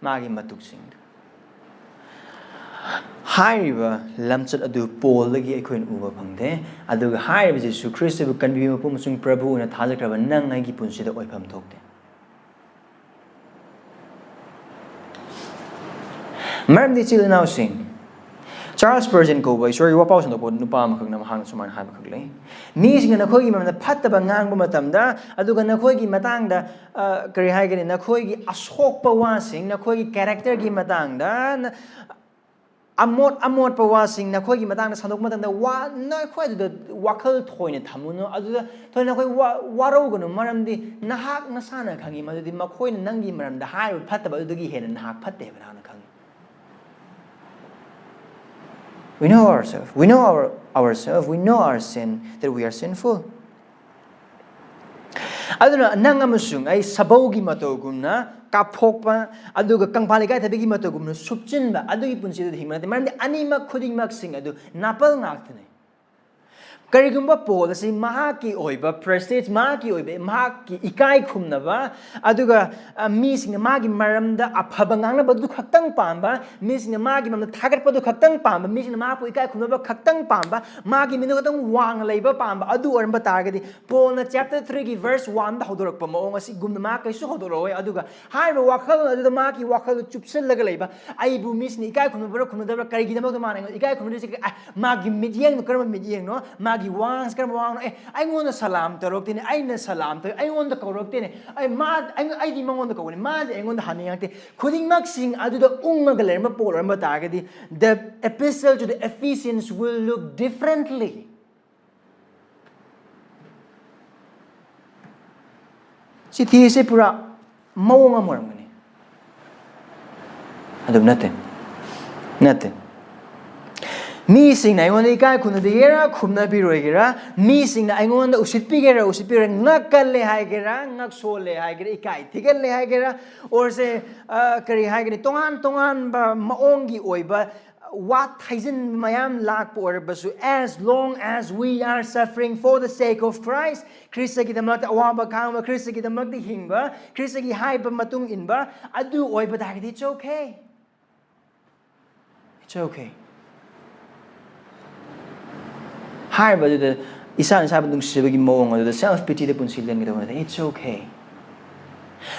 ꯃꯥꯒꯤ ꯃꯇꯨꯛꯁꯤꯡꯗꯨ꯫ ꯍꯥꯏꯔꯤꯕ ꯂꯝꯆꯠ ꯑꯗꯨ ꯄꯣꯜꯗꯒꯤ ꯑꯩꯈꯣꯏꯅ ꯎꯕ ꯐꯪꯗꯦ꯫ ꯑꯗꯨꯒ ꯍꯥꯏꯔꯤꯕ ꯖꯤꯁꯨ ꯈ꯭ꯔꯤꯁꯇꯕꯨ ꯀꯟꯕꯤꯕ ꯃꯄꯨ ꯑꯃꯁꯨꯡ ꯄ꯭ꯔꯚꯨ ꯑꯣꯏꯅ ꯊꯥꯖꯈ꯭ꯔꯕ ꯅꯪ ꯑꯩꯒꯤ ꯄꯨꯟꯁꯤꯗ ꯑꯣꯏꯐꯝ ꯊꯣꯛꯇꯦ꯫ ꯃꯔꯝꯗꯤ ꯏꯆꯤꯜ ꯏꯅꯥꯎꯁꯤꯡ, ꯆꯥꯔꯜꯁ ꯁ꯭ꯄꯔꯖꯟ ꯀꯧꯕ ꯏꯁꯣꯔꯒꯤ ꯋꯥꯄꯥꯎ ꯁꯟꯗꯣꯛꯄ ꯅꯨꯄꯥ ꯑꯃꯈꯛꯅ ꯃꯍꯥꯛꯅ ꯁꯨꯃꯥꯏꯅ ꯍꯥꯏꯕꯈꯛ ꯂꯩ, "ꯃꯤꯁꯤꯡꯅ ꯅꯈꯣꯏꯒꯤ ꯃꯔꯝꯗ ꯐꯠꯇꯕ ꯉꯥꯡꯕ ꯃꯇꯝꯗ, ꯑꯗꯨꯒ ꯅꯈꯣꯏꯒꯤ ꯃꯇꯥꯡꯗ, ꯑ, ꯀꯔꯤ ꯍꯥꯏꯒꯅꯤ, ꯅꯈꯣꯏꯒꯤ ꯑꯁꯣꯛꯄ ꯋꯥꯁꯤꯡ, ꯅꯈꯣꯏꯒꯤ characterꯒꯤ ꯃꯇꯥꯡꯗ ꯅ-, ꯑꯃꯣꯠ ꯑꯃꯣꯠꯄ ꯋꯥꯁꯤꯡ ꯅꯈꯣꯏꯒꯤ ꯃꯇꯥꯡꯗ ꯁꯟꯗꯣꯛꯄ ꯃꯇꯝꯗ ꯋꯥ ꯅꯈꯣꯏ ꯑꯗꯨꯗ ꯋꯥꯈꯜ ꯊꯣꯏꯅ ꯊꯝꯃꯨꯅꯨ, ꯑꯗꯨꯗ ꯊꯣꯏꯅ ꯅꯈꯣꯏ ꯋꯥ-, ꯋꯥꯔꯧꯒꯅꯨ, ꯃꯔꯝꯗꯤ ꯅꯍꯥꯛ ꯅꯁꯥꯅ ꯈꯪꯏ ꯃꯗꯨꯗꯤ ꯃꯈꯣꯏꯅ ꯅꯪꯒꯤ ꯃꯔꯝꯗ ꯍꯥꯏꯔꯤꯕ ꯐꯠꯇꯕ ꯑꯗꯨꯗꯒꯤ ꯍꯦꯟꯅ ꯅꯍꯥꯛ ꯐꯠꯇꯦ ꯍꯥꯏꯕ ꯅꯍꯥꯛꯅ ꯈꯪꯏ꯫ We know ourselves. We know our, ourselves. We know our sin, that we are sinful. ꯑꯗꯨꯅ ꯅꯪ ꯑꯃꯁꯨꯡ ꯑꯩ ꯁꯥꯕꯧꯒꯤ ꯃꯇꯧꯒꯨꯝꯅ ꯀꯥꯞꯊꯣꯛꯄ, ꯑꯗꯨꯒ ꯀꯪꯐꯥꯜ ꯏꯀꯥꯏꯊꯕꯤꯒꯤ ꯃꯇꯧꯒꯨꯝꯅ ꯁꯨꯞꯆꯤꯟꯕ, ꯑꯗꯨꯒꯤ ꯄꯨꯟꯁꯤꯗꯨꯗ ꯍꯤꯡꯕ ꯅꯠꯇꯦ, ꯃꯔꯝꯗꯤ ꯑꯅꯤꯃꯛ ꯈꯨꯗꯤꯡꯃꯛꯁꯤꯡ ꯑꯗꯨ ꯅꯥꯄꯜ ꯉꯥꯛꯇꯅꯤ꯫ ꯀꯔꯤꯒꯨꯝꯕ ꯄꯣꯜ ꯑꯁꯤ ꯃꯍꯥꯛꯀꯤ ꯑꯣꯏꯕ prestige, ꯃꯍꯥꯛꯀꯤ ꯑꯣꯏꯕ, ꯃꯍꯥꯛꯀꯤ ꯏꯀꯥꯏ ꯈꯨꯝꯅꯕ, ꯑꯗꯨꯒ, ꯑ, ꯃꯤꯁꯤꯡꯅ ꯃꯥꯒꯤ ꯃꯔꯝꯗ ꯑꯐꯕ ꯉꯥꯡꯅꯕꯗꯨ ꯈꯛꯇꯪ ꯄꯥꯝꯕ, ꯃꯤꯁꯤꯡꯅ ꯃꯥꯒꯤ ꯃꯔꯝꯗ ꯊꯥꯒꯠꯄꯗꯨ ꯈꯛꯇꯪ ꯄꯥꯝꯕ, ꯃꯤꯁꯤꯡꯅ ꯃꯍꯥꯛꯄꯨ ꯏꯀꯥꯏ ꯈꯨꯝꯅꯕ ꯈꯛꯇꯪ ꯄꯥꯝꯕ, ꯃꯥꯒꯤ ꯃꯤꯅ ꯈꯛꯇꯪ ꯋꯥꯡꯅ ꯂꯩꯕ ꯄꯥꯝꯕ, ꯑꯗꯨ ꯑꯣꯏꯔꯝꯕ ꯇꯥꯔꯒꯗꯤ ꯄꯣꯜꯅ chapter three ꯒꯤ verse one ꯗ ꯍꯧꯗꯣꯔꯛꯄ ꯃꯑꯣꯡ ꯑꯁꯤꯒꯨꯝꯅ ꯃꯥ ꯀꯩꯁꯨ ꯍꯧꯗꯣꯔꯛꯑꯣꯏ꯫ ꯑꯗꯨꯒ ꯍꯥꯏꯔꯤꯕ ꯋꯥꯈꯜ ꯑꯗꯨꯗ ꯃꯥꯒꯤ ꯋꯥꯈꯜꯗꯨ ꯆꯨꯞꯁꯤꯜꯂꯒ ꯂꯩꯕ, ꯑꯩꯕꯨ ꯃꯤꯁꯤꯡꯅ ꯏꯀꯥꯏ ꯈꯨꯝꯅꯕ꯭ꯔꯥ ꯈꯨꯝꯅꯗꯕ꯭ꯔꯥ, ꯀꯔꯤꯒꯤꯗꯃꯛꯇ ꯃꯥꯅ ꯑꯩꯉꯣꯟꯗ ꯏꯀꯥꯏ ꯈꯨꯝꯅꯗ꯭ꯔꯤꯁꯦ? ꯑꯦ, ꯃꯥꯒꯤ ꯃꯤꯠꯌꯦꯡꯗꯣ ꯀꯔꯝꯕ ꯃꯤꯠꯌꯦꯡꯅꯣ? ꯃꯥꯒꯤ ꯋꯥꯉꯥꯡꯁꯦ ꯀꯔꯝꯕ ꯋꯥꯉꯥꯡꯅꯣ? ꯑꯦ, ꯑꯩꯉꯣꯟꯗ ꯁꯂꯥꯝ ꯇꯧꯔꯛꯇꯦꯅꯦ, ꯑꯩꯅ ꯁꯂꯥꯝ ꯇꯧꯔꯦ, ꯑꯩꯉꯣꯟꯗ ꯀꯧꯔꯛꯇꯦꯅꯦ, ꯑꯩ ꯃꯥ-, ꯑꯩ-, ꯑꯩꯗꯤ ꯃꯉꯣꯟꯗ ꯀꯧꯕꯅꯤ, ꯃꯥꯗꯤ ꯑꯩꯉꯣꯟꯗ ꯍꯟꯅ ꯌꯦꯡꯉꯛꯇꯦ꯫ ꯈꯨꯗꯤꯡꯃꯛꯁꯤꯡ ꯑꯗꯨꯗ ꯎꯪꯉꯒ ꯂꯩꯔꯝꯕ ꯄꯣꯠ ꯑꯣꯏꯔꯝꯕ ꯇꯥꯔꯒꯗꯤ, the epistle to the Ephesians will look differently. ꯆꯤꯊꯤ ꯑꯁꯤ ꯄꯨꯔꯥ ꯃꯑꯣꯡ ꯑꯃ ꯑꯣꯏꯔꯝꯒꯅꯤ꯫ ꯑꯗꯨꯝ ꯅꯠꯇꯦ꯫ ꯅꯠꯇꯦ꯫ ꯃꯤꯁꯤꯡꯅ ꯑꯩꯉꯣꯟꯗ ꯏꯀꯥꯏ ꯈꯨꯝꯅꯕꯤꯒꯦꯔꯥ, ꯈꯨꯝꯅꯕꯤꯔꯣꯏꯒꯦꯔꯥ, ꯃꯤꯁꯤꯡꯅ ꯑꯩꯉꯣꯟꯗ ꯎꯁꯤꯠꯄꯤꯒꯦꯔꯥ, ꯎꯁꯤꯠꯄꯤꯔꯣꯏ, ꯉꯛꯀꯜꯂꯦ ꯍꯥꯏꯒꯦꯔꯥ, ꯉꯛꯁꯣꯜꯂꯦ ꯍꯥꯏꯒꯦꯔꯥ, ꯏꯀꯥꯏ ꯊꯤꯒꯠꯂꯦ ꯍꯥꯏꯒꯦꯔꯥ, or ꯁꯦ, ꯑ, ꯀꯔꯤ ꯍꯥꯏꯒꯅꯤ, ꯇꯣꯉꯥꯟ ꯇꯣꯉꯥꯟꯕ ꯃꯑꯣꯡꯒꯤ ꯑꯣꯏꯕ ꯋꯥ ꯊꯩꯖꯤꯟ ꯃꯌꯥꯝ ꯂꯥꯛꯄ ꯑꯣꯏꯔꯕꯁꯨ, as long as we are suffering for the sake of Christ, ꯈ꯭ꯔꯤꯁꯇꯒꯤꯗꯃꯛꯇ ꯑꯋꯥꯕ ꯈꯥꯡꯕ, ꯈ꯭ꯔꯤꯁꯇꯒꯤꯗꯃꯛꯇ ꯍꯤꯡꯕ, ꯈ꯭ꯔꯤꯁꯇꯒꯤ ꯍꯥꯏꯕ ꯃꯇꯨꯡ ꯏꯟꯕ, ꯑꯗꯨ ꯑꯣꯏꯕ ꯇꯥꯔꯒꯗꯤ it's okay. It's okay. ꯍꯥꯏꯔꯤꯕ ꯑꯗꯨꯗ ꯏꯁꯥꯅ ꯏꯁꯥꯕꯨ ꯅꯨꯡꯁꯤꯕꯒꯤ ꯃꯑꯣꯡ ꯑꯗꯨꯗ self pity ꯗ ꯄꯨꯟꯁꯤ ꯂꯦꯟꯒꯗꯕ ꯅꯠꯇꯦ꯫ It's okay.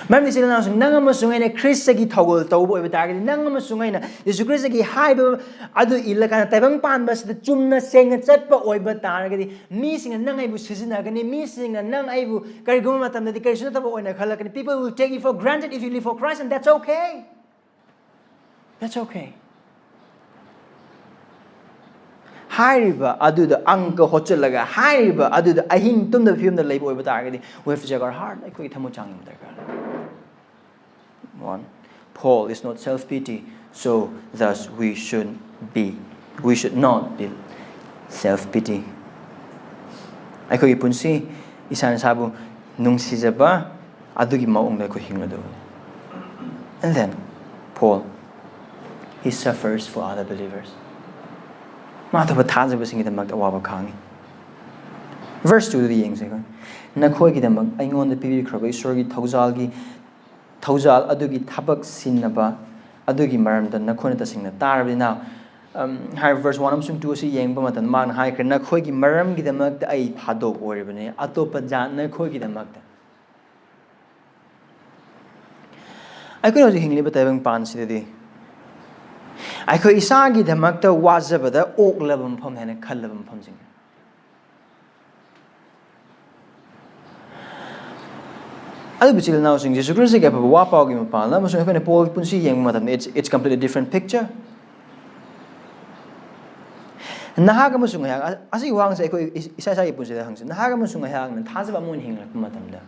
ꯃꯔꯝꯗꯤ ꯏꯆꯤꯜ ꯏꯅꯥꯎꯁꯤꯡ, ꯅꯪ ꯑꯃꯁꯨꯡ ꯑꯩꯅ ꯈ꯭ꯔꯤꯁꯇꯒꯤ ꯊꯧꯒꯜ ꯇꯧꯕ ꯑꯣꯏꯕ ꯇꯥꯔꯒꯗꯤ, ꯅꯪ ꯑꯃꯁꯨꯡ ꯑꯩꯅ ꯌꯦꯁꯨ ꯈ꯭ꯔꯤꯁꯇꯒꯤ ꯍꯥꯏꯕ ꯑꯗꯨ ꯏꯜꯂꯀꯥꯟꯗ ꯇꯥꯏꯕꯪ ꯄꯥꯟꯕ ꯑꯁꯤꯗ ꯆꯨꯝꯅ ꯁꯦꯡꯅ ꯆꯠꯄ ꯑꯣꯏꯕ ꯇꯥꯔꯒꯗꯤ, ꯃꯤꯁꯤꯡꯅ ꯅꯪ ꯑꯩꯕꯨ ꯁꯤꯖꯤꯟꯅꯒꯅꯤ, ꯃꯤꯁꯤꯡꯅ ꯅꯪ ꯑꯩꯕꯨ ꯀꯔꯤꯒꯨꯝꯕ ꯃꯇꯝꯗꯗꯤ ꯀꯔꯤꯁꯨ ꯅꯠꯇꯕ ꯑꯣꯏꯅ ꯈꯜꯂꯛꯀꯅꯤ꯫ People will take you for granted if you live for Christ, and that's okay. That's okay. ꯍꯥꯏꯔꯤꯕ ꯑꯗꯨꯗ ꯑꯪꯀ ꯍꯣꯠꯆꯜꯂꯒ, ꯍꯥꯏꯔꯤꯕ ꯑꯗꯨꯗ ꯑꯍꯤꯡ ꯇꯨꯝꯗꯕ ꯐꯤꯕꯝꯗ ꯂꯩꯕ ꯑꯣꯏꯕ ꯇꯥꯔꯒꯗꯤ, we have to check our heart. ꯑꯩꯈꯣꯏꯒꯤ ꯊꯃꯣꯏ ꯆꯥꯡ ꯌꯦꯡꯕ ꯗꯔꯀꯥꯔ꯫ One, Paul is not self-pity, so thus we should be, we should not be self-pity. ꯑꯩꯈꯣꯏꯒꯤ ꯄꯨꯟꯁꯤ, ꯏꯁꯥꯅ ꯏꯁꯥꯕꯨ ꯅꯨꯡꯁꯤꯖꯕ ꯑꯗꯨꯒꯤ ꯃꯑꯣꯡꯗ ꯑꯩꯈꯣꯏ ꯍꯤꯡꯒꯗꯕꯅꯤ꯫ And then, Paul, he suffers for other believers. ꯃꯥ ꯑꯇꯣꯞꯄ ꯊꯥꯖꯕꯁꯤꯡꯒꯤꯗꯃꯛꯇ ꯑꯋꯥꯕ ꯈꯥꯡꯉꯤ꯫ Verse two ꯗꯨꯗ ꯌꯦꯡꯁꯦ ꯑꯩꯈꯣꯏ꯫ "ꯅꯈꯣꯏꯒꯤꯗꯃꯛ ꯑꯩꯉꯣꯟꯗ ꯄꯤꯕꯤꯈ꯭ꯔꯕ ꯏꯁꯣꯔꯒꯤ ꯊꯧꯖꯥꯜꯒꯤ, ꯊꯧꯖꯥꯜ ꯑꯗꯨꯒꯤ ꯊꯕꯛ ꯁꯤꯟꯅꯕ ꯑꯗꯨꯒꯤ ꯃꯔꯝꯗ ꯅꯈꯣꯏꯅ ꯇꯁꯦꯡꯅ ꯇꯥꯔꯕꯅꯤꯅ"꯫ ꯎꯝ, ꯍꯥꯏꯔꯤꯕ verse one ꯑꯃꯁꯨꯡ two ꯑꯁꯤ ꯌꯦꯡꯕ ꯃꯇꯝꯗ ꯃꯥꯅ ꯍꯥꯏꯈ꯭ꯔꯦ, "ꯅꯈꯣꯏꯒꯤ ꯃꯔꯝꯒꯤꯗꯃꯛꯇ ꯑꯩ ꯊꯥꯗꯣꯛ ꯑꯣꯏꯔꯤꯕꯅꯤ, ꯑꯇꯣꯞꯄ ꯖꯥꯠ ꯅꯈꯣꯏꯒꯤꯗꯃꯛꯇ"꯫ ꯑꯩꯈꯣꯏꯅ ꯍꯧꯖꯤꯛ ꯍꯤꯡꯂꯤꯕ ꯇꯥꯏꯕꯪ ꯄꯥꯟꯁꯤꯗꯗꯤ ꯑꯩꯈꯣꯏ ꯏꯁꯥꯒꯤꯗꯃꯛꯇ ꯋꯥꯖꯕꯗ ꯑꯣꯛꯂꯕ ꯃꯐꯝ ꯍꯥꯏꯅ ꯈꯜꯂꯕ ꯃꯐꯝꯁꯤꯡ꯫ ꯑꯗꯨꯕꯨ ꯏꯆꯤꯜ ꯏꯅꯥꯎꯁꯤꯡ, ꯖꯤꯁꯨ ꯈ꯭ꯔꯤꯁꯇꯒꯤ ꯑꯐꯕ ꯋꯥ ꯄꯥꯎꯒꯤ ꯃꯄꯥꯜꯗ ꯑꯃꯁꯨꯡ ꯑꯩꯈꯣꯏꯅ ꯄꯣꯜꯒꯤ ꯄꯨꯟꯁꯤ ꯌꯦꯡꯕ ꯃꯇꯝꯗ, it's, it's completely different picture. ꯅꯍꯥꯛ ꯑꯃꯁꯨꯡ ꯑꯩꯍꯥꯛ, ꯑ-, ꯑꯁꯤꯒꯤ ꯋꯥꯍꯪꯁꯦ ꯑꯩꯈꯣꯏ ꯏꯁ-, ꯏꯁꯥ ꯏꯁꯥꯒꯤ ꯄꯨꯟꯁꯤꯗ ꯍꯪꯁꯤ꯫ ꯅꯍꯥꯛ ꯑꯃꯁꯨꯡ ꯑꯩꯍꯥꯛꯅ ꯊꯥꯖꯕ ꯑꯃ ꯑꯣꯏꯅ ꯍꯤꯡꯂꯛꯄ ꯃꯇꯝꯗ,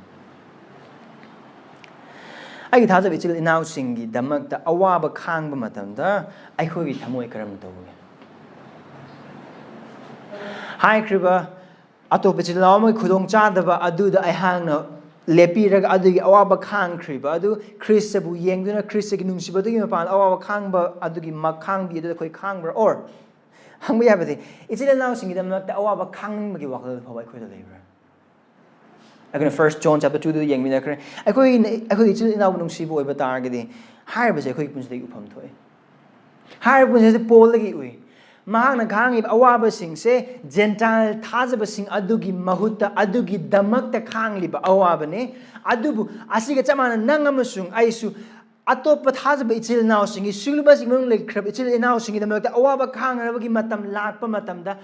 ꯑꯩꯒꯤ ꯊꯥꯖꯕ ꯏꯆꯤꯜ ꯏꯅꯥꯎꯁꯤꯡꯒꯤꯗꯃꯛꯇ ꯑꯋꯥꯕ ꯈꯥꯡꯕ ꯃꯇꯝꯗ ꯑꯩꯈꯣꯏꯒꯤ ꯊꯃꯣꯏ ꯀꯔꯝꯅ ꯇꯧꯕꯒꯦ? ꯍꯥꯏꯈ꯭ꯔꯤꯕ ꯑꯇꯣꯞꯄ ꯏꯆꯤꯜ ꯏꯅꯥꯎ ꯑꯃꯒꯤ ꯈꯨꯗꯣꯡꯆꯥꯗꯕ ꯑꯗꯨꯗ ꯑꯩꯍꯥꯛꯅ ꯂꯦꯞꯄꯤꯔꯒ ꯑꯗꯨꯒꯤ ꯑꯋꯥꯕ ꯈꯥꯡꯈ꯭ꯔꯤꯕ ꯑꯗꯨ ꯈ꯭ꯔꯤꯁꯇꯕꯨ ꯌꯦꯡꯗꯨꯅ, ꯈ꯭ꯔꯤꯁꯇꯒꯤ ꯅꯨꯡꯁꯤꯕꯗꯨꯒꯤ ꯃꯄꯥꯟ ꯑꯋꯥꯕ ꯈꯥꯡꯕ ꯑꯗꯨꯒꯤ ꯃꯈꯥꯡꯕꯤ ꯑꯗꯨꯗ ꯑꯩꯈꯣꯏ ꯈꯥꯡꯕ꯭ꯔꯥ? Or ꯍꯪꯕ ꯌꯥꯕꯗꯤ, ꯏꯆꯤꯜ ꯏꯅꯥꯎꯁꯤꯡꯒꯤꯗꯃꯛꯇ ꯑꯋꯥꯕ ꯈꯥꯡꯅꯤꯡꯕꯒꯤ ꯋꯥꯈꯜ ꯐꯥꯎꯕ ꯑꯩꯈꯣꯏꯗ ꯂꯩꯕ꯭ꯔꯥ? ꯑꯩꯈꯣꯏꯅ First John chapter two ꯗꯨ ꯌꯦꯡꯃꯤꯟꯅꯈ꯭ꯔꯦ꯫ ꯑꯩꯈꯣꯏꯅ, ꯑꯩꯈꯣꯏꯒꯤ ꯏꯆꯤꯜ ꯏꯅꯥꯎꯕꯨ ꯅꯨꯡꯁꯤꯕ ꯑꯣꯏꯕ ꯇꯥꯔꯒꯗꯤ, ꯍꯥꯏꯔꯤꯕꯁꯦ ꯑꯩꯈꯣꯏꯒꯤ ꯄꯨꯟꯁꯤꯗꯒꯤ ꯎꯐꯝ ꯊꯣꯛꯑꯦ꯫ ꯍꯥꯏꯔꯤꯕ ꯄꯨꯟꯁꯤ ꯑꯁꯤ ꯄꯣꯜꯗꯒꯤ ꯎꯏ꯫ ꯃꯍꯥꯛꯅ ꯈꯥꯡꯉꯤꯕ ꯑꯋꯥꯕꯁꯤꯡꯁꯦ ꯖꯦꯟꯇꯥꯏꯜ ꯊꯥꯖꯕꯁꯤꯡ ꯑꯗꯨꯒꯤ ꯃꯍꯨꯠꯇ, ꯑꯗꯨꯒꯤꯗꯃꯛꯇ ꯈꯥꯡꯂꯤꯕ ꯑꯋꯥꯕꯅꯤ꯫ ꯑꯗꯨꯕꯨ ꯑꯁꯤꯒ ꯆꯞ ꯃꯥꯟꯅꯅ ꯅꯪ ꯑꯃꯁꯨꯡ ꯑꯩꯁꯨ ꯑꯇꯣꯞꯄ ꯊꯥꯖꯕ ꯏꯆꯤꯜ ꯏꯅꯥꯎꯁꯤꯡꯒꯤ, ꯁꯤꯒꯨꯝꯕꯁꯤꯡ ꯃꯅꯨꯡꯗ ꯂꯩꯈ꯭ꯔꯕ ꯏꯆꯤꯜ ꯏꯅꯥꯎꯁꯤꯡꯒꯤꯗꯃꯛꯇ ꯑꯋꯥꯕ ꯈꯥꯡꯅꯕꯒꯤ ꯃꯇꯝ ꯂꯥꯛꯄ ꯃꯇꯝꯗ,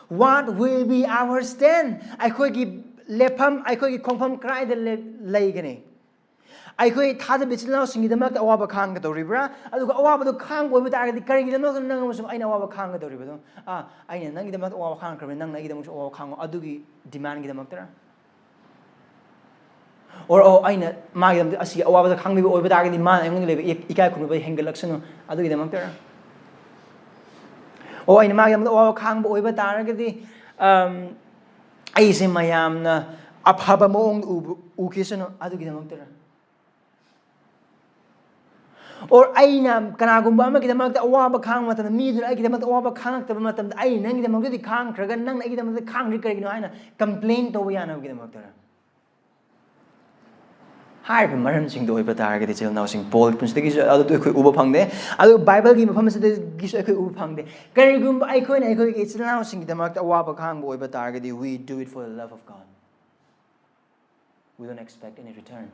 what will be our stand? ꯑꯩꯈꯣꯏꯒꯤ ꯂꯦꯞꯐꯝ, ꯑꯩꯈꯣꯏꯒꯤ ꯈꯣꯡꯐꯝ ꯀꯗꯥꯏꯗ ꯂꯦ-, ꯂꯩꯒꯅꯤ? ꯑꯩꯈꯣꯏ ꯊꯥꯖꯕ ꯏꯆꯤꯜ ꯏꯅꯥꯎꯁꯤꯡꯒꯤꯗꯃꯛꯇ ꯑꯋꯥꯕ ꯈꯥꯡꯒꯗꯧꯔꯤꯕ꯭ꯔꯥ? ꯑꯗꯨꯒ ꯑꯋꯥꯕꯗꯣ ꯈꯥꯡꯕ ꯑꯣꯏꯕ ꯇꯥꯔꯒꯗꯤ, ꯀꯔꯤꯒꯤꯗꯃꯛꯇ ꯅꯪ ꯑꯃꯁꯨꯡ ꯑꯩꯅ ꯑꯋꯥꯕ ꯈꯥꯡꯒꯗꯧꯔꯤꯕꯅꯣ? ꯑꯥ, ꯑꯩꯅ ꯅꯪꯒꯤꯗꯃꯛꯇ ꯑꯋꯥꯕ ꯈꯥꯡꯈ꯭ꯔꯕꯅꯤ, ꯅꯪꯅ ꯑꯩꯒꯤꯗꯃꯛꯁꯨ ꯑꯋꯥꯕ ꯈꯥꯡꯉꯣ, ꯑꯗꯨꯒꯤ demandꯒꯤꯗꯃꯛꯇꯔ? Or, ꯑꯣ, ꯑꯩꯅ ꯃꯥꯒꯤꯗꯃꯛꯇ ꯑꯁꯤꯒꯤ ꯑꯋꯥꯕꯗ ꯈꯥꯡꯕꯤꯕ ꯑꯣꯏꯕ ꯇꯥꯔꯒꯗꯤ, ꯃꯥꯅ ꯑꯩꯉꯣꯟꯗ ꯂꯩꯕ ꯏ-, ꯏꯀꯥꯏ ꯈꯨꯝꯅꯕ ꯍꯦꯟꯒꯠꯂꯛꯁꯅꯨ, ꯑꯗꯨꯒꯤꯗꯃꯛꯇꯔ? ꯑꯣ, ꯑꯩꯅ ꯃꯥꯒꯤꯗꯃꯛꯇ ꯑꯋꯥꯕ ꯈꯥꯡꯕ ꯑꯣꯏꯕ ꯇꯥꯔꯒꯗꯤ, ꯑꯝ, ꯑꯩꯁꯦ ꯃꯌꯥꯝꯅ ꯑꯐꯕ ꯃꯑꯣꯡꯗ ꯎꯕ-, ꯎꯈꯤꯁꯅꯨ, ꯑꯗꯨꯒꯤꯗꯃꯛꯇꯔ? Or ꯑꯩꯅ ꯀꯅꯥꯒꯨꯝꯕ ꯑꯃꯒꯤꯗꯃꯛꯇ ꯑꯋꯥꯕ ꯈꯥꯡꯕ ꯃꯇꯝꯗ, ꯃꯤꯗꯨꯅ ꯑꯩꯒꯤꯗꯃꯛꯇ ꯑꯋꯥꯕ ꯈꯥꯡꯉꯛꯇꯕ ꯃꯇꯝꯗ, ꯑꯩ ꯅꯪꯒꯤꯗꯃꯛꯇꯗꯤ ꯈꯥꯡꯈ꯭ꯔꯒ, ꯅꯪꯅ ꯑꯩꯒꯤꯗꯃꯛꯇ ꯈꯥꯡꯗ꯭ꯔꯤ ꯀꯔꯤꯒꯤꯅꯣ ꯍꯥꯏꯅ complain ꯇꯧꯕ ꯌꯥꯅꯕꯒꯤꯗꯃꯛꯇꯔ? ꯍꯥꯏꯔꯤꯕ ꯃꯔꯝꯁꯤꯡꯗꯣ ꯑꯣꯏꯕ ꯇꯥꯔꯒꯗꯤ, ꯏꯆꯤꯜ ꯏꯅꯥꯎꯁꯤꯡ, ꯄꯣꯜꯒꯤ ꯄꯨꯟꯁꯤꯗꯒꯤꯁꯨ ꯑꯗꯨ ꯑꯩꯈꯣꯏ ꯎꯕ ꯐꯪꯗꯦ꯫ ꯑꯗꯨ ꯕꯥꯏꯕꯜꯒꯤ ꯃꯐꯝ ꯑꯁꯤꯗꯒꯤꯁꯨ ꯑꯩꯈꯣꯏ ꯎꯕ ꯐꯪꯗꯦ꯫ ꯀꯔꯤꯒꯨꯝꯕ ꯑꯩꯈꯣꯏꯅ ꯑꯩꯈꯣꯏꯒꯤ ꯏꯆꯤꯜ ꯏꯅꯥꯎꯁꯤꯡꯒꯤꯗꯃꯛꯇ ꯑꯋꯥꯕ ꯈꯥꯡꯕ ꯑꯣꯏꯕ ꯇꯥꯔꯒꯗꯤ, we do it for the love of God. We don't expect any return.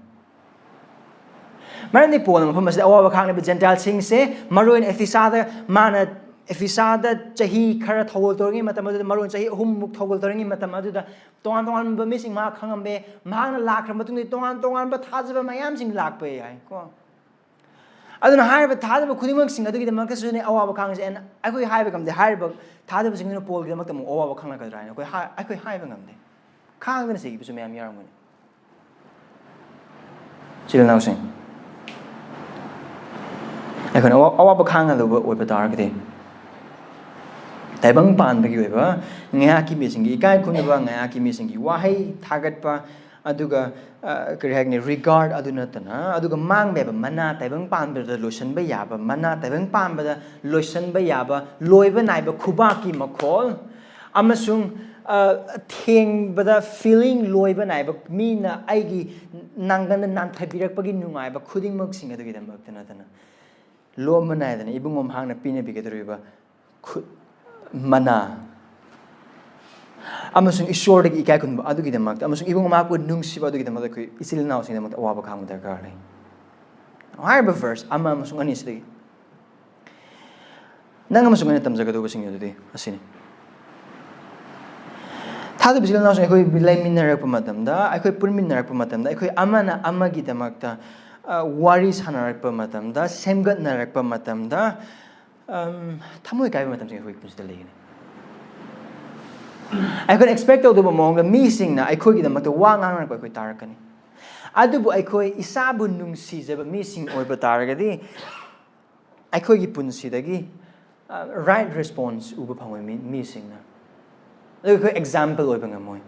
ꯃꯔꯝꯗꯤ ꯄꯣꯜꯅ ꯃꯐꯝ ꯑꯁꯤꯗ ꯑꯋꯥꯕ ꯈꯥꯡꯂꯤꯕ ꯖꯦꯟꯇꯥꯏꯜꯁꯤꯡꯁꯦ, ꯃꯔꯨꯑꯣꯏꯅ ꯑꯦꯐꯤꯁꯥꯗ, ꯃꯥꯅ ꯑꯦꯐꯤꯁꯥꯗ ꯆꯍꯤ ꯈꯔ ꯊꯧꯒꯜ ꯇꯧꯔꯤꯉꯩ ꯃꯇꯝ ꯑꯗꯨꯗ, ꯃꯔꯨꯑꯣꯏꯅ ꯆꯍꯤ ꯑꯍꯨꯝꯃꯨꯛ ꯊꯧꯒꯜ ꯇꯧꯔꯤꯉꯩ ꯃꯇꯝ ꯑꯗꯨꯗ, ꯇꯣꯉꯥꯟ ꯇꯣꯉꯥꯟꯕ ꯃꯤꯁꯤꯡ ꯃꯍꯥꯛ ꯈꯪꯉꯝꯕ ꯌꯥꯏ꯫ ꯃꯍꯥꯛꯅ ꯂꯥꯛꯈ꯭ꯔ ꯃꯇꯨꯡꯗ ꯇꯣꯉꯥꯟ ꯇꯣꯉꯥꯟꯕ ꯊꯥꯖꯕ ꯃꯌꯥꯝꯁꯤꯡ ꯂꯥꯛꯄ ꯌꯥꯏ ꯀꯣ꯫ ꯑꯗꯨꯅ ꯍꯥꯏꯔꯤꯕ ꯊꯥꯖꯕ ꯈꯨꯗꯤꯡꯃꯛꯁꯤꯡ ꯑꯗꯨꯒꯤꯗꯃꯛꯇꯁꯨꯅꯦ ꯑꯋꯥꯕ ꯈꯥꯡꯉꯤꯁꯦ꯫ And ꯑꯩꯈꯣꯏ ꯍꯥꯏꯕ ꯉꯝꯗꯦ, ꯍꯥꯏꯔꯤꯕ ꯊꯥꯖꯕꯁꯤꯡꯗꯨꯅ ꯄꯣꯜꯒꯤꯗꯃꯛꯇ ꯑꯃꯨꯛ ꯑꯋꯥꯕ ꯈꯪꯂꯛꯀꯗ꯭ꯔꯥ ꯍꯥꯏꯅ ꯑꯩꯈꯣꯏ ꯍꯥꯏ-, ꯑꯩꯈꯣꯏ ꯍꯥꯏꯕ ꯉꯝꯗꯦ꯫ ꯈꯥꯡꯗꯅ ꯁꯤꯈꯤꯕꯁꯨ ꯃꯌꯥꯝ ꯌꯥꯎꯔꯝꯒꯅꯤ꯫ ꯏꯆꯤꯜ ꯏꯅꯥꯎꯁꯤꯡ, ꯑꯩꯈꯣꯏꯅ ꯑꯋꯥ-, ꯑꯋꯥꯕ ꯈꯥꯡꯒꯗꯧꯕ ꯑꯣꯏꯕ ꯇꯥꯔꯒꯗꯤ, ꯇꯥꯏꯕꯪ ꯄꯥꯟꯕꯒꯤ ꯑꯣꯏꯕ ꯉꯥꯏꯍꯥꯛꯀꯤ ꯃꯤꯁꯤꯡꯒꯤ ꯏꯀꯥꯏ ꯈꯨꯝꯅꯕ, ꯉꯥꯏꯍꯥꯛꯀꯤ ꯃꯤꯁꯤꯡꯒꯤ ꯋꯥꯍꯩ ꯊꯥꯒꯠꯄ, ꯑꯗꯨꯒ, ꯑ, ꯀꯔꯤ ꯍꯥꯏꯒꯅꯤ, regard ꯑꯗꯨ ꯅꯠꯇꯅ, ꯑꯗꯨꯒ ꯃꯥꯡꯕ ꯌꯥꯕ ꯃꯅꯥ, ꯇꯥꯏꯕꯪ ꯄꯥꯟꯕꯗ ꯂꯣꯏꯁꯤꯟꯕ ꯌꯥꯕ ꯃꯅꯥ, ꯇꯥꯏꯕꯪ ꯄꯥꯟꯕꯗ ꯂꯣꯏꯁꯤꯟꯕ ꯌꯥꯕ, ꯂꯣꯏꯕ ꯅꯥꯏꯕ ꯈꯨꯕꯥꯛꯀꯤ ꯃꯈꯣꯜ, ꯑꯃꯁꯨꯡ, ꯑ, ꯊꯦꯡꯕꯗ feeling ꯂꯣꯏꯕ ꯅꯥꯏꯕ, ꯃꯤꯅ ꯑꯩꯒꯤ ꯅꯥꯡꯒꯟꯗ ꯅꯥꯟꯊꯕꯤꯔꯛꯄꯒꯤ ꯅꯨꯡꯉꯥꯏꯕ ꯈꯨꯗꯤꯡꯃꯛꯁꯤꯡ ꯑꯗꯨꯒꯤꯗꯃꯛꯇ ꯅꯠꯇꯅ, ꯂꯣꯝꯕ ꯅꯥꯏꯗꯅ ꯏꯕꯨꯡꯉꯣ ꯃꯍꯥꯛꯅ ꯄꯤꯅꯕꯤꯒꯗꯧꯔꯤꯕ ꯈꯨ-, ꯃꯅꯥ ꯑꯃꯁꯨꯡ ꯏꯁꯣꯔꯗꯒꯤ ꯏꯀꯥꯏ ꯈꯨꯝꯅꯕ ꯑꯗꯨꯒꯤꯗꯃꯛꯇ ꯑꯃꯁꯨꯡ ꯏꯕꯨꯡꯉꯣ ꯃꯍꯥꯛꯄꯨ ꯅꯨꯡꯁꯤꯕ ꯑꯗꯨꯒꯤꯗꯃꯛꯇ ꯑꯩꯈꯣꯏ ꯏꯆꯤꯜ ꯏꯅꯥꯎꯁꯤꯡꯒꯤꯗꯃꯛꯇ ꯑꯋꯥꯕ ꯈꯥꯡꯕ ꯗꯔꯀꯥꯔ ꯂꯩ꯫ ꯍꯥꯏꯔꯤꯕ verse ꯑꯃ ꯑꯃꯁꯨꯡ ꯑꯅꯤ ꯑꯁꯤꯗꯒꯤ ꯅꯪ ꯑꯃꯁꯨꯡ ꯑꯩꯅ ꯇꯝꯖꯒꯗꯧꯕꯁꯤꯡ ꯑꯗꯨꯗꯤ ꯑꯁꯤꯅꯤ: ꯊꯥꯖꯕꯁꯤ ꯀꯩꯅꯣ ꯑꯩꯈꯣꯏ ꯂꯩꯃꯤꯟꯅꯔꯛꯄ ꯃꯇꯝꯗ, ꯑꯩꯈꯣꯏ ꯄꯨꯟꯃꯤꯟꯅꯔꯛꯄ ꯃꯇꯝꯗ, ꯑꯩꯈꯣꯏ ꯑꯃꯅ ꯑꯃꯒꯤꯗꯃꯛꯇ ꯋꯥꯔꯤ ꯁꯥꯟꯅꯔꯛꯄ ꯃꯇꯝꯗ, ꯁꯦꯝꯒꯠꯅꯔꯛꯄ ꯃꯇꯝꯗ, ꯊꯃꯣꯏ ꯀꯥꯏꯕ ꯃꯇꯝꯁꯤꯡ ꯑꯩꯈꯣꯏꯒꯤ ꯄꯨꯟꯁꯤꯗ ꯂꯩꯒꯅꯤ꯫ ꯑꯩꯈꯣꯏꯅ ꯑꯦꯛꯁꯄꯦꯛ ꯇꯧꯗꯕ ꯃꯑꯣꯡꯗ ꯃꯤꯁꯤꯡꯅ ꯑꯩꯈꯣꯏꯒꯤꯗꯃꯛꯇ ꯋꯥ ꯉꯥꯡꯅꯔꯛꯄ ꯑꯩꯈꯣꯏ ꯇꯥꯔꯛꯀꯅꯤ꯫ ꯑꯗꯨꯕꯨ ꯑꯩꯈꯣꯏ ꯏꯁꯥꯕꯨ ꯅꯨꯡꯁꯤꯖꯕ ꯃꯤꯁꯤꯡ ꯑꯣꯏꯕ ꯇꯥꯔꯒꯗꯤ, ꯑꯩꯈꯣꯏꯒꯤ ꯄꯨꯟꯁꯤꯗꯒꯤ ꯔꯥꯏꯠ ꯔꯦꯁꯄꯣꯟꯁ ꯎꯕ ꯐꯪꯉꯣꯏ ꯃꯤ ꯃꯤꯁꯤꯡꯅ꯫ ꯑꯗꯨꯒ ꯑꯩꯈꯣꯏ ꯑꯦꯛꯖꯥꯝꯄꯜ ꯑꯣꯏꯕ ꯉꯝꯃꯣꯏ꯫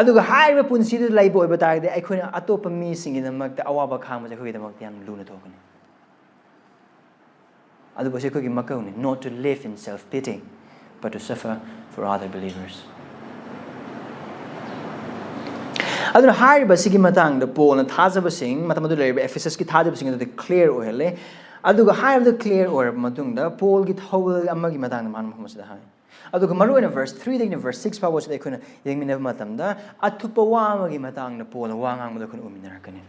ꯑꯗꯨꯒ ꯍꯥꯏꯔꯤꯕ ꯄꯨꯟꯁꯤꯗꯨꯗ ꯂꯩꯕ ꯑꯣꯏꯕ ꯇꯥꯔꯒꯗꯤ, ꯑꯩꯈꯣꯏꯅ ꯑꯇꯣꯞꯄ ꯃꯤꯁꯤꯡꯒꯤꯗꯃꯛꯇ ꯑꯋꯥꯕ ꯈꯥꯡꯕꯁꯦ ꯑꯩꯈꯣꯏꯒꯤꯗꯃꯛꯇ ꯌꯥꯝ ꯂꯨꯅ ꯊꯣꯛꯀꯅꯤ꯫ ꯑꯗꯨꯕꯨ ꯁꯤ ꯑꯩꯈꯣꯏꯒꯤ ꯃꯀꯧꯅꯤ, not to live in self pity, but to suffer for other believers. ꯑꯗꯨꯅ ꯍꯥꯏꯔꯤꯕꯁꯤꯒꯤ ꯃꯇꯥꯡꯗ ꯄꯣꯜꯅ ꯊꯥꯖꯕꯁꯤꯡ, ꯃꯇꯝ ꯑꯗꯨ ꯂꯩꯔꯤꯕ ꯑꯦꯐꯤꯁꯁꯀꯤ ꯊꯥꯖꯕꯁꯤꯡ ꯑꯗꯨꯗ ꯀ꯭ꯂꯤꯌꯥꯔ ꯑꯣꯏꯍꯜꯂꯦ꯫ ꯑꯗꯨꯒ ꯍꯥꯏꯔꯤꯕꯗ ꯀ꯭ꯂꯤꯌꯥꯔ ꯑꯣꯏꯔꯕ ꯃꯇꯨꯡꯗ ꯄꯣꯜꯒꯤ ꯊꯧꯒꯜ ꯑꯃꯒꯤ ꯃꯇꯥꯡꯗ ꯃꯥꯅ ꯃꯐꯝ ꯑꯁꯤꯗ ꯍꯥꯏ꯫ ꯑꯗꯨꯒ ꯃꯔꯨꯑꯣꯏꯅ ꯚꯔꯁ ꯊ꯭ꯔꯤꯗꯒꯤꯅ ꯚꯔꯁ ꯁꯤꯛꯁ ꯐꯥꯎꯕꯁꯤꯗ ꯑꯩꯈꯣꯏꯅ ꯌꯦꯡꯃꯤꯟꯅꯕ ꯃꯇꯝꯗ, ꯑꯊꯨꯞꯄ ꯋꯥ ꯑꯃꯒꯤ ꯃꯇꯥꯡꯗ ꯄꯣꯜꯅ ꯋꯥ ꯉꯥꯡꯕꯗ ꯑꯩꯈꯣꯏꯅ ꯎꯃꯤꯟꯅꯔꯛꯀꯅꯤ꯫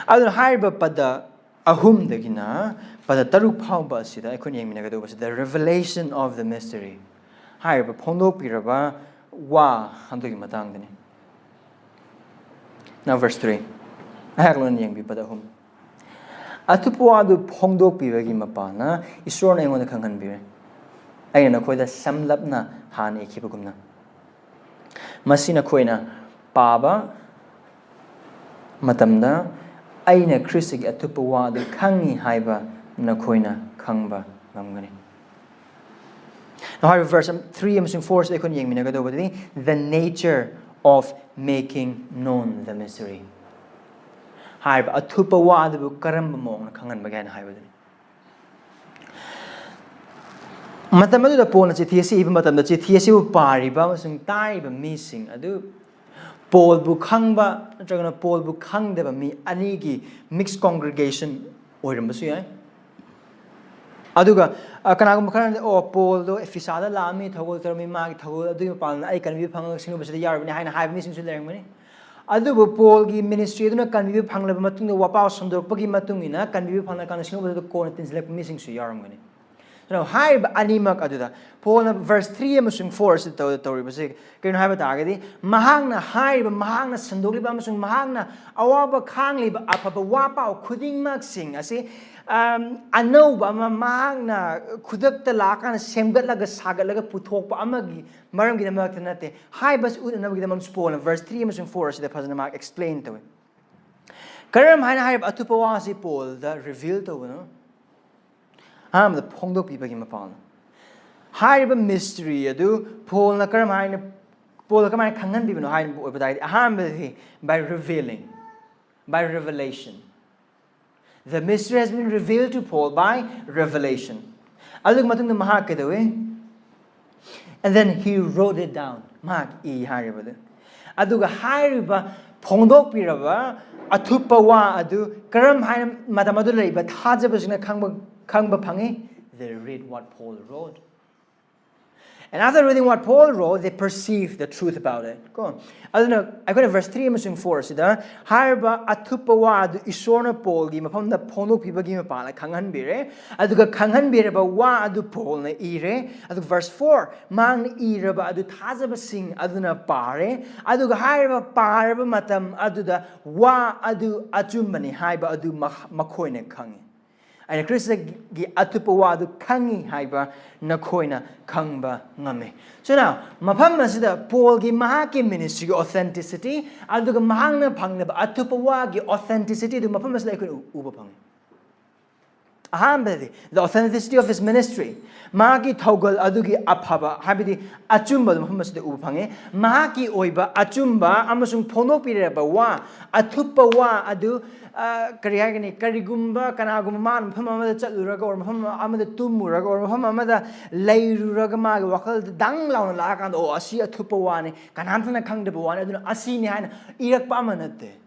ꯑꯗꯨꯅ ꯍꯥꯏꯔꯤꯕ ꯄꯗ ꯑꯍꯨꯝꯗꯒꯤꯅ ꯄꯗ ꯇꯔꯨꯛ ꯐꯥꯎꯕ ꯑꯁꯤꯗ ꯑꯩꯈꯣꯏꯅ ꯌꯦꯡꯃꯤꯟꯅꯒꯗꯧꯕꯁꯤꯗ revelation of the mystery ꯍꯥꯏꯔꯤꯕ ꯐꯣꯡꯗꯣꯛꯄꯤꯔꯕ ꯋꯥ ꯑꯗꯨꯒꯤ ꯃꯇꯥꯡꯗꯅꯤ꯫ Now verse three. ꯑꯩꯍꯥꯛ ꯂꯣꯏꯅ ꯌꯦꯡꯕꯤꯌꯨ, ꯄꯗ ꯑꯍꯨꯝ꯫ ꯑꯊꯨꯞꯄ ꯋꯥꯗꯨ ꯐꯣꯡꯗꯣꯛꯄꯤꯕꯒꯤ ꯃꯄꯥꯅ ꯏꯁꯣꯔꯅ ꯑꯩꯉꯣꯟꯗ ꯈꯪꯍꯟꯕꯤꯔꯦ꯫ ꯑꯩꯅ ꯅꯈꯣꯏꯗ ꯁꯝꯂꯞꯅ ꯍꯥꯟꯅ ꯏꯈꯤꯕꯒꯨꯝꯅ꯫ ꯃꯁꯤ ꯅꯈꯣꯏꯅ ꯄꯥꯕ ꯃꯇꯝꯗ ꯑꯩꯅ ꯈ꯭ꯔꯤꯁꯇꯒꯤ ꯑꯊꯨꯞꯄ ꯋꯥ ꯑꯗꯨ ꯈꯪꯏ ꯍꯥꯏꯕ ꯅꯈꯣꯏꯅ ꯈꯪꯕ ꯉꯝꯒꯅꯤ꯫ Now, ꯍꯥꯏꯔꯤꯕ ꯚꯔꯁ ꯊ꯭ꯔꯤ ꯑꯃꯁꯨꯡ ꯐꯣꯔꯁꯤꯗ ꯑꯩꯈꯣꯏꯅ ꯌꯦꯡꯃꯤꯟꯅꯒꯗꯧꯕꯗꯤ the nature of making known the mystery꯫ ꯍꯥꯏꯔꯤꯕ ꯑꯊꯨꯞꯄ ꯋꯥ ꯑꯗꯨꯕꯨ ꯀꯔꯝꯕ ꯃꯑꯣꯡꯗ ꯈꯪꯍꯟꯕꯒꯦ ꯍꯥꯏꯅ ꯍꯥꯏꯕꯗꯨꯅꯤ꯫ ꯃꯇꯝ ꯑꯗꯨꯗ ꯄꯣꯜꯅ ꯆꯤꯊꯤ ꯑꯁꯤ ꯏꯕ ꯃꯇꯝꯗ, ꯆꯤꯊꯤ ꯑꯁꯤꯕꯨ ꯄꯥꯔꯤꯕ ꯑꯃꯁꯨꯡ ꯇꯥꯔꯤꯕ ꯃꯤꯁꯤꯡ ꯑꯗꯨ ꯄꯣꯜꯕꯨ ꯈꯪꯕ ꯅꯠꯇ꯭ꯔꯒꯅ ꯄꯣꯜꯕꯨ ꯈꯪꯗꯕ ꯃꯤ ꯑꯅꯤꯒꯤ ꯃꯤꯛꯁ ꯀꯣꯡꯒ꯭ꯔꯦꯒꯦꯁꯟ ꯑꯣꯏꯔꯝꯕꯁꯨ ꯌꯥꯏ꯫ ꯑꯗꯨꯒ, ꯑ, ꯀꯅꯥꯒꯨꯝꯕ ꯈꯔꯅꯗꯤ, "ꯑꯣ, ꯄꯣꯜꯗꯣ ꯑꯦꯐꯤꯁꯥꯗ ꯂꯥꯛꯑꯝꯃꯤ, ꯊꯧꯒꯜ ꯇꯧꯔꯝꯃꯤ, ꯃꯥꯒꯤ ꯊꯧꯒꯜ ꯑꯗꯨꯒꯤ ꯃꯄꯥꯟꯗ ꯑꯩ ꯀꯟꯕꯤꯕ ꯐꯪꯉꯒ ꯁꯤꯡꯅꯕꯁꯤꯗ ꯌꯥꯎꯔꯤꯕꯅꯤ" ꯍꯥꯏꯅ ꯍꯥꯏꯕ ꯃꯤꯁꯤꯡꯁꯨ ꯂꯩꯔꯝꯒꯅꯤ꯫ ꯑꯗꯨꯕꯨ ꯄꯣꯜꯒꯤ ꯃꯤꯅꯤꯁꯇ꯭ꯔꯤ ꯑꯗꯨꯅ ꯀꯟꯕꯤꯕ ꯐꯪꯂꯕ ꯃꯇꯨꯡꯗ, ꯋꯥꯄꯥꯎ ꯁꯟꯗꯣꯔꯛꯄꯒꯤ ꯃꯇꯨꯡ ꯏꯟꯅ ꯀꯟꯕꯤꯕ ꯐꯪꯂꯀꯥꯟꯗ ꯁꯤꯡꯅꯕꯗꯨꯗ ꯀꯣꯟꯅ ꯇꯤꯟꯁꯤꯜꯂꯛꯄ ꯃꯤꯁꯤꯡꯁꯨ ꯌꯥꯎꯔꯝꯒꯅꯤ꯫ ꯍꯥꯏꯔꯤꯕ ꯑꯅꯤꯃꯛ ꯑꯗꯨꯗ ꯄꯣꯜꯅ verse three ꯑꯃꯁꯨꯡ four ꯑꯁꯤꯗ ꯇꯧ- ꯇꯧꯔꯤꯕꯁꯤ ꯀꯩꯅꯣ ꯍꯥꯏꯕ ꯇꯥꯔꯒꯗꯤ, ꯃꯍꯥꯛꯅ ꯍꯥꯏꯔꯤꯕ, ꯃꯍꯥꯛꯅ ꯁꯟꯗꯣꯛꯂꯤꯕ ꯑꯃꯁꯨꯡ ꯃꯍꯥꯛꯅ ꯑꯋꯥꯕ ꯈꯥꯡꯂꯤꯕ ꯑꯐꯕ ꯋꯥ ꯄꯥꯎ ꯈꯨꯗꯤꯡꯃꯛꯁꯤꯡ ꯑꯁꯤ, ꯑꯝ, ꯑꯅꯧꯕ ꯑꯃ ꯃꯍꯥꯛꯅ ꯈꯨꯗꯛꯇ ꯂꯥꯛꯑꯀꯥꯟꯗ ꯁꯦꯝꯒꯠꯂꯒ ꯁꯥꯒꯠꯂꯒ ꯄꯨꯊꯣꯛꯄ ꯑꯃꯒꯤ ꯃꯔꯝꯒꯤꯗꯃꯛꯇ ꯅꯠꯇꯦ꯫ ꯍꯥꯏꯕꯁꯤ ꯎꯠꯅꯅꯕꯒꯤꯗꯃꯛ ꯄꯣꯜꯅ verse three ꯑꯃꯁꯨꯡ four ꯑꯁꯤꯗ ꯐꯖꯅ ꯃꯍꯥꯛ explain ꯇꯧꯏ꯫ ꯀꯔꯝ ꯍꯥꯏꯅ ꯍꯥꯏꯔꯤꯕ ꯑꯊꯨꯞꯄ ꯋꯥ ꯑꯁꯤ ꯄꯣꯜꯗ reveal ꯇꯧꯕꯅꯣ? ꯑꯍꯥꯟꯕꯗ ꯐꯣꯡꯗꯣꯛꯄꯤꯕꯒꯤ ꯃꯄꯥꯜꯅ꯫ ꯍꯥꯏꯔꯤꯕ mystery ꯑꯗꯨ ꯄꯣꯜꯅ ꯀꯔꯝ ꯍꯥꯏꯅ, ꯄꯣꯜꯅ ꯀꯃꯥꯏꯅ ꯈꯪꯍꯟꯕꯤꯕꯅꯣ ꯍꯥꯏꯅ ꯑꯣꯏꯕ ꯇꯥꯔꯒꯗꯤ, ꯑꯍꯥꯟꯕꯗꯗꯤ by revealing, by revelation. The mystery has been revealed to Paul by revelation. ꯑꯗꯨꯒꯤ ꯃꯇꯨꯡꯗ ꯃꯍꯥꯛ ꯀꯩꯗꯧꯏ? And then he wrote it down. ꯃꯍꯥꯛ ꯏ ꯍꯥꯏꯔꯤꯕꯗꯨ꯫ ꯑꯗꯨꯒ ꯍꯥꯏꯔꯤꯕ ꯐꯣꯡꯗꯣꯛꯄꯤꯔꯕ ꯑꯊꯨꯞꯄ ꯋꯥ ꯑꯗꯨ ꯀꯔꯝ ꯍꯥꯏꯅ ꯃꯇꯝ ꯑꯗꯨ ꯂꯩꯕ ꯊꯥꯖꯕꯁꯤꯡꯅ ꯈꯪꯕ, ꯈꯪꯕ ꯐꯪꯉꯤ? They read what Paul wrote. And after reading what Paul wrote, they perceive the truth about it. ꯀꯣ? ꯑꯗꯨꯅ ꯑꯩꯈꯣꯏꯅ verse three ꯑꯃꯁꯨꯡ four ꯑꯁꯤꯗ ꯍꯥꯏꯔꯤꯕ ꯑꯊꯨꯞꯄ ꯋꯥ ꯑꯗꯨ ꯏꯁꯣꯔꯅ ꯄꯣꯜꯒꯤ ꯃꯐꯝꯗ ꯐꯣꯡꯗꯣꯛꯄꯤꯕꯒꯤ ꯃꯄꯥꯟꯗ ꯈꯪꯍꯟꯕꯤꯔꯦ꯫ ꯑꯗꯨꯒ ꯈꯪꯍꯟꯕꯤꯔꯕ ꯋꯥ ꯑꯗꯨ ꯄꯣꯜꯅ ꯏꯔꯦ꯫ ꯑꯗꯨꯒ verse four, ꯃꯍꯥꯛꯅ ꯏꯔꯕ ꯑꯗꯨ ꯊꯥꯖꯕꯁꯤꯡ ꯑꯗꯨꯅ ꯄꯥꯔꯦ꯫ ꯑꯗꯨꯒ ꯍꯥꯏꯔꯤꯕ ꯄꯥꯔꯕ ꯃꯇꯝ ꯑꯗꯨꯗ ꯋꯥ ꯑꯗꯨ ꯑꯆꯨꯝꯕꯅꯤ ꯍꯥꯏꯕ ꯑꯗꯨ ꯃꯈ-, ꯃꯈꯣꯏꯅ ꯈꯪꯉꯤ꯫ ꯑꯩꯅ ꯈ꯭ꯔꯤꯁꯇꯒꯤ ꯑꯊꯨꯞꯄ ꯋꯥ ꯑꯗꯨ ꯈꯪꯉꯤ ꯍꯥꯏꯕ ꯅꯈꯣꯏꯅ ꯈꯪꯕ ꯉꯝꯃꯤ꯫ So now, ꯃꯐꯝ ꯑꯁꯤꯗ ꯄꯣꯜꯒꯤ ꯃꯍꯥꯛꯀꯤ ministryꯒꯤ authenticity, ꯑꯗꯨꯒ ꯃꯍꯥꯛꯅ ꯐꯪꯂꯤꯕ ꯑꯊꯨꯞꯄ ꯋꯥꯒꯤ authenticity ꯑꯗꯨ ꯃꯐꯝ ꯑꯁꯤꯗ ꯑꯩꯈꯣꯏꯅ ꯎ-, ꯎꯕ ꯐꯪꯉꯤ꯫ ꯑꯍꯥꯟꯕꯗꯗꯤ, the authenticity of his ministry, ꯃꯍꯥꯛꯀꯤ ꯊꯧꯒꯜ ꯑꯗꯨꯒꯤ ꯑꯐꯕ, ꯍꯥꯏꯕꯗꯤ ꯑꯆꯨꯝꯕꯗꯨ ꯃꯐꯝ ꯑꯁꯤꯗ ꯎꯕ ꯐꯪꯉꯤ꯫ ꯃꯍꯥꯛꯀꯤ ꯑꯣꯏꯕ ꯑꯆꯨꯝꯕ ꯑꯃꯁꯨꯡ ꯐꯣꯡꯗꯣꯛꯄꯤꯔꯕ ꯋꯥ, ꯑꯊꯨꯞꯄ ꯋꯥ ꯑꯗꯨ, ꯑ, ꯀꯔꯤ ꯍꯥꯏꯒꯅꯤ, ꯀꯔꯤꯒꯨꯝꯕ ꯀꯅꯥꯒꯨꯝꯕ ꯃꯥꯅ ꯃꯐꯝ ꯑꯃꯗ ꯆꯠꯂꯨꯔꯒ, or ꯃꯐꯝ ꯑꯃꯗ ꯇꯨꯝꯃꯨꯔꯒ, or ꯃꯐꯝ ꯑꯃꯗ ꯂꯩꯔꯨꯔꯒ ꯃꯥꯒꯤ ꯋꯥꯈꯜꯗ ꯗꯪ ꯂꯥꯎꯅ ꯂꯥꯛꯑꯀꯥꯟꯗ, "ꯑꯣ, ꯑꯁꯤ ꯑꯊꯨꯞꯄ ꯋꯥꯅꯤ, ꯀꯅꯥꯝꯇꯅ ꯈꯪꯗꯕ ꯋꯥꯅꯤ, ꯑꯗꯨꯅ ꯑꯁꯤꯅꯤ" ꯍꯥꯏꯅ ꯏꯔꯛꯄ ꯑꯃ ꯅꯠꯇꯦ꯫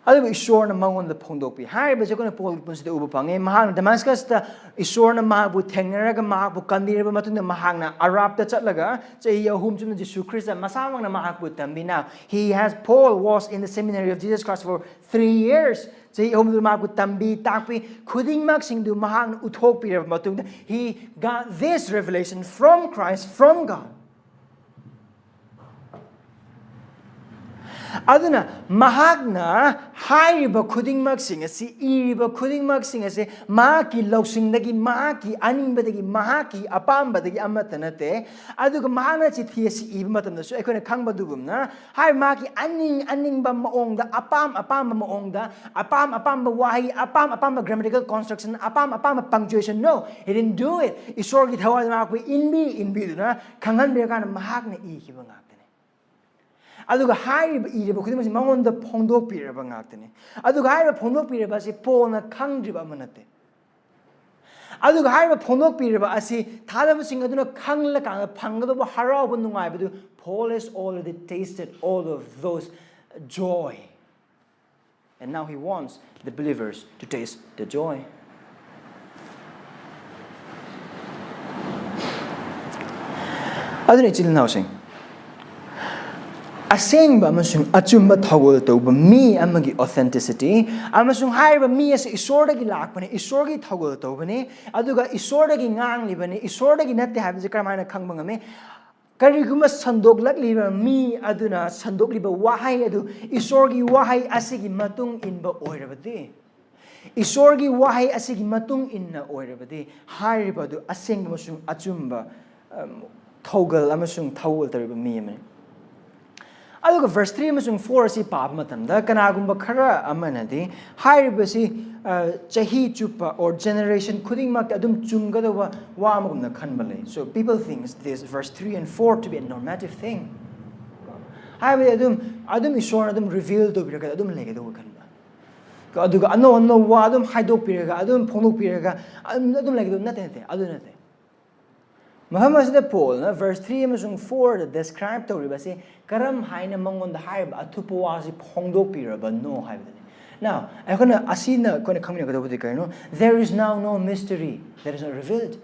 ꯑꯗꯨꯕꯨ ꯏꯁꯣꯔꯅ ꯃꯉꯣꯟꯗ ꯐꯣꯡꯗꯣꯛꯄꯤ꯫ ꯍꯥꯏꯔꯤꯕꯁꯦ ꯑꯩꯈꯣꯏꯅ ꯄꯣꯜꯒꯤ ꯄꯨꯟꯁꯤꯗ ꯎꯕ ꯐꯪꯉꯤ꯫ ꯃꯍꯥꯛꯅ ꯗꯃꯥꯁꯀꯁꯇ ꯏꯁꯣꯔꯅ ꯃꯍꯥꯛꯄꯨ ꯊꯦꯡꯅꯔꯒ ꯃꯍꯥꯛꯄꯨ ꯀꯟꯕꯤꯔꯕ ꯃꯇꯨꯡꯗ, ꯃꯍꯥꯛꯅ ꯑꯔꯥꯞꯇ ꯆꯠꯂꯒ ꯆꯍꯤ ꯑꯍꯨꯝ ꯆꯨꯞꯅ ꯖꯤꯁꯨ ꯈ꯭ꯔꯤꯁꯇ ꯃꯁꯥꯃꯛꯅ ꯃꯍꯥꯛꯄꯨ ꯇꯝꯕꯤ꯫ Now, he has, Paul was in the seminary of Jesus Christ for three years. ꯆꯍꯤ ꯑꯍꯨꯝꯗꯨ ꯃꯍꯥꯛꯄꯨ ꯇꯝꯕꯤ ꯇꯥꯛꯄꯤ ꯈꯨꯗꯤꯡꯃꯛꯁꯤꯡꯗꯨ ꯃꯍꯥꯛꯅ ꯎꯠꯊꯣꯛꯄꯤꯔꯕ ꯃꯇꯨꯡꯗ, he got this revelation from Christ, from God. ꯑꯗꯨꯅ ꯃꯍꯥꯛꯅ ꯍꯥꯏꯔꯤꯕ ꯈꯨꯗꯤꯡꯃꯛꯁꯤꯡ ꯑꯁꯤ, ꯏꯔꯤꯕ ꯈꯨꯗꯤꯡꯃꯛꯁꯤꯡ ꯑꯁꯤ ꯃꯍꯥꯛꯀꯤ ꯂꯧꯁꯤꯡꯗꯒꯤ, ꯃꯍꯥꯛꯀꯤ ꯑꯅꯤꯡꯕꯗꯒꯤ, ꯃꯍꯥꯛꯀꯤ ꯑꯄꯥꯝꯕꯗꯒꯤ ꯑꯃꯠꯇ ꯅꯠꯇꯦ꯫ ꯑꯗꯨꯒ ꯃꯍꯥꯛꯅ ꯆꯤꯊꯤ ꯑꯁꯤ ꯏꯕ ꯃꯇꯝꯗꯁꯨ ꯑꯩꯈꯣꯏꯅ ꯈꯪꯕ ꯑꯗꯨꯒꯨꯝꯅ, ꯍꯥꯏ ꯃꯍꯥꯛꯀꯤ ꯑꯅꯤꯡ ꯑꯅꯤꯡꯕ ꯃꯑꯣꯡꯗ, ꯑꯄꯥꯝ ꯑꯄꯥꯝꯕ ꯃꯑꯣꯡꯗ, ꯑꯄꯥꯝ ꯑꯄꯥꯝꯕ ꯋꯥꯍꯩ, ꯑꯄꯥꯝ ꯑꯄꯥꯝꯕ grammatical construction, ꯑꯄꯥꯝ ꯑꯄꯥꯝꯕ punctuation, no, he didn't do it. ꯏꯁꯣꯔꯒꯤ ꯊꯋꯥꯏꯗ ꯃꯍꯥꯛꯄꯨ ꯏꯟꯕꯤ ꯏꯟꯕꯤꯗꯨꯅ ꯈꯪꯍꯟꯕꯤꯔꯀꯥꯟꯗ ꯃꯍꯥꯛꯅ ꯏꯈꯤꯕ ꯉꯥꯛꯇꯅꯤ꯫ ꯑꯗꯨꯒ ꯍꯥꯏꯔꯤꯕ, ꯏꯔꯤꯕ ꯈꯨꯗꯤꯡꯃꯛꯁꯤ ꯃꯉꯣꯟꯗ ꯐꯣꯡꯗꯣꯛꯄꯤꯔꯕ ꯉꯥꯛꯇꯅꯤ꯫ ꯑꯗꯨꯒ ꯍꯥꯏꯔꯤꯕ ꯐꯣꯡꯗꯣꯛꯄꯤꯔꯕ ꯑꯁꯤ ꯄꯣꯜꯅ ꯈꯪꯗ꯭ꯔꯤꯕ ꯑꯃ ꯅꯠꯇꯦ꯫ ꯑꯗꯨꯒ ꯍꯥꯏꯔꯤꯕ ꯐꯣꯡꯗꯣꯛꯄꯤꯔꯕ ꯑꯁꯤ ꯊꯥꯖꯕꯁꯤꯡ ꯑꯗꯨꯅ ꯈꯪꯂꯀꯥꯟꯗ ꯐꯪꯒꯗꯧꯕ ꯍꯔꯥꯎꯕ ꯅꯨꯡꯉꯥꯏꯕꯗꯨ, Paul has already tasted all of those joy. And now he wants the believers to taste the joy. ꯑꯗꯨꯅ ꯏꯆꯤꯜ ꯏꯅꯥꯎꯁꯤꯡ, ꯑꯁꯦꯡꯕ ꯑꯃꯁꯨꯡ ꯑꯆꯨꯝꯕ ꯊꯧꯒꯜ ꯇꯧꯕ ꯃꯤ ꯑꯃꯒꯤ authenticity, ꯑꯃꯁꯨꯡ ꯍꯥꯏꯔꯤꯕ ꯃꯤ ꯑꯁꯤ ꯏꯁꯣꯔꯗꯒꯤ ꯂꯥꯛꯄꯅꯤ, ꯏꯁꯣꯔꯒꯤ ꯊꯧꯒꯜ ꯇꯧꯕꯅꯤ, ꯑꯗꯨꯒ ꯏꯁꯣꯔꯗꯒꯤ ꯉꯥꯡꯂꯤꯕꯅꯤ, ꯏꯁꯣꯔꯗꯒꯤ ꯅꯠꯇꯦ ꯍꯥꯏꯕꯁꯤ ꯀꯔꯝꯍꯥꯏꯅ ꯈꯪꯕ ꯉꯝꯃꯤ? ꯀꯔꯤꯒꯨꯝꯕ ꯁꯟꯗꯣꯛꯂꯛꯂꯤꯕ ꯃꯤ ꯑꯗꯨꯅ ꯁꯟꯗꯣꯛꯂꯤꯕ ꯋꯥꯍꯩ ꯑꯗꯨ ꯏꯁꯣꯔꯒꯤ ꯋꯥꯍꯩ ꯑꯁꯤꯒꯤ ꯃꯇꯨꯡ ꯏꯟꯕ ꯑꯣꯏꯔꯕꯗꯤ, ꯏꯁꯣꯔꯒꯤ ꯋꯥꯍꯩ ꯑꯁꯤꯒꯤ ꯃꯇꯨꯡ ꯏꯟꯅ ꯑꯣꯏꯔꯕꯗꯤ, ꯍꯥꯏꯔꯤꯕ ꯑꯗꯨ ꯑꯁꯦꯡꯕ ꯑꯃꯁꯨꯡ ꯑꯆꯨꯝꯕ, ꯑꯝ, ꯊꯧꯒꯜ ꯑꯃꯁꯨꯡ ꯊꯧꯒꯜ ꯇꯧꯔꯤꯕ ꯃꯤ ꯑꯃꯅꯤ꯫ ꯑꯗꯨꯒ verse three ꯑꯃꯁꯨꯡ four ꯑꯁꯤ ꯄꯥꯕ ꯃꯇꯝꯗ, ꯀꯅꯥꯒꯨꯝꯕ ꯈꯔ ꯑꯃꯅꯗꯤ ꯍꯥꯏꯔꯤꯕꯁꯤ, ꯑ, ꯆꯍꯤ ꯆꯨꯞꯄ or generation ꯈꯨꯗꯤꯡꯃꯛꯇ ꯑꯗꯨꯝ ꯆꯨꯝꯒꯗꯧꯕ ꯋꯥ ꯑꯃꯒꯨꯝꯅ ꯈꯟꯕ ꯂꯩ꯫ So people thinks this verse three and four to be a normative thing. ꯍꯥꯏꯕꯗꯤ ꯑꯗꯨꯝ, ꯑꯗꯨꯝ ꯏꯁꯣꯔꯅ ꯑꯗꯨꯝ reveal ꯇꯧꯕꯤꯔꯒ ꯑꯗꯨꯝ ꯂꯩꯒꯗꯧꯕ ꯈꯟꯕ꯫ ꯑꯗꯨꯒ ꯑꯅꯧ ꯑꯅꯧꯕ ꯋꯥ ꯑꯗꯨꯝ ꯍꯥꯏꯗꯣꯛꯄꯤꯔꯒ, ꯑꯗꯨꯝ ꯐꯣꯡꯗꯣꯛꯄꯤꯔꯒ, ꯑꯗꯨꯝ, ꯑꯗꯨꯝ ꯂꯩꯒꯗꯧꯕ ꯅꯠꯇꯦ, ꯅꯠꯇꯦ, ꯑꯗꯨ ꯅꯠꯇꯦ꯫ ꯃꯐꯝ ꯑꯁꯤꯗ ꯄꯣꯜꯅ verse three ꯑꯃꯁꯨꯡ four ꯗ describe ꯇꯧꯔꯤꯕꯁꯤ ꯀꯔꯝ ꯍꯥꯏꯅ ꯃꯉꯣꯟꯗ ꯍꯥꯏꯔꯤꯕ ꯑꯊꯨꯞꯄ ꯋꯥ ꯑꯁꯤ ꯐꯣꯡꯗꯣꯛꯄꯤꯔꯕꯅꯣ ꯍꯥꯏꯕꯗꯨꯅꯤ꯫ Now, ꯑꯩꯈꯣꯏꯅ ꯑꯁꯤꯅ ꯑꯩꯈꯣꯏꯅ ꯈꯪꯃꯤꯟꯅꯒꯗꯧꯕꯗꯤ ꯀꯔꯤꯅꯣ? There is now no mystery that is not revealed.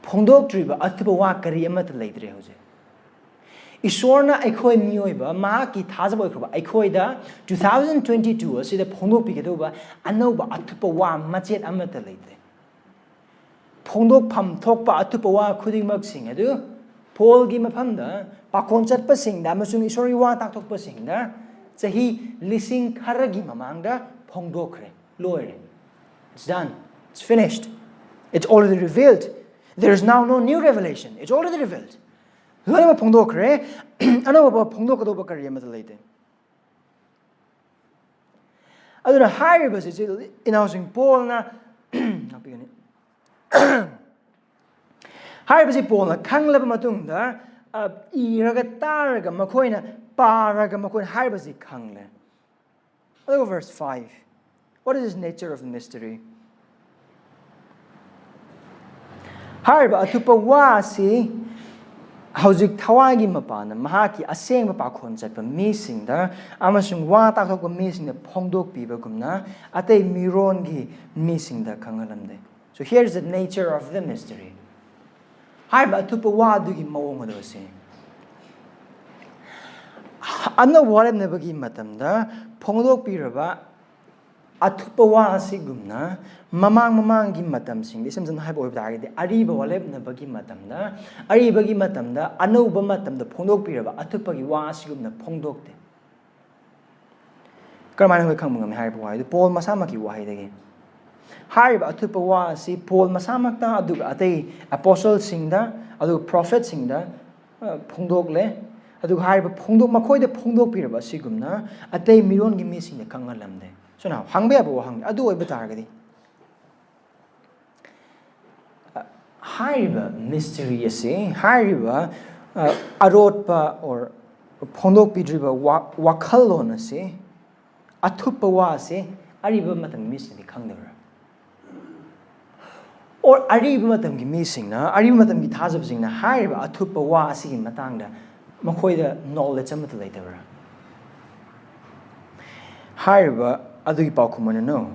ꯐꯣꯡꯗꯣꯛꯇ꯭ꯔꯤꯕ ꯑꯊꯨꯞꯄ ꯋꯥ ꯀꯔꯤ ꯑꯃꯠꯇ ꯂꯩꯇ꯭ꯔꯦ ꯍꯧꯖꯤꯛ꯫ ꯏꯁꯣꯔꯅ ꯑꯩꯈꯣꯏ ꯃꯤꯑꯣꯏꯕ, ꯃꯍꯥꯛꯀꯤ ꯊꯥꯖꯕ ꯑꯣꯏꯈ꯭ꯔꯕ ꯑꯩꯈꯣꯏꯗ two thousand twenty two ꯑꯁꯤꯗ ꯐꯣꯡꯗꯣꯛꯄꯤꯒꯗꯧꯕ ꯑꯅꯧꯕ ꯑꯊꯨꯞꯄ ꯋꯥ ꯃꯆꯦꯠ ꯑꯃꯠꯇ ꯂꯩꯇꯦ꯫ ꯐꯣꯡꯗꯣꯛꯐꯝ ꯊꯣꯛꯄ ꯑꯊꯨꯞꯄ ꯋꯥ ꯈꯨꯗꯤꯡꯃꯛꯁꯤꯡ ꯑꯗꯨ ꯄꯣꯜꯒꯤ ꯃꯐꯝꯗ, ꯄꯥꯈꯣꯟ ꯆꯠꯄꯁꯤꯡꯗ ꯑꯃꯁꯨꯡ ꯏꯁꯣꯔꯒꯤ ꯋꯥ ꯇꯥꯛꯊꯣꯛꯄꯁꯤꯡꯗ ꯆꯍꯤ ꯂꯤꯁꯤꯡ ꯈꯔꯒꯤ ꯃꯃꯥꯡꯗ ꯐꯣꯡꯗꯣꯛꯈ꯭ꯔꯦ꯫ ꯂꯣꯏꯔꯦ꯫ It's done. It's finished. It's already revealed. There is now no new revelation. It's already revealed. ꯂꯣꯏꯅꯃꯛ ꯐꯣꯡꯗꯣꯛꯈ꯭ꯔꯦ꯫ ꯑꯅꯧꯕ ꯐꯣꯡꯗꯣꯛꯀꯗꯧꯕ ꯀꯔꯤ ꯑꯃꯠꯇ ꯂꯩꯇꯦ꯫ ꯑꯗꯨꯅ ꯍꯥꯏꯔꯤꯕꯁꯤ ꯏꯆꯤꯜ ꯏꯅꯥꯎꯁꯤꯡ, ꯄꯣꯜꯅ ꯉꯥꯛꯄꯤꯒꯅꯤ꯫ ꯍꯥꯏꯔꯤꯕꯁꯤ ꯄꯣꯜꯅ ꯈꯪꯂꯕ ꯃꯇꯨꯡꯗ, ꯑ, ꯏꯔꯒ ꯇꯥꯔꯒ ꯃꯈꯣꯏꯅ ꯄꯥꯔꯒ ꯃꯈꯣꯏꯅ ꯍꯥꯏꯔꯤꯕꯁꯤ ꯈꯪꯂꯦ꯫ ꯑꯗꯨꯒ verse five, what is this nature of the mystery? ꯍꯥꯏꯔꯤꯕ ꯑꯊꯨꯞꯄ ꯋꯥ ꯑꯁꯤ ꯍꯧꯖꯤꯛ ꯊꯋꯥꯏꯒꯤ ꯃꯄꯥꯟꯅ ꯃꯍꯥꯛꯀꯤ ꯑꯁꯦꯡꯕ ꯄꯥꯈꯣꯟ ꯆꯠꯄ ꯃꯤꯁꯤꯡꯗ ꯑꯃꯁꯨꯡ ꯋꯥ ꯇꯥꯛꯊꯣꯛꯄ ꯃꯤꯁꯤꯡꯗ ꯐꯣꯡꯗꯣꯛꯄꯤꯕꯒꯨꯝꯅ ꯑꯇꯩ ꯃꯤꯔꯣꯟꯒꯤ ꯃꯤꯁꯤꯡꯗ ꯈꯪꯍꯜꯂꯝꯗꯦ꯫ So here's the nature of the mystery. ꯍꯥꯏꯔꯤꯕ ꯑꯊꯨꯞꯄ ꯋꯥ ꯑꯗꯨꯒꯤ ꯃꯑꯣꯡ ꯑꯗꯨ ꯑꯁꯤ ꯑꯅꯧꯕ ꯋꯥꯔꯦꯞꯅꯕꯒꯤ ꯃꯇꯝꯗ ꯐꯣꯡꯗꯣꯛꯄꯤꯔꯕ ꯑꯊꯨꯞꯄ ꯋꯥ ꯑꯁꯤꯒꯨꯝꯅ ꯃꯃꯥꯡ ꯃꯃꯥꯡꯒꯤ ꯃꯇꯝꯁꯤꯡꯗ, ꯏꯁꯝ ꯁꯝꯅ ꯍꯥꯏꯕ ꯑꯣꯏꯕ ꯇꯥꯔꯒꯗꯤ, ꯑꯔꯤꯕ ꯋꯥꯔꯦꯞꯅꯕꯒꯤ ꯃꯇꯝꯗ, ꯑꯔꯤꯕꯒꯤ ꯃꯇꯝꯗ ꯑꯅꯧꯕ ꯃꯇꯝꯗ ꯐꯣꯡꯗꯣꯛꯄꯤꯔꯕ ꯑꯊꯨꯞꯄꯒꯤ ꯋꯥ ꯑꯁꯤꯒꯨꯝꯅ ꯐꯣꯡꯗꯣꯛꯇꯦ꯫ ꯀꯔꯝꯍꯥꯏꯅ ꯑꯩꯈꯣꯏ ꯈꯪꯕ ꯉꯝꯃꯤ ꯍꯥꯏꯔꯤꯕ ꯋꯥꯍꯩꯗꯨ? ꯄꯣꯜ ꯃꯁꯥꯃꯛꯀꯤ ꯋꯥꯍꯩꯗꯒꯤ꯫ ꯍꯥꯏꯔꯤꯕ ꯑꯊꯨꯞꯄ ꯋꯥ ꯑꯁꯤ ꯄꯣꯜ ꯃꯁꯥꯃꯛꯇ, ꯑꯗꯨꯒ ꯑꯇꯩ ꯑꯦꯄꯣꯁꯇꯜꯁꯤꯡꯗ, ꯑꯗꯨꯒ ꯄ꯭ꯔꯣꯐꯦꯠꯁꯤꯡꯗ, ꯑ, ꯐꯣꯡꯗꯣꯛꯂꯦ꯫ ꯑꯗꯨꯒ ꯍꯥꯏꯔꯤꯕ ꯐꯣꯡꯗꯣꯛ-, ꯃꯈꯣꯏꯗ ꯐꯣꯡꯗꯣꯛꯄꯤꯔꯕ ꯑꯁꯤꯒꯨꯝꯅ ꯑꯇꯩ ꯃꯤꯔꯣꯟꯒꯤ ꯃꯤꯁꯤꯡꯗ ꯈꯪꯍꯜꯂꯝꯗꯦ꯫ So now, ꯍꯪꯕ ꯌꯥꯕ ꯋꯥꯍꯪꯅꯤ꯫ ꯑꯗꯨ ꯑꯣꯏꯕ ꯇꯥꯔꯒꯗꯤ, ꯑ, ꯍꯥꯏꯔꯤꯕ ꯃꯤꯁꯇꯔꯤ ꯑꯁꯤ, ꯍꯥꯏꯔꯤꯕ, ꯑ, ꯑꯔꯣꯠꯄ or ꯐꯣꯡꯗꯣꯛꯄꯤꯗ꯭ꯔꯤꯕ ꯋꯥ-, ꯋꯥꯈꯜꯂꯣꯟ ꯑꯁꯤ, ꯑꯊꯨꯞꯄ ꯋꯥ ꯑꯁꯤ ꯑꯔꯤꯕ ꯃꯇꯝꯒꯤ ꯃꯤꯁꯤꯡꯗꯤ ꯈꯪꯗꯕ꯭ꯔꯥ? Or ꯑꯔꯤꯕ ꯃꯇꯝꯒꯤ ꯃꯤꯁꯤꯡꯅ, ꯑꯔꯤꯕ ꯃꯇꯝꯒꯤ ꯊꯥꯖꯕꯁꯤꯡꯅ ꯍꯥꯏꯔꯤꯕ ꯑꯊꯨꯞꯄ ꯋꯥ ꯑꯁꯤꯒꯤ ꯃꯇꯥꯡꯗ ꯃꯈꯣꯏꯗ ꯅꯣꯂꯦꯖ ꯑꯃꯠꯇ ꯂꯩꯇꯕ꯭ꯔꯥ? ꯍꯥꯏꯔꯤꯕ ꯑꯗꯨꯒꯤ ꯄꯥꯎꯈꯨꯝ ꯑꯣꯏꯅ, no꯫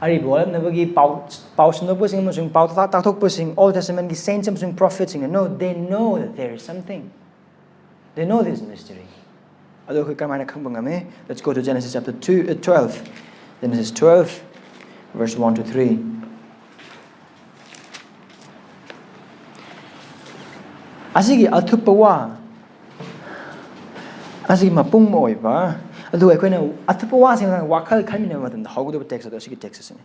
ꯑꯔꯤꯕ ꯋꯥꯔꯦꯞꯅꯕꯒꯤ ꯄꯥꯎ, ꯄꯥꯎ ꯁꯟꯗꯣꯛꯄꯁꯤꯡ ꯑꯃꯁꯨꯡ ꯄꯥꯎ ꯇꯥꯛ-, ꯇꯥꯛꯊꯣꯛꯄꯁꯤꯡ, Old Testament ꯒꯤ saints ꯑꯃꯁꯨꯡ prophet ꯁꯤꯡꯅ, no, they know that there is something꯫ They know this mystery. ꯑꯗꯣ ꯑꯩꯈꯣꯏ ꯀꯔꯝꯍꯥꯏꯅ ꯈꯪꯕ ꯉꯝꯃꯤ? Let's go to Genesis chapter two, uh, twelve. Genesis twelve, verse one to three. ꯑꯁꯤꯒꯤ ꯑꯊꯨꯞꯄ ꯋꯥ, ꯑꯁꯤꯒꯤ ꯃꯄꯨꯡ ꯑꯣꯏꯕ, ꯑꯗꯨꯒ ꯑꯩꯈꯣꯏꯅ ꯑꯊꯨꯞꯄ ꯋꯥꯁꯤꯡ ꯃꯇꯥꯡꯗ ꯋꯥꯈꯜ ꯈꯟꯃꯤꯟꯅꯕ ꯃꯇꯝꯗ ꯍꯧꯒꯗꯕ text ꯑꯗꯣ ꯑꯁꯤꯒꯤ text ꯑꯁꯤꯅꯤ꯫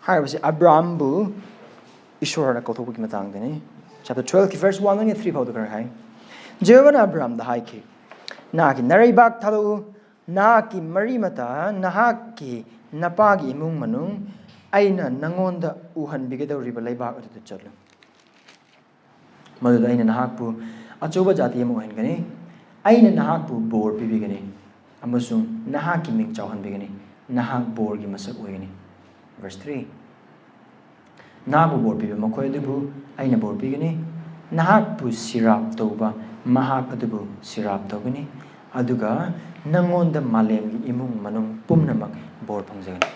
ꯍꯥꯏꯔꯤꯕꯁꯤ ꯑꯕ꯭ꯔꯥꯝꯕꯨ ꯏꯁꯣꯔꯅ ꯀꯧꯊꯣꯛꯄꯒꯤ ꯃꯇꯥꯡꯗꯅꯤ꯫ Chapter twelve ꯀꯤ verse one ꯗꯒꯤ three ꯐꯥꯎꯗ ꯈꯔ ꯍꯥꯏ꯫ ꯖꯦꯍꯣꯚꯥꯅ ꯑꯕ꯭ꯔꯥꯝꯗ ꯍꯥꯏꯈꯤ, "ꯅꯍꯥꯛꯀꯤ ꯅꯔꯩꯕꯥꯛ ꯊꯥꯗꯣꯛꯎ, ꯅꯍꯥꯛꯀꯤ ꯃꯔꯤ ꯃꯇꯥ, ꯅꯍꯥꯛꯀꯤ ꯅꯄꯥꯒꯤ ꯏꯃꯨꯡ ꯃꯅꯨꯡ, ꯑꯩꯅ ꯅꯉꯣꯟꯗ ꯎꯍꯟꯕꯤꯒꯗꯧꯔꯤꯕ ꯂꯩꯕꯥꯛ ꯑꯗꯨꯗ ꯆꯠꯂꯨ꯫ ꯃꯗꯨꯗ ꯑꯩꯅ ꯅꯍꯥꯛꯄꯨ ꯑꯆꯧꯕ ꯖꯥꯇꯤ ꯑꯃ ꯑꯣꯏꯍꯟꯒꯅꯤ꯫ ꯑꯩꯅ ꯅꯍꯥꯛꯄꯨ ꯕꯣꯔ ꯄꯤꯕꯤꯒꯅꯤ ꯑꯃꯁꯨꯡ ꯅꯍꯥꯛꯀꯤ ꯃꯤꯡ ꯆꯥꯎꯍꯟꯕꯤꯒꯅꯤ꯫ ꯅꯍꯥꯛ ꯕꯣꯔꯒꯤ ꯃꯁꯛ ꯑꯣꯏꯒꯅꯤ꯫" Verse three, "ꯅꯍꯥꯛꯄꯨ ꯕꯣꯔ ꯄꯤꯕ ꯃꯈꯣꯏ ꯑꯗꯨꯕꯨ ꯑꯩꯅ ꯕꯣꯔ ꯄꯤꯒꯅꯤ꯫ ꯅꯍꯥꯛꯄꯨ ꯁꯤꯔꯥꯞ ꯇꯧꯕ ꯃꯍꯥꯛ ꯑꯗꯨꯕꯨ ꯁꯤꯔꯥꯞ ꯇꯧꯒꯅꯤ꯫ ꯑꯗꯨꯒ ꯅꯉꯣꯟꯗ ꯃꯥꯂꯦꯝꯒꯤ ꯏꯃꯨꯡ ꯃꯅꯨꯡ ꯄꯨꯝꯅꯃꯛ ꯕꯣꯔ ꯐꯪꯖꯒꯅꯤ꯫"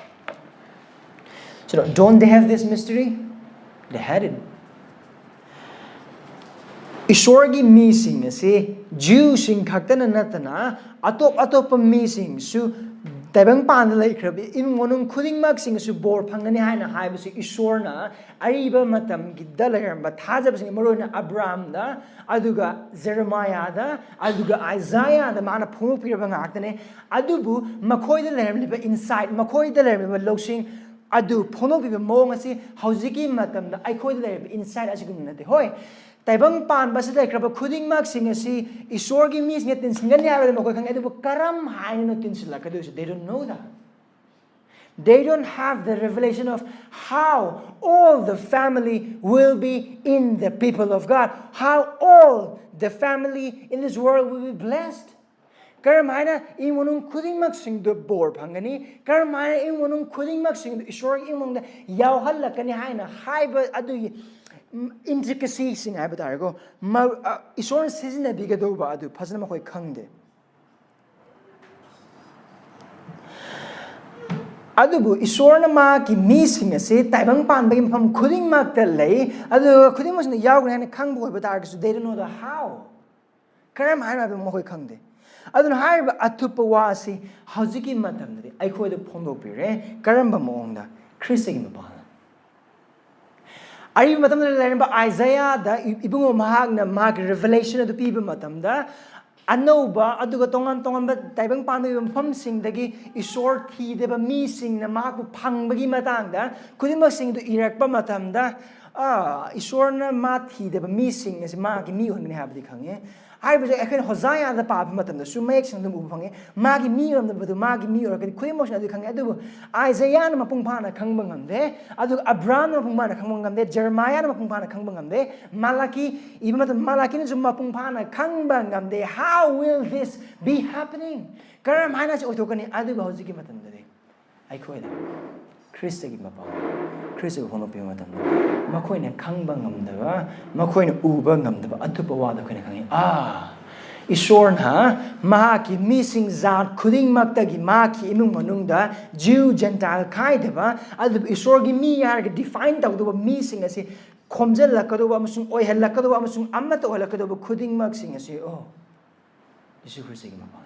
So, don't they have this mystery? They had it. ꯏꯁꯣꯔꯒꯤ ꯃꯤꯁꯤꯡ ꯑꯁꯤ ꯖ꯭ꯌꯨꯁꯤꯡ ꯈꯛꯇꯅ ꯅꯠꯇꯅ ꯑꯇꯣꯞ ꯑꯇꯣꯞꯄ ꯃꯤꯁꯤꯡꯁꯨ, ꯇꯥꯏꯕꯪꯄꯥꯟꯗ ꯂꯩꯈ꯭ꯔꯕ ꯏꯃꯨꯡ ꯃꯅꯨꯡ ꯈꯨꯗꯤꯡꯃꯛꯁꯤꯡꯅꯁꯨ ꯕꯣꯔ ꯐꯪꯒꯅꯤ ꯍꯥꯏꯅ ꯍꯥꯏꯕꯁꯤ ꯏꯁꯣꯔꯅ ꯑꯔꯤꯕ ꯃꯇꯝꯒꯤꯗ ꯂꯩꯔꯝꯕ ꯊꯥꯖꯕꯁꯤꯡ, ꯃꯔꯨꯑꯣꯏꯅ ꯑꯕ꯭ꯔꯥꯝꯗ, ꯑꯗꯨꯒ ꯖꯦꯔꯦꯃꯥꯌꯥꯗ, ꯑꯗꯨꯒ ꯑꯥꯏꯖꯥꯌꯥꯗ ꯃꯥꯅ ꯐꯣꯡꯗꯣꯛꯄꯤꯔꯕ ꯉꯥꯛꯇꯅꯦ꯫ ꯑꯗꯨꯕꯨ ꯃꯈꯣꯏꯗ ꯂꯩꯔꯝꯂꯤꯕ insight, ꯃꯈꯣꯏꯗ ꯂꯩꯔꯝꯂꯤꯕ ꯂꯧꯁꯤꯡ ꯑꯗꯨ ꯐꯣꯡꯗꯣꯛꯄꯤꯕ ꯃꯑꯣꯡ ꯑꯁꯤ ꯍꯧꯖꯤꯛꯀꯤ ꯃꯇꯝꯗ ꯑꯩꯈꯣꯏꯗ ꯂꯩꯔꯤꯕ insight ꯑꯁꯤꯒꯨꯝꯅ ꯅꯠꯇꯦ꯫ ꯍꯣꯏ, ꯇꯥꯏꯕꯪ ꯄꯥꯟꯕ ꯑꯁꯤꯗ ꯂꯩꯈ꯭ꯔꯕ ꯈꯨꯗꯤꯡꯃꯛꯁꯤꯡ ꯑꯁꯤ ꯏꯁꯣꯔꯒꯤ ꯃꯤꯁꯤꯡꯅ ꯇꯤꯟꯁꯤꯟꯒꯅꯤ ꯍꯥꯏꯕꯗꯤ ꯃꯈꯣꯏ ꯈꯪꯉꯤ, ꯑꯗꯨꯕꯨ ꯀꯔꯝ ꯍꯥꯏꯅꯅꯣ ꯇꯤꯟꯁꯤꯜꯂꯛꯀꯗꯣꯏꯁꯦ? They don't know that. They don't have the revelation of how all the family will be in the people of God, how all the family in this world will be blessed. ꯀꯔꯝ ꯍꯥꯏꯅ ꯏꯃꯨꯡ ꯃꯅꯨꯡ ꯈꯨꯗꯤꯡꯃꯛꯁꯤꯡꯗꯨ ꯕꯣꯔ ꯐꯪꯒꯅꯤ, ꯀꯔꯝ ꯍꯥꯏꯅ ꯏꯃꯨꯡ ꯃꯅꯨꯡ ꯈꯨꯗꯤꯡꯃꯛꯁꯤꯡꯗꯨ ꯏꯁꯣꯔꯒꯤ ꯏꯃꯨꯡꯗ ꯌꯥꯎꯍꯜꯂꯛꯀꯅꯤ ꯍꯥꯏꯅ ꯍꯥꯏꯕ ꯑꯗꯨꯒꯤ, ꯎꯝ, intricacyꯁꯤꯡ ꯍꯥꯏꯕ ꯇꯥꯔꯦꯀꯣ, ꯃ-, ꯑ, ꯏꯁꯣꯔꯅ ꯁꯤꯖꯤꯟꯅꯕꯤꯒꯗꯧꯕ ꯑꯗꯨ ꯐꯖꯅ ꯃꯈꯣꯏ ꯈꯪꯗꯦ꯫ ꯑꯗꯨꯕꯨ ꯏꯁꯣꯔꯅ ꯃꯍꯥꯛꯀꯤ ꯃꯤꯁꯤꯡ ꯑꯁꯤ ꯇꯥꯏꯕꯪ ꯄꯥꯟꯕꯒꯤ ꯃꯐꯝ ꯈꯨꯗꯤꯡꯃꯛꯇ ꯂꯩ, ꯑꯗꯨꯒ ꯈꯨꯗꯤꯡꯃꯛꯁꯤꯅ ꯌꯥꯎꯒꯅꯤ ꯍꯥꯏꯅ ꯈꯪꯕ ꯑꯣꯏꯕ ꯇꯥꯔꯒꯁꯨ, they don't know the how. ꯀꯔꯝ ꯍꯥꯏꯅ ꯍꯥꯏꯕ ꯃꯈꯣꯏ ꯈꯪꯗꯦ꯫ ꯑꯗꯨꯅ ꯍꯥꯏꯔꯤꯕ ꯑꯊꯨꯞꯄ ꯋꯥ ꯑꯁꯤ ꯍꯧꯖꯤꯛꯀꯤ ꯃꯇꯝꯗꯗꯤ ꯑꯩꯈꯣꯏꯗ ꯐꯣꯡꯗꯣꯛꯄꯤꯔꯦ꯫ ꯀꯔꯝꯕ ꯃꯑꯣꯡꯗ? ꯈ꯭ꯔꯤꯁꯇꯒꯤ ꯃꯄꯥꯜꯅ꯫ ꯑꯔꯤꯕ ꯃꯇꯝꯗ ꯂꯩꯔꯝꯕ ꯑꯥꯏꯖꯥꯌꯥꯗ ꯏ-, ꯏꯕꯨꯡꯉꯣ ꯃꯍꯥꯛꯅ ꯃꯥꯒꯤ revelation ꯑꯗꯨ ꯄꯤꯕ ꯃꯇꯝꯗ, ꯑꯅꯧꯕ ꯑꯗꯨꯒ ꯇꯣꯉꯥꯟ ꯇꯣꯉꯥꯟꯕ ꯇꯥꯏꯕꯪ ꯄꯥꯟꯕꯒꯤ ꯃꯐꯝꯁꯤꯡꯗꯒꯤ ꯏꯁꯣꯔ ꯊꯤꯗꯕ ꯃꯤꯁꯤꯡꯅ ꯃꯍꯥꯛꯄꯨ ꯐꯪꯕꯒꯤ ꯃꯇꯥꯡꯗ ꯈꯨꯗꯤꯡꯃꯛꯁꯤꯡꯗꯨ ꯏꯔꯛꯄ ꯃꯇꯝꯗ, ꯑꯥ, ꯏꯁꯣꯔꯅ ꯃꯥ ꯊꯤꯗꯕ ꯃꯤꯁꯤꯡ ꯑꯁꯤ ꯃꯥꯒꯤ ꯃꯤ ꯑꯣꯏꯍꯟꯒꯅꯤ ꯍꯥꯏꯕꯗꯤ ꯈꯪꯉꯦ꯫ ꯍꯥꯏꯔꯤꯕꯁꯦ ꯑꯩꯈꯣꯏꯅ ꯍꯣꯖꯥꯌꯥꯗ ꯄꯥꯕ ꯃꯇꯝꯗꯁꯨ ꯃꯌꯦꯛ ꯁꯦꯡꯅ ꯑꯗꯨꯝ ꯎꯕ ꯐꯪꯉꯦ꯫ ꯃꯥꯒꯤ ꯃꯤ ꯑꯣꯏꯔꯝꯗꯕꯗꯨ ꯃꯥꯒꯤ ꯃꯤ ꯑꯣꯏꯔꯒꯗꯤ ꯈꯨꯗꯤꯡꯃꯛꯁꯤꯅ ꯑꯗꯨ ꯈꯪꯉꯦ꯫ ꯑꯗꯨꯕꯨ ꯑꯥꯏꯖꯥꯌꯥꯅ ꯃꯄꯨꯡ ꯐꯥꯅ ꯈꯪꯕ ꯉꯝꯗꯦ, ꯑꯗꯨꯒ ꯑꯕ꯭ꯔꯥꯝꯅ ꯃꯄꯨꯡ ꯐꯥꯅ ꯈꯪꯕ ꯉꯝꯗꯦ, ꯖꯦꯔꯦꯃꯥꯌꯥꯅ ꯃꯄꯨꯡ ꯐꯥꯅ ꯈꯪꯕ ꯉꯝꯗꯦ, ꯃꯥꯂꯥꯀꯤ ꯏꯕ ꯃꯇꯝꯗ ꯃꯥꯂꯥꯀꯤꯅꯁꯨ ꯃꯄꯨꯡ ꯐꯥꯅ ꯈꯪꯕ ꯉꯝꯗꯦ꯫ How will this be happening? ꯀꯔꯝ ꯍꯥꯏꯅ ꯑꯁꯤ ꯑꯣꯏꯊꯣꯛꯀꯅꯤ? ꯑꯗꯨꯕꯨ ꯍꯧꯖꯤꯛꯀꯤ ꯃꯇꯝꯗꯗꯤ ꯑꯩꯈꯣꯏꯅ ꯈ꯭ꯔꯤꯁꯇꯒꯤ ꯃꯄꯥꯜ, ꯈ꯭ꯔꯤꯁꯇꯕꯨ ꯐꯣꯡꯗꯣꯛꯄꯤꯕ ꯃꯇꯝꯗ ꯃꯈꯣꯏꯅ ꯈꯪꯕ ꯉꯝꯗꯕ, ꯃꯈꯣꯏꯅ ꯎꯕ ꯉꯝꯗꯕ ꯑꯊꯨꯞꯄ ꯋꯥꯗ ꯑꯩꯈꯣꯏꯅ ꯈꯪꯉꯤ꯫ ꯑꯥ, ꯏꯁꯣꯔꯅ ꯃꯍꯥꯛꯀꯤ ꯃꯤꯁꯤꯡ ꯖꯥꯠ ꯈꯨꯗꯤꯡꯃꯛꯇꯒꯤ ꯃꯍꯥꯛꯀꯤ ꯏꯃꯨꯡ ꯃꯅꯨꯡꯗ Jew Gentile ꯈꯥꯏꯗꯕ, ꯑꯗꯨꯕꯨ ꯏꯁꯣꯔꯒꯤ ꯃꯤ ꯍꯥꯏꯔꯒ define ꯇꯧꯗꯕ ꯃꯤꯁꯤꯡ ꯑꯁꯤ ꯈꯣꯝꯖꯤꯜꯂꯛꯀꯗꯧꯕ ꯑꯃꯁꯨꯡ ꯑꯣꯏꯍꯜꯂꯛꯀꯗꯧꯕ ꯑꯃꯁꯨꯡ ꯑꯃꯠꯇ ꯑꯣꯏꯍꯜꯂꯛꯀꯗꯧꯕ ꯈꯨꯗꯤꯡꯃꯛꯁꯤꯡ ꯑꯁꯤ, ꯑꯣ, ꯌꯤꯁꯨ ꯈ꯭ꯔꯤꯁꯇꯒꯤ ꯃꯄꯥꯜ꯫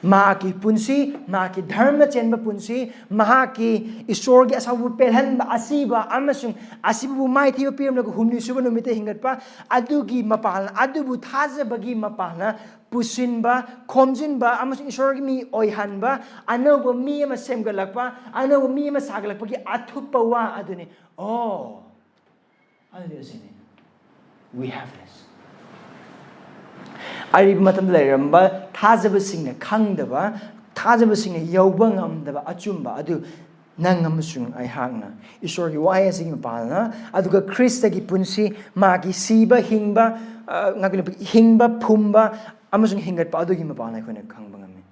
ꯃꯍꯥꯛꯀꯤ ꯄꯨꯟꯁꯤ, ꯃꯍꯥꯛꯀꯤ ꯙꯔꯃ ꯆꯦꯟꯕ ꯄꯨꯟꯁꯤ, ꯃꯍꯥꯛꯀꯤ ꯏꯁꯣꯔꯒꯤ ꯑꯁꯥꯎꯕ ꯄꯦꯜꯍꯟꯕ, ꯑꯁꯤꯕ ꯑꯃꯁꯨꯡ ꯑꯁꯤꯕꯕꯨ ꯃꯥꯏꯊꯤꯕ ꯄꯤꯔꯝꯂꯒ ꯍꯨꯝꯅꯤ ꯁꯨꯕ ꯅꯨꯃꯤꯠꯇ ꯍꯤꯡꯒꯠꯄ, ꯑꯗꯨꯒꯤ ꯃꯄꯥꯜꯅ, ꯑꯗꯨꯕꯨ ꯊꯥꯖꯕꯒꯤ ꯃꯄꯥꯜꯅ ꯄꯨꯁꯤꯟꯕ, ꯈꯣꯝꯖꯤꯟꯕ ꯑꯃꯁꯨꯡ ꯏꯁꯣꯔꯒꯤ ꯃꯤ ꯑꯣꯏꯍꯟꯕ, ꯑꯅꯧꯕ ꯃꯤ ꯑꯃ ꯁꯦꯝꯒꯠꯂꯛꯄ, ꯑꯅꯧꯕ ꯃꯤ ꯑꯃ ꯁꯥꯒꯠꯂꯛꯄꯒꯤ ꯑꯊꯨꯞꯄ ꯋꯥ ꯑꯗꯨꯅꯤ꯫ ꯑꯣ, ꯑꯗꯨꯗꯤ ꯑꯁꯤꯅꯤ꯫ We have this. ꯑꯔꯤꯕ ꯃꯇꯝꯗ ꯂꯩꯔꯝꯕ ꯊꯥꯖꯕꯁꯤꯡꯅ ꯈꯪꯗꯕ, ꯊꯥꯖꯕꯁꯤꯡꯅ ꯌꯧꯕ ꯉꯝꯗꯕ ꯑꯆꯨꯝꯕ ꯑꯗꯨ ꯅꯪ ꯑꯃꯁꯨꯡ ꯑꯩꯍꯥꯛꯅ ꯏꯁꯣꯔꯒꯤ ꯋꯥꯍꯩ ꯑꯁꯤꯒꯤ ꯃꯄꯥꯟꯅ, ꯑꯗꯨꯒ ꯈ꯭ꯔꯤꯁꯇꯒꯤ ꯄꯨꯟꯁꯤ, ꯃꯥꯒꯤ ꯁꯤꯕ, ꯍꯤꯡꯕ, ꯑ, ꯉꯥꯛꯄꯤꯅꯕ, ꯍꯤꯡꯕ, ꯐꯨꯝꯕ ꯑꯃꯁꯨꯡ ꯍꯤꯡꯒꯠꯄ ꯑꯗꯨꯒꯤ ꯃꯄꯥꯟꯅ ꯑꯩꯈꯣꯏꯅ ꯈꯪꯕ ꯉꯝꯃꯤ꯫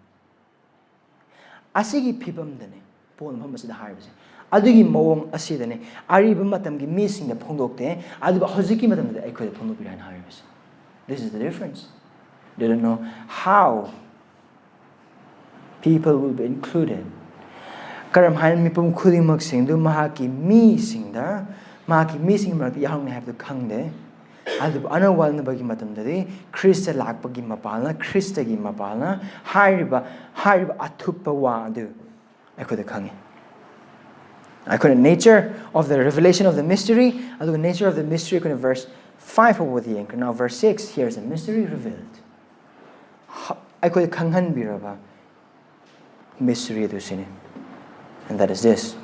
ꯑꯁꯤꯒꯤ ꯐꯤꯕꯝꯗꯅꯤ ꯄꯣꯜ ꯃꯐꯝ ꯑꯁꯤꯗ ꯍꯥꯏꯔꯤꯕꯁꯦ꯫ ꯑꯗꯨꯒꯤ ꯃꯑꯣꯡ ꯑꯁꯤꯗꯅꯤ ꯑꯔꯤꯕ ꯃꯇꯝꯒꯤ ꯃꯤꯁꯤꯡꯗ ꯐꯣꯡꯗꯣꯛꯇꯦ, ꯑꯗꯨꯕꯨ ꯍꯧꯖꯤꯛꯀꯤ ꯃꯇꯝꯗꯗꯤ ꯑꯩꯈꯣꯏꯗ ꯐꯣꯡꯗꯣꯛꯄꯤꯔꯦ ꯍꯥꯏꯅ ꯍꯥꯏꯔꯤꯕꯁꯦ꯫ This is the difference. They don't know how people will be included. ꯀꯔꯝ ꯍꯥꯏꯅ ꯃꯤꯄꯨꯝ ꯈꯨꯗꯤꯡꯃꯛꯁꯤꯡꯗꯨ ꯃꯍꯥꯛꯀꯤ ꯃꯤꯁꯤꯡꯗ, ꯃꯍꯥꯛꯀꯤ ꯃꯤꯁꯤꯡꯒꯤ ꯃꯔꯛꯇ ꯌꯥꯎꯍꯟꯒꯅꯤ ꯍꯥꯏꯕꯗꯨ ꯈꯪꯗꯦ꯫ ꯑꯗꯨꯕꯨ ꯑꯅꯧꯕ ꯋꯥꯅꯕꯒꯤ ꯃꯇꯝꯗꯗꯤ ꯈ꯭ꯔꯤꯁꯇ ꯂꯥꯛꯄꯒꯤ ꯃꯄꯥꯜꯅ, ꯈ꯭ꯔꯤꯁꯇꯒꯤ ꯃꯄꯥꯜꯅ ꯍꯥꯏꯔꯤꯕ, ꯍꯥꯏꯔꯤꯕ ꯑꯊꯨꯞꯄ ꯋꯥ ꯑꯗꯨ ꯑꯩꯈꯣꯏꯗ ꯈꯪꯉꯤ꯫ ꯑꯩꯈꯣꯏꯅ nature of the revelation of the mystery, ꯑꯗꯨꯒ nature of the mystery ꯑꯩꯈꯣꯏꯅ verse five ꯐꯥꯎꯕꯗꯤ ꯌꯦꯡꯈ꯭ꯔꯦ꯫ Now verse six, here is a mystery revealed. ꯍ-, ꯑꯩꯈꯣꯏꯗ ꯈꯪꯍꯟꯕꯤꯔꯕ mystery ꯑꯗꯨ ꯁꯤꯅꯤ꯫ And that is this: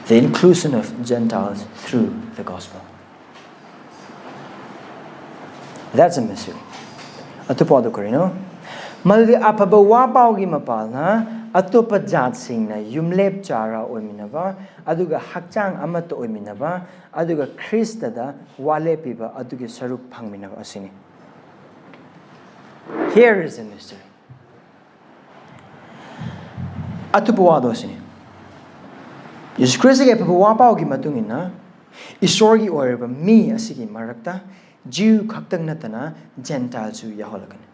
the inclusion of Gentiles through the gospel. That's a mystery. ꯑꯇꯣꯞꯄ ꯑꯗꯨ ꯀꯔꯤꯅꯣ? ꯃꯗꯨꯗꯤ ꯑꯐꯕ ꯋꯥ ꯄꯥꯎꯒꯤ ꯃꯄꯥꯜꯅ ꯑꯇꯣꯞꯄ ꯖꯥꯠꯁꯤꯡꯅ ꯌꯨꯝꯂꯦꯞ ꯆꯥꯔ ꯑꯣꯏꯃꯤꯟꯅꯕ, ꯑꯗꯨꯒ ꯍꯛꯆꯥꯡ ꯑꯃꯠꯇ ꯑꯣꯏꯃꯤꯟꯅꯕ, ꯑꯗꯨꯒ ꯈ꯭ꯔꯤꯁꯇꯗ ꯋꯥ ꯂꯦꯞꯄꯤꯕ ꯑꯗꯨꯒꯤ ꯁꯔꯨꯛ ꯐꯪꯃꯤꯟꯅꯕ ꯑꯁꯤꯅꯤ꯫ Here is the mystery. ꯑꯇꯣꯞꯄ ꯋꯥꯗꯣ ꯑꯁꯤꯅꯤ꯫ ꯌꯦꯁꯨ ꯈ꯭ꯔꯤꯁꯇꯒꯤ ꯑꯐꯕ ꯋꯥ ꯄꯥꯎꯒꯤ ꯃꯇꯨꯡ ꯏꯟꯅ ꯏꯁꯣꯔꯒꯤ ꯑꯣꯏꯔꯕ ꯃꯤ ꯑꯁꯤꯒꯤ ꯃꯔꯛꯇ ꯖꯤꯎ ꯈꯛꯇꯪ ꯅꯠꯇꯅ ꯖꯦꯟꯇꯥꯏꯜꯁꯨ ꯌꯥꯎꯍꯜꯂꯛꯀꯅꯤ꯫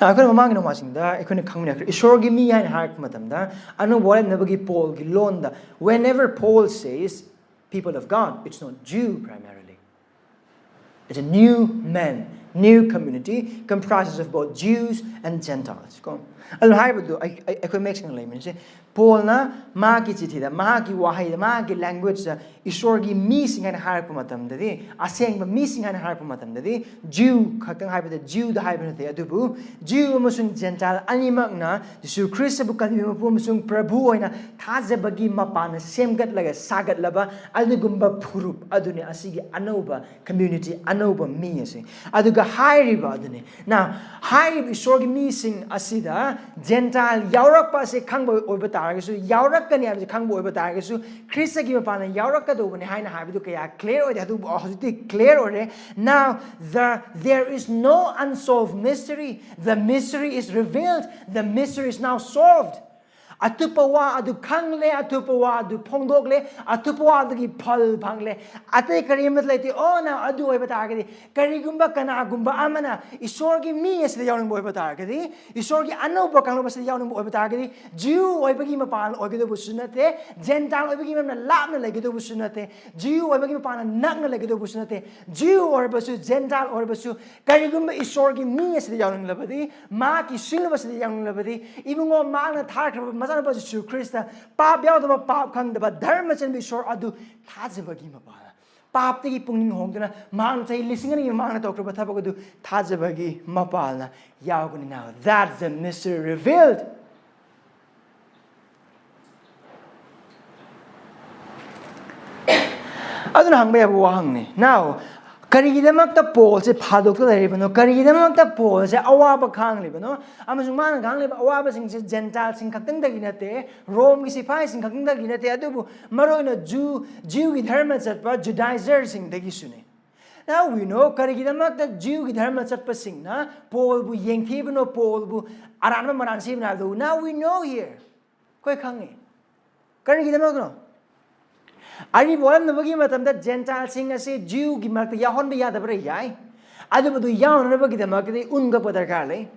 ꯑꯩꯈꯣꯏꯅ ꯃꯃꯥꯡꯒꯤ ꯅꯣꯡꯃꯥꯏꯖꯤꯡꯗ ꯑꯩꯈꯣꯏꯅ ꯈꯪꯃꯤꯟꯅꯈ꯭ꯔꯦ, ꯏꯁꯣꯔꯒꯤ ꯃꯤ ꯍꯥꯏꯅ ꯍꯥꯏꯔꯛꯄ ꯃꯇꯝꯗ, ꯑꯅꯧꯕ ꯋꯥꯔꯦꯞꯅꯕꯒꯤ ꯄꯣꯜꯒꯤ ꯂꯣꯟꯗ, whenever Paul says people of God, it's not Jew primarily. It's a new man, new community, comprises of both Jews and Gentiles. ꯀꯣ? ꯑꯗꯨꯅ ꯍꯥꯏꯕꯗꯨ ꯑꯩ-, ꯑꯩ-, ꯑꯩꯈꯣꯏ ꯃꯌꯦꯛ ꯁꯦꯡꯅ ꯂꯩꯃꯤꯟꯅꯁꯦ꯫ ꯄꯣꯜꯅ ꯃꯍꯥꯛꯀꯤ ꯆꯤꯊꯤꯗ, ꯃꯍꯥꯛꯀꯤ ꯋꯥꯍꯩꯗ, ꯃꯍꯥꯛꯀꯤ languageꯇ ꯏꯁꯣꯔꯒꯤ ꯃꯤꯁꯤꯡ ꯍꯥꯏꯅ ꯍꯥꯏꯔꯛꯄ ꯃꯇꯝꯗꯗꯤ, ꯑꯁꯦꯡꯕ ꯃꯤꯁꯤꯡ ꯍꯥꯏꯅ ꯍꯥꯏꯔꯛꯄ ꯃꯇꯝꯗꯗꯤ, ꯖꯤꯎ ꯈꯛꯇꯪ ꯍꯥꯏꯕꯗ, ꯖꯤꯎꯗ ꯍꯥꯏꯕ ꯅꯠꯇꯦ, ꯑꯗꯨꯕꯨ ꯖꯤꯎ ꯑꯃꯁꯨꯡ ꯖꯦꯟꯇꯥꯏꯜ ꯑꯅꯤꯃꯛꯅ ꯖꯤꯁꯨ ꯈ꯭ꯔꯤꯁꯇꯕꯨ ꯀꯟꯕꯤꯕ ꯃꯄꯨ ꯑꯃꯁꯨꯡ ꯄ꯭ꯔꯚꯨ ꯑꯣꯏꯅ ꯊꯥꯖꯕꯒꯤ ꯃꯄꯥꯟꯅ ꯁꯦꯝꯒꯠꯂꯒ ꯁꯥꯒꯠꯂꯕ ꯑꯗꯨꯒꯨꯝꯕ ꯐꯨꯔꯨꯞ ꯑꯗꯨꯅꯤ ꯑꯁꯤꯒꯤ ꯑꯅꯧꯕ community, ꯑꯅꯧꯕ ꯃꯤ ꯑꯁꯤ꯫ ꯑꯗꯨꯒ ꯍꯥꯏꯔꯤꯕ ꯑꯗꯨꯅꯤ꯫ Now, ꯍꯥꯏꯔꯤꯕ ꯏꯁꯣꯔꯒꯤ ꯃꯤꯁꯤꯡ ꯑꯁꯤꯗ ꯖꯦꯟꯇꯥꯏꯜ ꯌꯥꯎꯔꯛꯄ ꯑꯁꯤ ꯈꯪꯕ ꯑꯣꯏꯕ ꯇꯥꯔꯒꯁꯨ, ꯌꯥꯎꯔꯛꯀꯅꯤ ꯍꯥꯏꯕꯁꯤ ꯈꯪꯕ ꯑꯣꯏꯕ ꯇꯥꯔꯒꯁꯨ, ꯈ꯭ꯔꯤꯁꯇꯒꯤ ꯃꯄꯥꯟꯅ ꯌꯥꯎꯔꯛꯀꯗꯧꯕꯅꯤ ꯍꯥꯏꯅ ꯍꯥꯏꯕꯗꯨ ꯀꯌꯥ clear ꯑꯣꯏꯗꯦ꯫ ꯑꯗꯨꯕꯨ ꯍꯧꯖꯤꯛꯇꯤ clear ꯑꯣꯏꯔꯦ꯫ Now, the, there is no unsolved mystery. The mystery is revealed. The mystery is now solved. ꯑꯊꯨꯞꯄ ꯋꯥ ꯑꯗꯨ ꯈꯪꯂꯦ, ꯑꯊꯨꯞꯄ ꯋꯥ ꯑꯗꯨ ꯐꯣꯡꯗꯣꯛꯂꯦ, ꯑꯊꯨꯞꯄ ꯋꯥ ꯑꯗꯨꯒꯤ ꯐꯜ ꯐꯪꯂꯦ꯫ ꯑꯇꯩ ꯀꯔꯤ ꯑꯃꯠꯇ ꯂꯩꯇꯦ꯫ ꯑꯣ, ꯅ ꯑꯗꯨ ꯑꯣꯏꯕ ꯇꯥꯔꯒꯗꯤ, ꯀꯔꯤꯒꯨꯝꯕ ꯀꯅꯥꯒꯨꯝꯕ ꯑꯃꯅ ꯏꯁꯣꯔꯒꯤ ꯃꯤ ꯑꯁꯤꯗ ꯌꯥꯎꯅꯤꯡꯕ ꯑꯣꯏꯕ ꯇꯥꯔꯒꯗꯤ, ꯏꯁꯣꯔꯒꯤ ꯑꯅꯧꯕ ꯀꯥꯡꯂꯨꯞ ꯑꯁꯤꯗ ꯌꯥꯎꯅꯤꯡꯕ ꯑꯣꯏꯕ ꯇꯥꯔꯒꯗꯤ, ꯖꯤꯌꯨ ꯑꯣꯏꯕꯒꯤ ꯃꯄꯥꯟ ꯑꯣꯏꯒꯗꯧꯕꯁꯨ ꯅꯠꯇꯦ, ꯖꯦꯟꯇꯥꯏꯜ ꯑꯣꯏꯕꯒꯤ ꯃꯔꯝꯅ ꯂꯥꯞꯅ ꯂꯩꯒꯗꯧꯕꯁꯨ ꯅꯠꯇꯦ, ꯖꯤꯌꯨ ꯑꯣꯏꯕꯒꯤ ꯃꯄꯥꯟꯅ ꯅꯛꯅ ꯂꯩꯒꯗꯧꯕꯁꯨ ꯅꯠꯇꯦ꯫ ꯖꯤꯌꯨ ꯑꯣꯏꯔꯕꯁꯨ, ꯖꯦꯟꯇꯥꯏꯜ ꯑꯣꯏꯔꯕꯁꯨ, ꯀꯔꯤꯒꯨꯝꯕ ꯏꯁꯣꯔꯒꯤ ꯃꯤ ꯑꯁꯤꯗ ꯌꯥꯎꯅꯤꯡꯂꯕꯗꯤ, ꯃꯍꯥꯛꯀꯤ ꯁꯤꯡꯅꯕꯁꯤꯗ ꯌꯥꯎꯅꯤꯡꯂꯕꯗꯤ, ꯏꯕꯨꯡꯉꯣ, ꯃꯍꯥꯛꯅ ꯊꯥꯔꯛꯈ꯭ꯔꯕ ꯃꯆꯥꯅꯨꯄꯥ ꯖꯤꯁꯨ ꯈ꯭ꯔꯤꯁꯇ, ꯄꯥꯞ ꯌꯥꯎꯗꯕ, ꯄꯥꯞ ꯈꯪꯗꯕ, ꯙꯔꯃ ꯆꯦꯟꯕ ꯏꯁꯣꯔ ꯑꯗꯨ ꯊꯥꯖꯕꯒꯤ ꯃꯄꯥꯟꯅ, ꯄꯥꯞꯇꯒꯤ ꯄꯨꯛꯅꯤꯡ ꯍꯣꯡꯗꯨꯅ ꯃꯍꯥꯛꯅ ꯆꯍꯤ ꯂꯤꯁꯤꯡ ꯑꯅꯤꯒꯤ ꯃꯃꯥꯡꯗ ꯇꯧꯈ꯭ꯔꯕ ꯊꯕꯛ ꯑꯗꯨ ꯊꯥꯖꯕꯒꯤ ꯃꯄꯥꯟꯅ ꯌꯥꯎꯒꯅꯤ꯫ Now, that's the mystery revealed. ꯑꯗꯨꯅ ꯍꯪꯕ ꯌꯥꯕ ꯋꯥꯍꯪꯅꯤ꯫ Now, ꯀꯔꯤꯒꯤꯗꯃꯛꯇ ꯄꯣꯜꯁꯦ ꯐꯥꯗꯣꯛꯇ ꯂꯩꯔꯤꯕꯅꯣ? ꯀꯔꯤꯒꯤꯗꯃꯛꯇ ꯄꯣꯜꯁꯦ ꯑꯋꯥꯕ ꯈꯥꯡꯂꯤꯕꯅꯣ? ꯑꯃꯁꯨꯡ ꯃꯥꯅ ꯈꯥꯡꯂꯤꯕ ꯑꯋꯥꯕꯁꯤꯡꯁꯦ ꯖꯦꯟꯇꯥꯏꯜꯁꯤꯡ ꯈꯛꯇꯪꯗꯒꯤ ꯅꯠꯇꯦ, ꯔꯣꯝꯒꯤ ꯁꯤꯐꯥꯏꯁꯤꯡ ꯈꯛꯇꯪꯗꯒꯤ ꯅꯠꯇꯦ, ꯑꯗꯨꯕꯨ ꯃꯔꯨꯑꯣꯏꯅ ꯖꯨ, ꯖꯤꯌꯨꯒꯤ ꯙꯔꯃ ꯆꯠꯄ ꯖꯨꯗꯥꯏꯖꯔꯁꯤꯡꯗꯒꯤꯁꯨꯅꯤ꯫ Now we know ꯀꯔꯤꯒꯤꯗꯃꯛꯇ ꯖꯤꯌꯨꯒꯤ ꯙꯔꯃ ꯆꯠꯄꯁꯤꯡꯅ ꯄꯣꯜꯕꯨ ꯌꯦꯡꯊꯤꯕꯅꯣ, ꯄꯣꯜꯕꯨ ꯑꯔꯥꯟꯕ ꯃꯔꯥꯟ ꯁꯤꯕꯅꯣ ꯍꯥꯏꯕꯗꯨ, now we know here. ꯑꯩꯈꯣꯏ ꯈꯪꯉꯤ꯫ ꯀꯔꯤꯒꯤꯗꯃꯛꯅꯣ? ꯑꯔꯤꯕ ꯑꯣꯜꯂꯝꯗꯕꯒꯤ ꯃꯇꯝꯗ ꯖꯦꯟꯇꯥꯏꯜꯁꯤꯡ ꯑꯁꯤ ꯖꯤꯌꯨꯒꯤ ꯃꯔꯛꯇ ꯌꯥꯎꯍꯟꯕ ꯌꯥꯗꯕ꯭ꯔꯥ? ꯌꯥꯏ꯫ ꯑꯗꯨꯕꯨ ꯑꯗꯨ ꯌꯥꯎꯅꯅꯕꯒꯤꯗꯃꯛꯇꯗꯤ ꯎꯟ ꯀꯛꯄ ꯗꯔꯀꯥꯔ ꯂꯩ,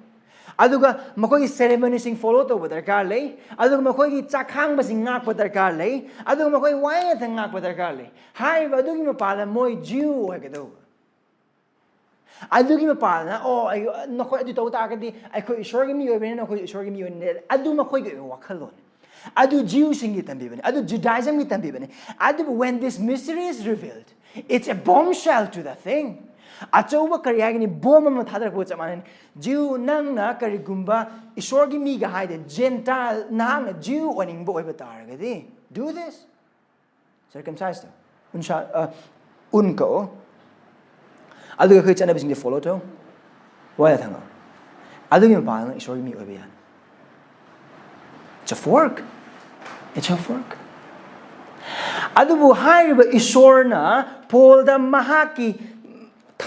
ꯑꯗꯨꯒ ꯃꯈꯣꯏꯒꯤ ꯁꯦꯔꯦꯃꯣꯅꯤꯁꯤꯡ ꯐꯣꯂꯣ ꯇꯧꯕ ꯗꯔꯀꯥꯔ ꯂꯩ, ꯑꯗꯨꯒ ꯃꯈꯣꯏꯒꯤ ꯆꯥꯛꯈꯥꯡꯕꯁꯤꯡ ꯉꯥꯛꯄ ꯗꯔꯀꯥꯔ ꯂꯩ, ꯑꯗꯨꯒ ꯃꯈꯣꯏ ꯋꯥꯌꯦꯜ ꯉꯥꯛꯄ ꯗꯔꯀꯥꯔ ꯂꯩ꯫ ꯍꯥꯏꯔꯤꯕ ꯑꯗꯨꯒꯤ ꯃꯄꯥꯟꯗ ꯃꯣꯏ ꯖꯤꯌꯨ ꯑꯣꯏꯒꯗꯧꯕ꯫ ꯑꯗꯨꯒꯤ ꯃꯄꯥꯟꯗ, "ꯑꯣ, ꯑꯩ, ꯅꯈꯣꯏ ꯑꯗꯨ ꯇꯧ ꯇꯥꯔꯒꯗꯤ ꯑꯩꯈꯣꯏ ꯏꯁꯣꯔꯒꯤ ꯃꯤ ꯑꯣꯏꯕꯅꯤꯅ ꯅꯈꯣꯏ ꯏꯁꯣꯔꯒꯤ ꯃꯤ ꯑꯣꯏꯅꯤ"꯫ ꯑꯗꯨ ꯃꯈꯣꯏꯒꯤ ꯑꯣꯏꯕ ꯋꯥꯈꯜꯂꯣꯟꯅꯤ꯫ ꯑꯗꯨ ꯖꯤꯌꯨꯁꯤꯡꯒꯤ ꯇꯝꯕꯤꯕꯅꯤ, ꯑꯗꯨ ꯖꯨꯗꯥꯏꯖꯝꯒꯤ ꯇꯝꯕꯤꯕꯅꯤ꯫ ꯑꯗꯨꯕꯨ when this mystery is revealed, it's a bombshell to the thing. ꯑꯆꯧꯕ, ꯀꯔꯤ ꯍꯥꯏꯒꯅꯤ, ꯕꯣꯝ ꯑꯃ ꯊꯥꯗꯔꯛꯄꯒ ꯆꯞ ꯃꯥꯟꯅꯩ꯫ ꯖꯤꯌꯨ, ꯅꯪꯅ ꯀꯔꯤꯒꯨꯝꯕ ꯏꯁꯣꯔꯒꯤ ꯃꯤꯒ ꯍꯥꯏꯗꯦ, ꯖꯦꯟꯇꯥꯏꯜ, ꯅꯍꯥꯛꯅ ꯖꯤꯌꯨ ꯑꯣꯏꯅꯤꯡꯕ ꯑꯣꯏꯕ ꯇꯥꯔꯒꯗꯤ, do this. ꯁꯔꯀꯝꯁꯥꯏꯁꯇꯣ, ꯎꯟꯁꯥ, ꯑ, ꯎꯟ ꯀꯛꯑꯣ, ꯑꯗꯨꯒ ꯑꯩꯈꯣꯏ ꯆꯠꯅꯕꯤꯁꯤꯡꯁꯦ ꯐꯣꯂꯣ ꯇꯧ, ꯋꯥꯌꯦꯜ ꯊꯪꯉꯣ, ꯑꯗꯨꯒꯤ ꯃꯄꯥꯟꯗ ꯅꯪ ꯏꯁꯣꯔꯒꯤ ꯃꯤ ꯑꯣꯏꯕ ꯌꯥꯅꯤ꯫ It's a fork. It's a fork. ꯑꯗꯨꯕꯨ ꯍꯥꯏꯔꯤꯕ ꯏꯁꯣꯔꯅ ꯄꯣꯜꯗ ꯃꯍꯥꯛꯀꯤ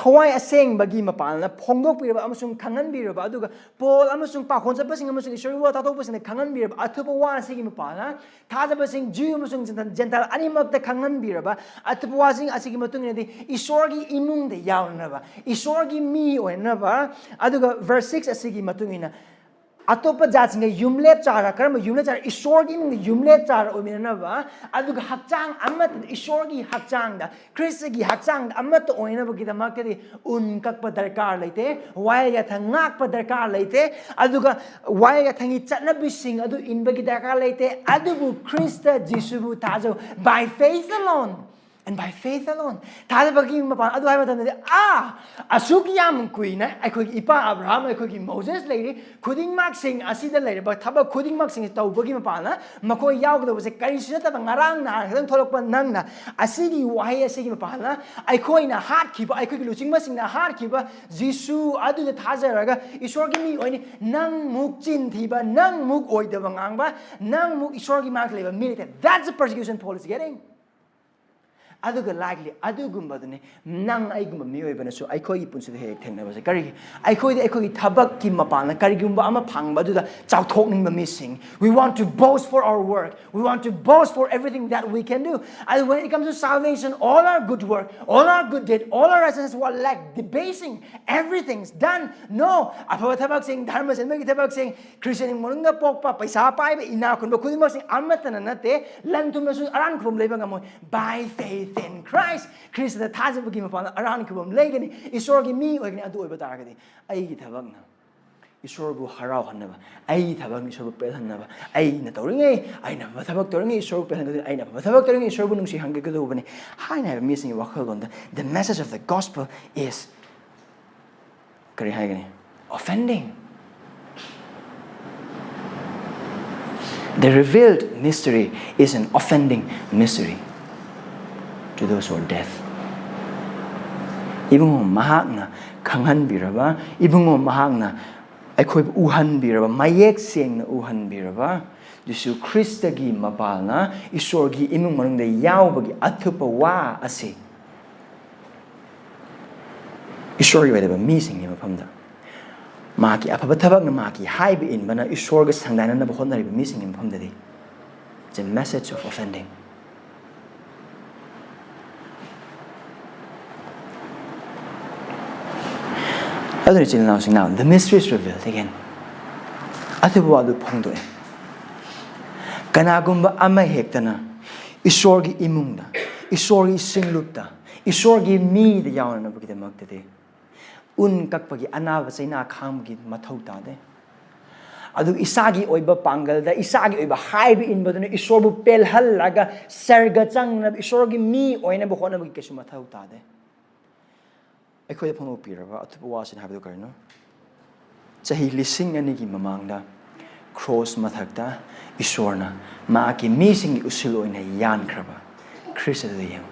ꯊꯋꯥꯏ ꯑꯁꯦꯡꯕꯒꯤ ꯃꯄꯥꯜꯅ ꯐꯣꯡꯗꯣꯛꯄꯤꯔꯕ ꯑꯃꯁꯨꯡ ꯈꯪꯍꯟꯕꯤꯔꯕ, ꯑꯗꯨꯒ ꯄꯣꯜ ꯑꯃꯁꯨꯡ ꯄꯥꯈꯣꯟ ꯆꯠꯄꯁꯤꯡ ꯑꯃꯁꯨꯡ ꯏꯁꯣꯔꯒꯤ ꯋꯥ ꯇꯥꯊꯣꯛꯄꯁꯤꯡꯅ ꯈꯪꯍꯟꯕꯤꯔꯕ ꯑꯊꯨꯞꯄ ꯋꯥ ꯑꯁꯤꯒꯤ ꯃꯄꯥꯜꯅ ꯊꯥꯖꯕꯁꯤꯡ, ꯖꯤꯎ ꯑꯃꯁꯨꯡ ꯖꯦꯟꯇꯥꯏꯜ ꯑꯅꯤꯃꯛꯇ ꯈꯪꯍꯟꯕꯤꯔꯕ ꯑꯊꯨꯞꯄ ꯋꯥꯁꯤꯡ ꯑꯁꯤꯒꯤ ꯃꯇꯨꯡ ꯏꯟꯅꯗꯤ ꯏꯁꯣꯔꯒꯤ ꯏꯃꯨꯡꯗ ꯌꯥꯎꯅꯅꯕ, ꯏꯁꯣꯔꯒꯤ ꯃꯤ ꯑꯣꯏꯅꯅꯕ, ꯑꯗꯨꯒ verse six ꯑꯁꯤꯒꯤ ꯃꯇꯨꯡ ꯏꯟꯅ ꯑꯇꯣꯞꯄ ꯖꯥꯠꯁꯤꯡꯒ ꯌꯨꯝꯂꯦꯞ ꯆꯥꯔ, ꯀꯔꯝꯕ ꯌꯨꯝꯂꯦꯞ ꯆꯥꯔ? ꯏꯁꯣꯔꯒꯤ ꯏꯃꯨꯡꯗ ꯌꯨꯝꯂꯦꯞ ꯆꯥꯔ ꯑꯣꯏꯃꯤꯟꯅꯅꯕ, ꯑꯗꯨꯒ ꯍꯛꯆꯥꯡ ꯑꯃꯠꯇ, ꯏꯁꯣꯔꯒꯤ ꯍꯛꯆꯥꯡꯗ, ꯈ꯭ꯔꯤꯁꯇꯒꯤ ꯍꯛꯆꯥꯡꯗ ꯑꯃꯠꯇ ꯑꯣꯏꯅꯕꯒꯤꯗꯃꯛꯇꯗꯤ ꯎꯟ ꯀꯛꯄ ꯗꯔꯀꯥꯔ ꯂꯩꯇꯦ, ꯋꯥꯌꯦꯜ ꯌꯥꯊꯪ ꯉꯥꯛꯄ ꯗꯔꯀꯥꯔ ꯂꯩꯇꯦ, ꯑꯗꯨꯒ ꯋꯥꯌꯦꯜ ꯌꯥꯊꯪꯒꯤ ꯆꯠꯅꯕꯤꯁꯤꯡ ꯑꯗꯨ ꯏꯟꯕꯒꯤ ꯗꯔꯀꯥꯔ ꯂꯩꯇꯦ꯫ ꯑꯗꯨꯕꯨ ꯈ꯭ꯔꯤꯁꯇ ꯖꯤꯁꯨꯕꯨ ꯊꯥꯖꯧ, by faith alone and by faith alone꯫ ꯊꯥꯖꯕꯒꯤ ꯃꯄꯥꯟ ꯑꯗꯨ ꯍꯥꯏꯕ ꯃꯇꯝꯗꯗꯤ, ꯑꯥ, ꯑꯁꯨꯛ ꯌꯥꯝ ꯀꯨꯏꯅ ꯑꯩꯈꯣꯏꯒꯤ ꯏꯄꯥ ꯑꯕ꯭ꯔꯥꯍꯥꯝ, ꯑꯩꯈꯣꯏꯒꯤ ꯃꯣꯖꯦꯁ ꯂꯩꯔꯤ, ꯈꯨꯗꯤꯡꯃꯛꯁꯤꯡ ꯑꯁꯤꯗ ꯂꯩꯔꯤꯕ ꯊꯕꯛ ꯈꯨꯗꯤꯡꯃꯛꯁꯤꯡ ꯇꯧꯕꯒꯤ ꯃꯄꯥꯟꯅ ꯃꯈꯣꯏ ꯌꯥꯎꯒꯗꯧꯕꯁꯦ ꯀꯔꯤꯁꯨ ꯅꯠꯇꯕ ꯉꯔꯥꯡ ꯅꯍꯥꯟ ꯈꯛꯇꯪ ꯊꯣꯛꯂꯛꯄ ꯅꯪꯅ ꯑꯁꯤꯒꯤ ꯋꯥꯍꯩ ꯑꯁꯤꯒꯤ ꯃꯄꯥꯟꯅ ꯑꯩꯈꯣꯏꯅ ꯍꯥꯠꯈꯤꯕ, ꯑꯩꯈꯣꯏꯒꯤ ꯂꯨꯆꯤꯡꯕꯁꯤꯡꯅ ꯍꯥꯠꯈꯤꯕ ꯖꯤꯁꯨ ꯑꯗꯨꯗ ꯊꯥꯖꯔꯒ ꯏꯁꯣꯔꯒꯤ ꯃꯤ ꯑꯣꯏꯅꯤ, ꯅꯪ ꯃꯨꯛ ꯆꯤꯟ ꯊꯤꯕ, ꯅꯪ ꯃꯨꯛ ꯑꯣꯏꯗꯕ ꯉꯥꯡꯕ, ꯅꯪ ꯃꯨꯛ ꯏꯁꯣꯔꯒꯤ ꯃꯥꯡꯗ ꯂꯩꯕ ꯃꯤ ꯂꯩꯇꯦ꯫ That's the persecution Paul is getting. ꯑꯗꯨꯒ likely ꯑꯗꯨꯒꯨꯝꯕꯗꯨꯅꯤ ꯅꯪ ꯑꯩꯒꯨꯝꯕ ꯃꯤꯑꯣꯏꯕꯅꯁꯨ ꯑꯩꯈꯣꯏꯒꯤ ꯄꯨꯟꯁꯤꯗ ꯍꯦꯛ ꯍꯦꯛ ꯊꯦꯡꯅꯕꯁꯦ꯫ ꯀꯔꯤꯒꯤ? ꯑꯩꯈꯣꯏꯗꯤ ꯑꯩꯈꯣꯏꯒꯤ ꯊꯕꯛꯀꯤ ꯃꯄꯥꯟꯗ ꯀꯔꯤꯒꯨꯝꯕ ꯑꯃ ꯐꯪꯕ ꯑꯗꯨꯗ ꯆꯥꯎꯊꯣꯛꯅꯤꯡꯕ ꯃꯤꯁꯤꯡ, we want to boast for our work, we want to boast for everything that we can do. And when it comes to salvation, all our good work, all our good deed, all our righteousness were like debasing everything done. No, ꯑꯐꯕ ꯊꯕꯛꯁꯤꯡ, ꯙꯔꯃ ꯆꯦꯟꯕꯒꯤ ꯊꯕꯛꯁꯤꯡ, Christian ꯃꯅꯨꯡꯗ ꯄꯣꯛꯄ, ꯄꯩꯁꯥ ꯄꯥꯏꯕ, ꯏꯅꯥ ꯈꯨꯟꯕ ꯈꯨꯗꯤꯡꯃꯛꯁꯤ ꯑꯃꯠꯇꯅ ꯅꯠꯇꯦ꯫ ꯂꯟ ꯊꯨꯝꯅꯁꯨ ꯑꯔꯥꯟ ꯈꯨꯕꯝ ꯂꯩꯕ ꯉꯝꯃꯣꯏ꯫ By faith in Christ, ꯈ꯭ꯔꯤꯁꯇꯗ ꯊꯥꯖꯕꯒꯤ ꯃꯄꯥꯟꯗ ꯑꯔꯥꯟ ꯈꯨꯕꯝ ꯂꯩꯒꯅꯤ, ꯏꯁꯣꯔꯒꯤ ꯃꯤ ꯑꯣꯏꯒꯅꯤ꯫ ꯑꯗꯨ ꯑꯣꯏꯕ ꯇꯥꯔꯒꯗꯤ ꯑꯩꯒꯤ ꯊꯕꯛꯅ ꯏꯁꯣꯔꯕꯨ ꯍꯔꯥꯎꯍꯟꯅꯕ, ꯑꯩꯒꯤ ꯊꯕꯛꯅ ꯏꯁꯣꯔꯕꯨ ꯄꯦꯜꯍꯟꯅꯕ, ꯑꯩꯅ ꯇꯧꯔꯤꯉꯩ, ꯑꯩꯅ ꯑꯐꯕ ꯊꯕꯛ ꯇꯧꯔꯤꯉꯩ ꯏꯁꯣꯔꯕꯨ ꯄꯦꯜꯍꯟꯒꯗꯕꯅꯤ, ꯑꯩꯅ ꯑꯐꯕ ꯊꯕꯛ ꯇꯧꯔꯤꯉꯩ ꯏꯁꯣꯔꯕꯨ ꯅꯨꯡꯁꯤꯍꯟꯒꯗꯧꯕꯅꯤ ꯍꯥꯏꯅ ꯍꯥꯏꯕ ꯃꯤꯁꯤꯡꯒꯤ ꯋꯥꯈꯜꯂꯣꯟꯗ, the message of the gospel is, ꯀꯔꯤ ꯍꯥꯏꯒꯅꯤ? Offending. The revealed mystery is an offending mystery to those who are deaf. ꯏꯕꯨꯡꯉꯣ ꯃꯍꯥꯛꯅ ꯈꯪꯍꯟꯕꯤꯔꯕ, ꯏꯕꯨꯡꯉꯣ ꯃꯍꯥꯛꯅ ꯑꯩꯈꯣꯏꯕꯨ ꯎꯍꯟꯕꯤꯔꯕ, ꯃꯌꯦꯛ ꯁꯦꯡꯅ ꯎꯍꯟꯕꯤꯔꯕ ꯖꯤꯁꯨ ꯈ꯭ꯔꯤꯁꯇꯒꯤ ꯃꯄꯥꯜꯅ ꯏꯁꯣꯔꯒꯤ ꯏꯃꯨꯡ ꯃꯅꯨꯡꯗ ꯌꯥꯎꯕꯒꯤ ꯑꯊꯨꯞꯄ ꯋꯥ ꯑꯁꯤ ꯏꯁꯣꯔꯒꯤ ꯑꯣꯏꯗꯕ ꯃꯤꯁꯤꯡꯒꯤ ꯃꯐꯝꯗ, ꯃꯍꯥꯛꯀꯤ ꯑꯐꯕ ꯊꯕꯛꯅ ꯃꯍꯥꯛꯀꯤ ꯍꯥꯏꯕ ꯏꯟꯕꯅ ꯏꯁꯣꯔꯒ ꯁꯪꯗꯥꯏꯅꯅꯕ ꯍꯣꯠꯅꯔꯤꯕ ꯃꯤꯁꯤꯡꯒꯤ ꯃꯐꯝꯗꯗꯤ, it's a message of offending. ꯑꯗꯨꯅ ꯏꯆꯤꯜ ꯏꯅꯥꯎꯁꯤꯡ, now the mystery is revealed again. ꯑꯊꯨꯕ ꯋꯥꯗꯨ ꯐꯣꯡꯗꯣꯛꯑꯦ꯫ ꯀꯅꯥꯒꯨꯝꯕ ꯑꯃ ꯍꯦꯛꯇꯅ ꯏꯁꯣꯔꯒꯤ ꯏꯃꯨꯡꯗ, ꯏꯁꯣꯔꯒꯤ ꯁꯤꯡꯂꯨꯞꯇ, ꯏꯁꯣꯔꯒꯤ ꯃꯤꯗ ꯌꯥꯎꯅꯅꯕꯒꯤꯗꯃꯛꯇꯗꯤ ꯎꯟ ꯀꯛꯄꯒꯤ, ꯑꯅꯥꯕ ꯆꯩꯅꯥ ꯈꯥꯡꯕꯒꯤ ꯃꯊꯧ ꯇꯥꯗꯦ꯫ ꯑꯗꯨꯒ ꯏꯁꯥꯒꯤ ꯑꯣꯏꯕ ꯄꯥꯡꯒꯜꯗ, ꯏꯁꯥꯒꯤ ꯑꯣꯏꯕ ꯍꯥꯏꯕ ꯏꯟꯕꯗꯨꯅ ꯏꯁꯣꯔꯕꯨ ꯄꯦꯜꯍꯜꯂꯒ ꯁꯔꯒ ꯆꯪꯅꯕ, ꯏꯁꯣꯔꯒꯤ ꯃꯤ ꯑꯣꯏꯅꯕ ꯍꯣꯠꯅꯕꯒꯤ ꯀꯩꯁꯨ ꯃꯊꯧ ꯇꯥꯗꯦ꯫ ꯑꯩꯈꯣꯏꯗ ꯐꯣꯡꯗꯣꯛꯄꯤꯔꯕ ꯑꯊꯨꯞꯄ ꯋꯥꯁꯤꯅ ꯍꯥꯏꯕꯗꯨ ꯀꯔꯤꯅꯣ? ꯆꯍꯤ ꯂꯤꯁꯤꯡ ꯑꯅꯤꯒꯤ ꯃꯃꯥꯡꯗ ꯀ꯭ꯔꯣꯁ ꯃꯊꯛꯇ ꯏꯁꯣꯔꯅ ꯃꯍꯥꯛꯀꯤ ꯃꯤꯁꯤꯡꯒꯤ ꯎꯁꯤꯜ ꯑꯣꯏꯅ ꯌꯥꯟꯈ꯭ꯔꯕ ꯈ꯭ꯔꯤꯁꯇꯗꯨ ꯌꯦꯡꯉꯨ꯫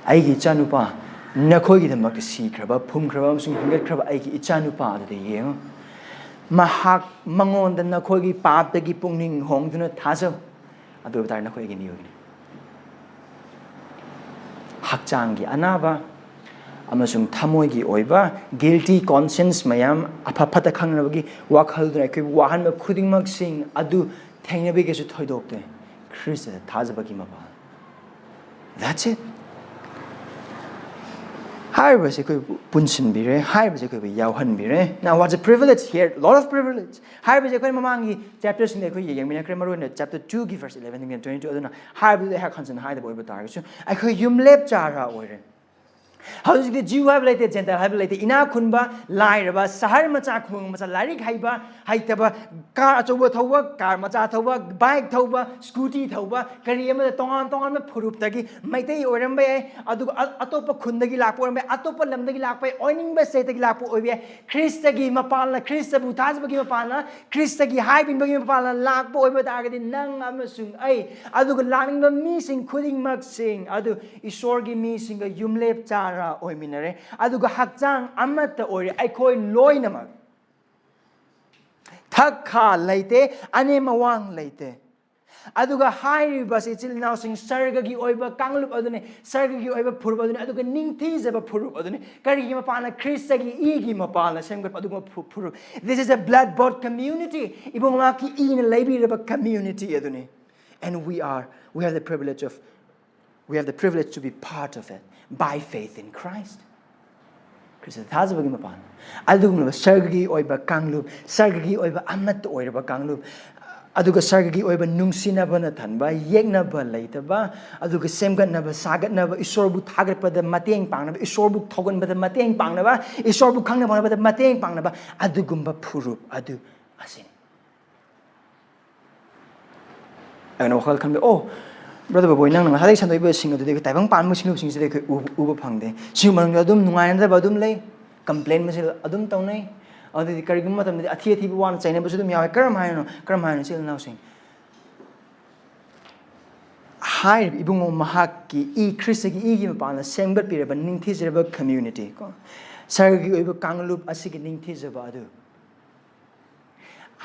"ꯑꯩꯒꯤ ꯏꯆꯥꯅꯨꯄꯥ, ꯅꯈꯣꯏꯒꯤꯗꯃꯛꯇ ꯁꯤꯈ꯭ꯔꯕ, ꯐꯨꯝꯈ꯭ꯔꯕ ꯑꯃꯁꯨꯡ ꯍꯤꯡꯒꯠꯈ꯭ꯔꯕ ꯑꯩꯒꯤ ꯏꯆꯥꯅꯨꯄꯥ ꯑꯗꯨꯗ ꯌꯦꯡꯉꯨ꯫ ꯃꯍꯥꯛ, ꯃꯉꯣꯟꯗ ꯅꯈꯣꯏꯒꯤ ꯄꯥꯞꯇꯒꯤ ꯄꯨꯛꯅꯤꯡ ꯍꯣꯡꯗꯨꯅ ꯊꯥꯖꯧ꯫ ꯑꯗꯨ ꯑꯣꯏꯕ ꯇꯥꯔꯗꯤ ꯅꯈꯣꯏ ꯑꯩꯒꯤ ꯃꯤ ꯑꯣꯏꯒꯅꯤ꯫" ꯍꯛꯆꯥꯡꯒꯤ ꯑꯅꯥꯕ ꯑꯃꯁꯨꯡ ꯊꯃꯣꯏꯒꯤ ꯑꯣꯏꯕ ꯒꯤꯜꯇꯤ ꯀꯣꯟꯁꯤꯌꯟꯁ ꯃꯌꯥꯝ, ꯑꯐ ꯐꯠꯇ ꯈꯪꯅꯕꯒꯤ ꯋꯥꯈꯜꯗꯨꯅ ꯑꯩꯈꯣꯏꯕꯨ ꯋꯥꯍꯟꯕ ꯈꯨꯗꯤꯡꯃꯛꯁꯤꯡ ꯑꯗꯨ ꯊꯦꯡꯅꯕꯤꯒꯦꯁꯨ ꯊꯣꯏꯗꯣꯛꯇꯦ꯫ ꯈ꯭ꯔꯤꯁꯇꯗ ꯊꯥꯖꯕꯒꯤ ꯃꯄꯥꯜ꯫ That's it. ꯍꯥꯏꯔꯤꯕꯁꯦ ꯑꯩꯈꯣꯏꯕꯨ ꯄꯨꯟꯁꯤꯟꯕꯤꯔꯦ, ꯍꯥꯏꯔꯤꯕꯁꯦ ꯑꯩꯈꯣꯏꯕꯨ ꯌꯥꯎꯍꯟꯕꯤꯔꯦ꯫ Now, what a privilege here, lot of privilege. ꯍꯥꯏꯔꯤꯕꯁꯦ ꯑꯩꯈꯣꯏ ꯃꯃꯥꯡꯒꯤ ꯆꯦꯞꯇꯔꯁꯤꯡꯗ ꯑꯩꯈꯣꯏ ꯌꯦꯡꯃꯤꯟꯅꯈ꯭ꯔꯦ, ꯃꯔꯨꯑꯣꯏꯅ ꯆꯦꯞꯇꯔ ꯇꯨꯒꯤ ꯚꯔꯁ ꯏꯂꯦꯚꯦꯟꯗꯒꯤꯅ ꯇ꯭ꯋꯦꯟꯇꯤ ꯇꯨ꯫ ꯑꯗꯨꯅ ꯍꯥꯏꯕꯗꯨꯗꯤ ꯑꯩꯍꯥꯛ ꯍꯟꯖꯤꯟꯅ ꯍꯥꯏꯗꯕ ꯑꯣꯏꯕ ꯇꯥꯔꯒꯁꯨ, ꯑꯩꯈꯣꯏ ꯌꯨꯝꯂꯦꯞ ꯆꯥꯔ ꯑꯣꯏꯔꯦ꯫ ꯍꯧꯖꯤꯛꯇꯤ ꯖꯤꯎ ꯍꯥꯏꯕ ꯂꯩꯇꯦ, ꯖꯦꯟꯇꯥꯏꯜ ꯍꯥꯏꯕ ꯂꯩꯇꯦ, ꯏꯅꯥꯛ ꯈꯨꯟꯕ, ꯂꯥꯏꯔꯕ, ꯁꯍꯔ ꯃꯆꯥ, ꯈꯨꯡꯒꯪ ꯃꯆꯥ, ꯂꯥꯏꯔꯤꯛ ꯍꯩꯕ, ꯍꯩꯇꯕ, ꯀꯥꯔ ꯑꯆꯧꯕ ꯊꯧꯕ, ꯀꯥꯔ ꯃꯆꯥ ꯊꯧꯕ, ꯕꯥꯏꯛ ꯊꯧꯕ, ꯁ꯭ꯀꯨꯇꯤ ꯊꯧꯕ, ꯀꯔꯤ ꯑꯃꯗ ꯇꯣꯉꯥꯟ ꯇꯣꯉꯥꯟꯕ ꯐꯨꯔꯨꯞꯇꯒꯤ ꯃꯩꯇꯩ ꯑꯣꯏꯔꯝꯕ ꯌꯥꯏ, ꯑꯗꯨꯒ ꯑ-, ꯑꯇꯣꯞꯄ ꯈꯨꯟꯗꯒꯤ ꯂꯥꯛꯄ ꯑꯣꯏꯔꯝꯕ ꯌꯥꯏ, ꯑꯇꯣꯞꯄ ꯂꯝꯗꯒꯤ ꯂꯥꯛꯄ ꯌꯥꯏ, ꯑꯣꯏꯅꯤꯡꯕ ꯁ꯭ꯇꯦꯠꯇꯒꯤ ꯂꯥꯛꯄ ꯑꯣꯏꯕ ꯌꯥꯏ꯫ ꯈ꯭ꯔꯤꯁꯇꯒꯤ ꯃꯄꯥꯟꯅ, ꯈ꯭ꯔꯤꯁꯇꯕꯨ ꯊꯥꯖꯕꯒꯤ ꯃꯄꯥꯟꯅ, ꯈ꯭ꯔꯤꯁꯇꯒꯤ ꯍꯥꯏꯕ ꯏꯟꯕꯒꯤ ꯃꯄꯥꯟꯅ ꯂꯥꯛꯄ ꯑꯣꯏꯕ ꯇꯥꯔꯒꯗꯤ, ꯅꯪ ꯑꯃꯁꯨꯡ ꯑꯩ, ꯑꯗꯨꯒ ꯂꯥꯛꯅꯤꯡꯕ ꯃꯤꯁꯤꯡ ꯈꯨꯗꯤꯡꯃꯛꯁꯤꯡ ꯑꯗꯨ ꯏꯁꯣꯔꯒꯤ ꯃꯤꯁꯤꯡꯒ ꯌꯨꯝꯂꯦꯞ ꯆꯥꯔ ꯑꯣꯏꯃꯤꯟꯅꯔꯦ, ꯑꯗꯨꯒ ꯍꯛꯆꯥꯡ ꯑꯃꯠꯇ ꯑꯣꯏꯔꯦ꯫ ꯑꯩꯈꯣꯏ ꯂꯣꯏꯅꯃꯛ ꯊꯛ ꯈꯥ ꯂꯩꯇꯦ, ꯑꯅꯦꯝ ꯑꯋꯥꯡ ꯂꯩꯇꯦ꯫ ꯑꯗꯨꯒ ꯍꯥꯏꯔꯤꯕꯁꯤ, ꯏꯆꯤꯜ ꯏꯅꯥꯎꯁꯤꯡ, ꯁꯔꯒꯒꯤ ꯑꯣꯏꯕ ꯀꯥꯡꯂꯨꯞ ꯑꯗꯨꯅꯤ, ꯁꯔꯒꯒꯤ ꯑꯣꯏꯕ ꯐꯨꯔꯨꯞ ꯑꯗꯨꯅꯤ, ꯑꯗꯨꯒ ꯅꯤꯡꯊꯤꯖꯕ ꯐꯨꯔꯨꯞ ꯑꯗꯨꯅꯤ꯫ ꯀꯔꯤꯒꯤ ꯃꯄꯥꯜꯅ? ꯈ꯭ꯔꯤꯁꯇꯒꯤ ꯏꯒꯤ ꯃꯄꯥꯜꯅ ꯁꯦꯝꯒꯠꯄ ꯑꯗꯨꯒꯨꯝꯕ ꯐꯨ- ꯐꯨꯔꯨꯞ꯫ This is a blood bought community. ꯏꯕꯨꯡ ꯃꯍꯥꯛꯀꯤ ꯏꯅ ꯂꯩꯕꯤꯔꯕ community ꯑꯗꯨꯅꯤ꯫ And we are, we have the privilege of, we have the privilege to be part of it by faith in Christ. ꯈ꯭ꯔꯤꯁꯇ ꯊꯥꯖꯕꯒꯤ ꯃꯄꯥꯟ꯫ ꯑꯗꯨꯒꯨꯝꯂꯕ ꯁꯔꯒꯒꯤ ꯑꯣꯏꯕ ꯀꯥꯡꯂꯨꯞ, ꯁꯔꯒꯒꯤ ꯑꯣꯏꯕ ꯑꯃꯠꯇ ꯑꯣꯏꯔꯕ ꯀꯥꯡꯂꯨꯞ, ꯑꯗꯨꯒ ꯁꯔꯒꯒꯤ ꯑꯣꯏꯕ ꯅꯨꯡꯁꯤꯅꯕꯅ ꯊꯟꯕ, ꯌꯦꯛꯅꯕ ꯂꯩꯇꯕ, ꯑꯗꯨꯒ ꯁꯦꯝꯒꯠꯅꯕ, ꯁꯥꯒꯠꯅꯕ, ꯏꯁꯣꯔꯕꯨ ꯊꯥꯒꯠꯄꯗ ꯃꯇꯦꯡ ꯄꯥꯡꯅꯕ, ꯏꯁꯣꯔꯕꯨ ꯊꯧꯒꯠꯄꯗ ꯃꯇꯦꯡ ꯄꯥꯡꯅꯕ, ꯏꯁꯣꯔꯕꯨ ꯈꯪꯅꯕ ꯍꯣꯠꯅꯕꯗ ꯃꯇꯦꯡ ꯄꯥꯡꯅꯕ, ꯑꯗꯨꯒꯨꯝꯕ ꯐꯨꯔꯨꯞ ꯑꯗꯨ ꯑꯁꯤꯅꯤ꯫ ꯑꯩꯅ ꯋꯥꯈꯜ ꯈꯟꯕ, "ꯑꯣ, ꯕ꯭ꯔꯗꯔ ꯕꯣꯕꯣꯏ, ꯅꯪꯅ ꯉꯁꯥꯏꯗꯒꯤ ꯁꯟꯗꯣꯛꯏꯕꯁꯤꯡ ꯑꯗꯨꯗꯤ ꯑꯩꯈꯣꯏ ꯇꯥꯏꯕꯪ ꯄꯥꯟꯕꯁꯤꯡꯁꯤꯗꯤ ꯑꯩꯈꯣꯏ ꯎ-, ꯎꯕ ꯐꯪꯗꯦ꯫ ꯁꯤꯒꯨꯝꯕ ꯃꯅꯨꯡꯗ ꯑꯗꯨꯝ ꯅꯨꯡꯉꯥꯏꯅꯗꯕ ꯑꯗꯨꯝ ꯂꯩ, ꯀꯝꯄ꯭ꯂꯦꯟ ꯃꯁꯦꯜ ꯑꯗꯨꯝ ꯇꯧꯅꯩ, ꯑꯗꯨꯗꯤ ꯀꯔꯤꯒꯨꯝꯕ ꯃꯇꯝꯗꯗꯤ ꯑꯊꯤ ꯑꯊꯤꯕ ꯋꯥꯅ ꯆꯩꯅꯕꯁꯨ ꯑꯗꯨꯝ ꯌꯥꯎꯋꯦ꯫" ꯀꯔꯝ ꯍꯥꯏꯅꯣ? ꯀꯔꯝ ꯍꯥꯏꯅꯣ, ꯏꯆꯤꯜ ꯏꯅꯥꯎꯁꯤꯡ? ꯍꯥꯏꯔꯤꯕ ꯏꯕꯨꯡꯉꯣ ꯃꯍꯥꯛꯀꯤ ꯏ, ꯈ꯭ꯔꯤꯁꯇꯒꯤ ꯏꯒꯤ ꯃꯄꯥꯟꯅ ꯁꯦꯝꯒꯠꯄꯤꯔꯕ ꯅꯤꯡꯊꯤꯖꯔꯕ community ꯀꯣ, ꯁꯔꯒꯒꯤ ꯑꯣꯏꯕ ꯀꯥꯡꯂꯨꯞ ꯑꯁꯤꯒꯤ ꯅꯤꯡꯊꯤꯖꯕ ꯑꯗꯨ,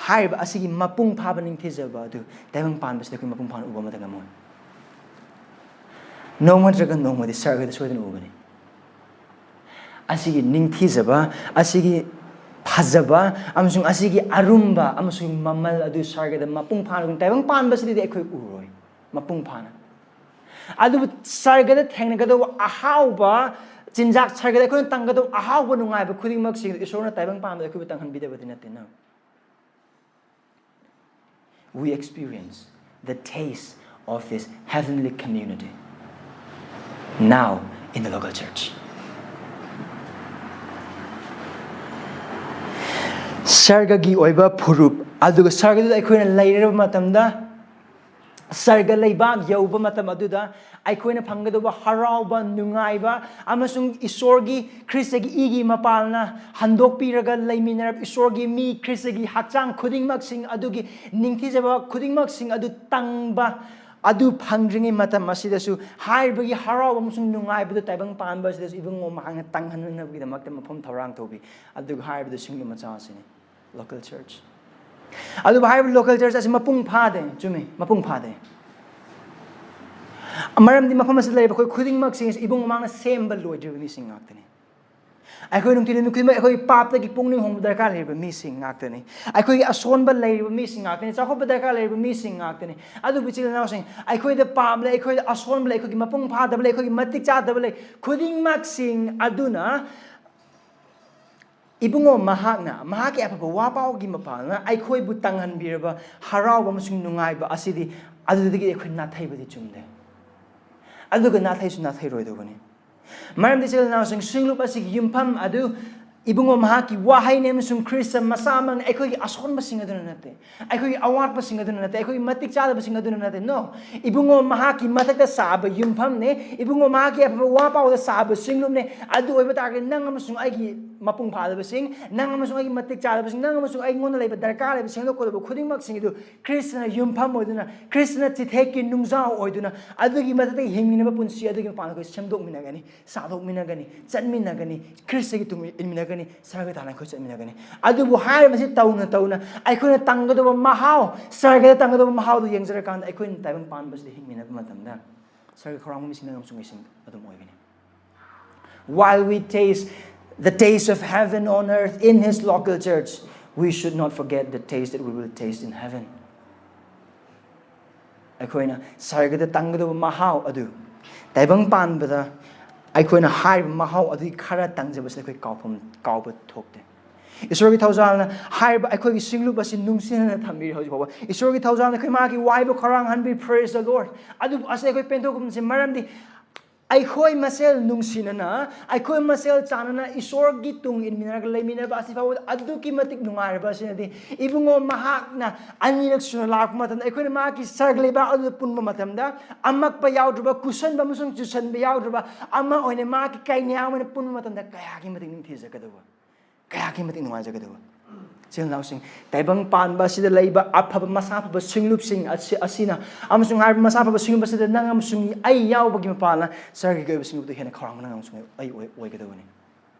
ꯍꯥꯏꯔꯤꯕ ꯑꯁꯤꯒꯤ ꯃꯄꯨꯡ ꯐꯥꯕ ꯅꯤꯡꯊꯤꯖꯕ ꯑꯗꯨ ꯇꯥꯏꯕꯪ ꯄꯥꯟꯕꯁꯤꯗ ꯑꯩꯈꯣꯏ ꯃꯄꯨꯡ ꯐꯥꯅ ꯎꯕ ꯑꯃꯠꯇ ꯉꯝꯃꯣꯏ꯫ ꯅꯣꯡꯃ ꯅꯠꯇ꯭ꯔꯒ ꯅꯣꯡꯃꯗꯤ ꯁꯔꯒꯗ ꯁꯣꯏꯗꯅ ꯎꯒꯅꯤ꯫ ꯑꯁꯤꯒꯤ ꯅꯤꯡꯊꯤꯖꯕ, ꯑꯁꯤꯒꯤ ꯐꯖꯕ, ꯑꯃꯁꯨꯡ ꯑꯁꯤꯒꯤ ꯑꯔꯨꯝꯕ ꯑꯃꯁꯨꯡ ꯃꯃꯜ ꯑꯗꯨ ꯁꯔꯒꯗ ꯃꯄꯨꯡ ꯐꯥꯅ ꯎꯒꯅꯤ꯫ ꯇꯥꯏꯕꯪ ꯄꯥꯟꯕꯁꯤꯗꯗꯤ ꯑꯩꯈꯣꯏ ꯎꯔꯣꯏ ꯃꯄꯨꯡ ꯐꯥꯅ꯫ ꯑꯗꯨꯕꯨ ꯁꯔꯒꯗ ꯊꯦꯡꯅꯒꯗꯧꯕ ꯑꯍꯥꯎꯕ ꯆꯤꯟꯖꯥꯛ, ꯁꯔꯒꯗ ꯑꯩꯈꯣꯏꯅ ꯇꯪꯒꯗꯧꯕ ꯑꯍꯥꯎꯕ ꯅꯨꯡꯉꯥꯏꯕ ꯈꯨꯗꯤꯡꯃꯛꯁꯤ ꯏꯁꯣꯔꯅ ꯇꯥꯏꯕꯪ ꯄꯥꯟꯕꯗ ꯑꯩꯈꯣꯏꯕꯨ ꯇꯪꯍꯟꯕꯤꯗꯕꯗꯤ ꯅꯠꯇꯦ꯫ No. We experience the taste of this heavenly community now in the local church. ꯁꯔꯒꯒꯤ ꯑꯣꯏꯕ ꯐꯨꯔꯨꯞ, ꯑꯗꯨꯒ ꯁꯔꯒꯗꯨꯗ ꯑꯩꯈꯣꯏꯅ ꯂꯩꯔꯕ ꯃꯇꯝꯗ, ꯁꯔꯒ ꯂꯩꯕꯥꯛ ꯌꯧꯕ ꯃꯇꯝ ꯑꯗꯨꯗ ꯑꯩꯈꯣꯏꯅ ꯐꯪꯒꯗꯧꯕ ꯍꯔꯥꯎꯕ, ꯅꯨꯡꯉꯥꯏꯕ, ꯑꯃꯁꯨꯡ ꯏꯁꯣꯔꯒꯤ, ꯈ꯭ꯔꯤꯁꯇꯒꯤ ꯏꯒꯤ ꯃꯄꯥꯜꯅ ꯍꯟꯗꯣꯛꯄꯤꯔꯒ ꯂꯩꯃꯤꯟꯅꯔꯕ ꯏꯁꯣꯔꯒꯤ ꯃꯤ, ꯈ꯭ꯔꯤꯁꯇꯒꯤ ꯍꯛꯆꯥꯡ ꯈꯨꯗꯤꯡꯃꯛꯁꯤꯡ ꯑꯗꯨꯒꯤ ꯅꯤꯡꯊꯤꯖꯕ ꯈꯨꯗꯤꯡꯃꯛꯁꯤꯡ ꯑꯗꯨ ꯇꯪꯕ, ꯑꯗꯨ ꯐꯪꯗ꯭ꯔꯤꯉꯩ ꯃꯇꯝ ꯑꯁꯤꯗꯁꯨ ꯍꯥꯏꯔꯤꯕꯒꯤ ꯍꯔꯥꯎꯕ ꯑꯃꯁꯨꯡ ꯅꯨꯡꯉꯥꯏꯕꯗꯨ ꯇꯥꯏꯕꯪ ꯄꯥꯟꯕ ꯑꯁꯤꯗꯁꯨ ꯏꯕꯨꯡꯉꯣ ꯃꯍꯥꯛꯅ ꯇꯪꯍꯟꯅꯕꯒꯤꯗꯃꯛꯇ ꯃꯐꯝ ꯊꯧꯔꯥꯡ ꯇꯧꯕꯤ꯫ ꯑꯗꯨꯒ ꯍꯥꯏꯔꯤꯕꯗꯨ ꯁꯤꯡꯂꯨꯞ ꯃꯆꯥ ꯑꯁꯤꯅꯤ, local church꯫ ꯑꯗꯨꯕꯨ ꯍꯥꯏꯔꯤꯕ local church ꯑꯁꯤ ꯃꯄꯨꯡ ꯐꯥꯗꯦ꯫ ꯆꯨꯝꯃꯤ, ꯃꯄꯨꯡ ꯐꯥꯗꯦ꯫ ꯃꯔꯝꯗꯤ ꯃꯐꯝ ꯑꯁꯤꯗ ꯂꯩꯔꯤꯕ ꯑꯩꯈꯣꯏ ꯈꯨꯗꯤꯡꯃꯛꯁꯤ ꯏꯕꯨꯡ ꯃꯃꯥꯡꯅ ꯁꯦꯝꯕ ꯂꯣꯏꯗ꯭ꯔꯤꯕ ꯃꯤꯁꯤꯡ ꯉꯥꯛꯇꯅꯤ꯫ ꯑꯩꯈꯣꯏ ꯅꯨꯡꯇꯤꯒꯤ ꯅꯨꯃꯤꯠ ꯈꯨꯗꯤꯡꯃꯛ ꯑꯩꯈꯣꯏ ꯄꯥꯞꯇꯒꯤ ꯄꯨꯛꯅꯤꯡ ꯍꯣꯡꯕ ꯗꯔꯀꯥꯔ ꯂꯩꯔꯤꯕ ꯃꯤꯁꯤꯡ ꯉꯥꯛꯇꯅꯤ꯫ ꯑꯩꯈꯣꯏꯒꯤ ꯑꯁꯣꯟꯕ ꯂꯩꯔꯤꯕ ꯃꯤꯁꯤꯡ ꯉꯥꯛꯇꯅꯤ꯫ ꯆꯥꯎꯈꯠꯄ ꯗꯔꯀꯥꯔ ꯂꯩꯔꯤꯕ ꯃꯤꯁꯤꯡ ꯉꯥꯛꯇꯅꯤ꯫ ꯑꯗꯨꯕꯨ ꯏꯆꯤꯜ ꯏꯅꯥꯎꯁꯤꯡ, ꯑꯩꯈꯣꯏꯗ ꯄꯥꯞ ꯂꯩ, ꯑꯩꯈꯣꯏꯗ ꯑꯁꯣꯟꯕ ꯂꯩ, ꯑꯩꯈꯣꯏꯒꯤ ꯃꯄꯨꯡ ꯐꯥꯗꯕ ꯂꯩ, ꯑꯩꯈꯣꯏꯒꯤ ꯃꯇꯤꯛ ꯆꯥꯗꯕ ꯂꯩ, ꯈꯨꯗꯤꯡꯃꯛꯁꯤꯡ ꯑꯗꯨꯅ ꯏꯕꯨꯡꯉꯣ ꯃꯍꯥꯛꯅ, ꯃꯍꯥꯛꯀꯤ ꯑꯐꯕ ꯋꯥ ꯄꯥꯎꯒꯤ ꯃꯄꯥꯜꯅ ꯑꯩꯈꯣꯏꯕꯨ ꯇꯥꯡꯍꯟꯕꯤꯔꯕ ꯍꯔꯥꯎꯕ ꯑꯃꯁꯨꯡ ꯅꯨꯡꯉꯥꯏꯕ ꯑꯁꯤꯗꯤ ꯑꯗꯨꯗꯒꯤ ꯑꯩꯈꯣꯏ ꯅꯥꯊꯩꯕꯗꯤ ꯆꯨꯝꯗꯦ꯫ ꯑꯗꯨꯒ ꯅꯥꯊꯩꯁꯨ ꯅꯥꯊꯩꯔꯣꯏꯗꯧꯕꯅꯤ꯫ ꯃꯔꯝꯗꯤ ꯏꯆꯤꯜ ꯏꯅꯥꯎꯁꯤꯡ, ꯁꯤꯡꯂꯨꯞ ꯑꯁꯤꯒꯤ ꯌꯨꯝꯐꯝ ꯑꯗꯨ ꯏꯕꯨꯡꯉꯣ ꯃꯍꯥꯛꯀꯤ ꯋꯥꯍꯩꯅꯤ ꯑꯃꯁꯨꯡ ꯈ꯭ꯔꯤꯁꯇ ꯃꯁꯥꯃꯛꯅ ꯑꯩꯈꯣꯏꯒꯤ ꯑꯁꯣꯟꯕꯁꯤꯡ ꯑꯗꯨꯅ ꯅꯠꯇꯦ, ꯑꯩꯈꯣꯏꯒꯤ ꯑꯋꯥꯠꯄꯁꯤꯡ ꯑꯗꯨꯅ ꯅꯠꯇꯦ, ꯑꯩꯈꯣꯏꯒꯤ ꯃꯇꯤꯛ ꯆꯥꯗꯕꯁꯤꯡ ꯑꯗꯨꯅ ꯅꯠꯇꯦ꯫ No, ꯏꯕꯨꯡꯉꯣ ꯃꯍꯥꯛꯀꯤ ꯃꯊꯛꯇ ꯁꯥꯕ ꯌꯨꯝꯐꯝꯅꯦ, ꯏꯕꯨꯡꯉꯣ ꯃꯍꯥꯛꯀꯤ ꯑꯐꯕ ꯋꯥ ꯄꯥꯎꯗ ꯁꯥꯕ ꯁꯤꯡꯂꯨꯞꯅꯦ꯫ ꯑꯗꯨ ꯑꯣꯏꯕ ꯇꯥꯔꯒꯗꯤ ꯅꯪ ꯑꯃꯁꯨꯡ ꯑꯩꯒꯤ ꯃꯄꯨꯡ ꯐꯥꯗꯕꯁꯤꯡ, ꯅꯪ ꯑꯃꯁꯨꯡ ꯑꯩꯒꯤ ꯃꯇꯤꯛ ꯆꯥꯗꯕꯁꯤꯡ, ꯅꯪ ꯑꯃꯁꯨꯡ ꯑꯩꯉꯣꯟꯗ ꯂꯩꯕ ꯗꯔꯀꯥꯔ ꯂꯩꯕ ꯁꯦꯝꯗꯣꯛꯀꯗꯕ ꯈꯨꯗꯤꯡꯃꯛꯁꯤꯡ ꯑꯗꯨ ꯈ꯭ꯔꯤꯁꯇꯅ ꯌꯨꯝꯐꯝ ꯑꯣꯏꯗꯨꯅ, ꯈ꯭ꯔꯤꯁꯇꯅ ꯆꯤꯊꯦꯛꯀꯤ ꯅꯨꯡꯖꯥꯎ ꯑꯣꯏꯗꯨꯅ, ꯑꯗꯨꯒꯤ ꯃꯊꯛꯇ ꯍꯤꯡꯃꯤꯟꯅꯕ ꯄꯨꯟꯁꯤ ꯑꯗꯨꯒꯤ ꯃꯄꯥꯟꯗ ꯑꯩꯈꯣꯏ ꯁꯦꯝꯗꯣꯛꯃꯤꯟꯅꯒꯅꯤ, ꯁꯥꯗꯣꯛꯃꯤꯟꯅꯒꯅꯤ, ꯆꯠꯃꯤꯟꯅꯒꯅꯤ, ꯈ꯭ꯔꯤꯁꯇꯒꯤ ꯇꯨꯡ ꯏꯟꯃꯤꯟꯅꯒꯅꯤ, ꯁꯔꯒ ꯇꯥꯟꯅ ꯑꯩꯈꯣꯏ ꯆꯠꯃꯤꯟꯅꯒꯅꯤ꯫ ꯑꯗꯨꯕꯨ ꯍꯥꯏꯔꯤꯕꯁꯤ ꯇꯧꯅ ꯇꯧꯅ ꯑꯩꯈꯣꯏꯅ ꯇꯝꯒꯗꯕ ꯃꯍꯥꯎ, ꯁꯔꯒꯗ ꯇꯝꯒꯗꯕ ꯃꯍꯥꯎꯗꯨ ꯌꯦꯡꯖꯔꯀꯥꯟꯗ ꯑꯩꯈꯣꯏꯅ ꯇꯥꯏꯕꯪ ꯄꯥꯟꯕꯁꯤꯗ ꯍꯤꯡꯃꯤꯟꯅꯕ ꯃꯇꯝꯗ ꯁꯔꯒ ꯈꯧꯔꯥꯡꯕ ꯃꯤꯁꯤꯡ ꯅꯪ ꯑꯃꯁꯨꯡ ꯑꯩꯁꯤꯡ ꯑꯗꯨꯝ ꯑꯣꯏꯒꯅꯤ꯫ While we taste the taste of heaven on earth in his local church, we should not forget the taste that we will taste in heaven. ꯑꯩꯈꯣꯏꯅ ꯁꯔꯒꯗ ꯇꯪꯒꯗꯕ ꯃꯍꯥꯎ ꯑꯗꯨ ꯇꯥꯏꯕꯪ ꯄꯥꯟꯕꯗ ꯑꯩꯈꯣꯏꯅ ꯍꯥꯏꯔꯤꯕ ꯃꯍꯥꯎ ꯑꯗꯨꯒꯤ ꯈꯔ ꯇꯪꯖꯕꯁꯤꯗ ꯑꯩꯈꯣꯏ ꯀꯥꯎꯐꯝ, ꯀꯥꯎꯕ ꯊꯣꯛꯇꯦ꯫ ꯏꯁꯣꯔꯒꯤ ꯊꯧꯖꯥꯜꯅ ꯍꯥꯏꯔꯤꯕ ꯑꯩꯈꯣꯏꯒꯤ ꯁꯤꯡꯂꯨꯞ ꯑꯁꯤ ꯅꯨꯡꯁꯤꯅꯅ ꯊꯝꯕꯤꯔꯤ ꯍꯧꯖꯤꯛ ꯐꯥꯎꯕ꯫ ꯏꯁꯣꯔꯒꯤ ꯊꯧꯖꯥꯜꯅ ꯑꯩꯈꯣꯏ ꯃꯥꯒꯤ ꯋꯥꯏꯕ ꯈꯧꯔꯥꯡꯍꯟꯕꯤ, praise the Lord꯫ ꯑꯗꯨꯕꯨ ꯑꯁꯤ ꯑꯩꯈꯣꯏ ꯄꯦꯟꯊꯣꯛꯐꯝꯁꯦ ꯃꯔꯝꯗꯤ ꯑꯩꯈꯣꯏ ꯃꯁꯦꯜ ꯅꯨꯡꯁꯤꯅꯅ, ꯑꯩꯈꯣꯏ ꯃꯁꯦꯜ ꯆꯥꯟꯅꯅ ꯏꯁꯣꯔꯒꯤ ꯇꯨꯡ ꯏꯟꯃꯤꯟꯅꯔꯒ ꯂꯩꯃꯤꯟꯅꯕ ꯑꯁꯤ ꯐꯥꯎꯕꯗ ꯑꯗꯨꯛꯀꯤ ꯃꯇꯤꯛ ꯅꯨꯡꯉꯥꯏꯔꯕ ꯑꯁꯤꯅꯗꯤ, ꯏꯕꯨꯡꯉꯣ ꯃꯍꯥꯛꯅ ꯑꯅꯤꯔꯛ ꯁꯨꯅ ꯂꯥꯛꯄ ꯃꯇꯝꯗ ꯑꯩꯈꯣꯏꯅ ꯃꯍꯥꯛꯀꯤ ꯁꯔꯒ ꯂꯩꯕꯥꯛ ꯑꯗꯨꯗ ꯄꯨꯟꯕ ꯃꯇꯝꯗ ꯑꯃꯛꯄ ꯌꯥꯎꯗ꯭ꯔꯕ, ꯀꯨꯁꯟꯕ ꯑꯃꯁꯨꯡ ꯆꯨꯁꯟꯕ ꯌꯥꯎꯗ꯭ꯔꯕ ꯑꯃ ꯑꯣꯏꯅ ꯃꯍꯥꯛꯀꯤ ꯀꯩꯅꯥ ꯑꯣꯏꯅ ꯄꯨꯟꯕ ꯃꯇꯝꯗ ꯀꯌꯥꯒꯤ ꯃꯇꯤꯛ ꯅꯤꯡꯊꯤꯖꯒꯗꯕ, ꯀꯌꯥꯒꯤ ꯃꯇꯤꯛ ꯅꯨꯡꯉꯥꯏꯖꯒꯗꯕ꯫ ꯏꯆꯤꯜ ꯏꯅꯥꯎꯁꯤꯡ, ꯇꯥꯏꯕꯪ ꯄꯥꯟꯕ ꯑꯁꯤꯗ ꯂꯩꯕ ꯑꯐꯕ ꯃꯁꯥ ꯐꯕ ꯁꯤꯡꯂꯨꯞꯁꯤꯡ ꯑꯁꯤ, ꯑꯁꯤꯅ ꯑꯃꯁꯨꯡ ꯍꯥꯏꯔꯤꯕ ꯃꯁꯥ ꯐꯕ ꯁꯤꯡꯂꯨꯞ ꯑꯁꯤꯗ ꯅꯪ ꯑꯃꯁꯨꯡ ꯑꯩ ꯌꯥꯎꯕꯒꯤ ꯃꯄꯥꯟꯅ ꯁꯔꯒꯤ ꯑꯣꯏꯕ ꯁꯤꯡꯂꯨꯞꯇ ꯍꯦꯟꯅ ꯈꯧꯔꯥꯡꯕ ꯅꯪ ꯑꯃꯁꯨꯡ ꯑꯩ ꯑꯣꯏ-, ꯑꯣꯏꯒꯗꯕꯅꯤ꯫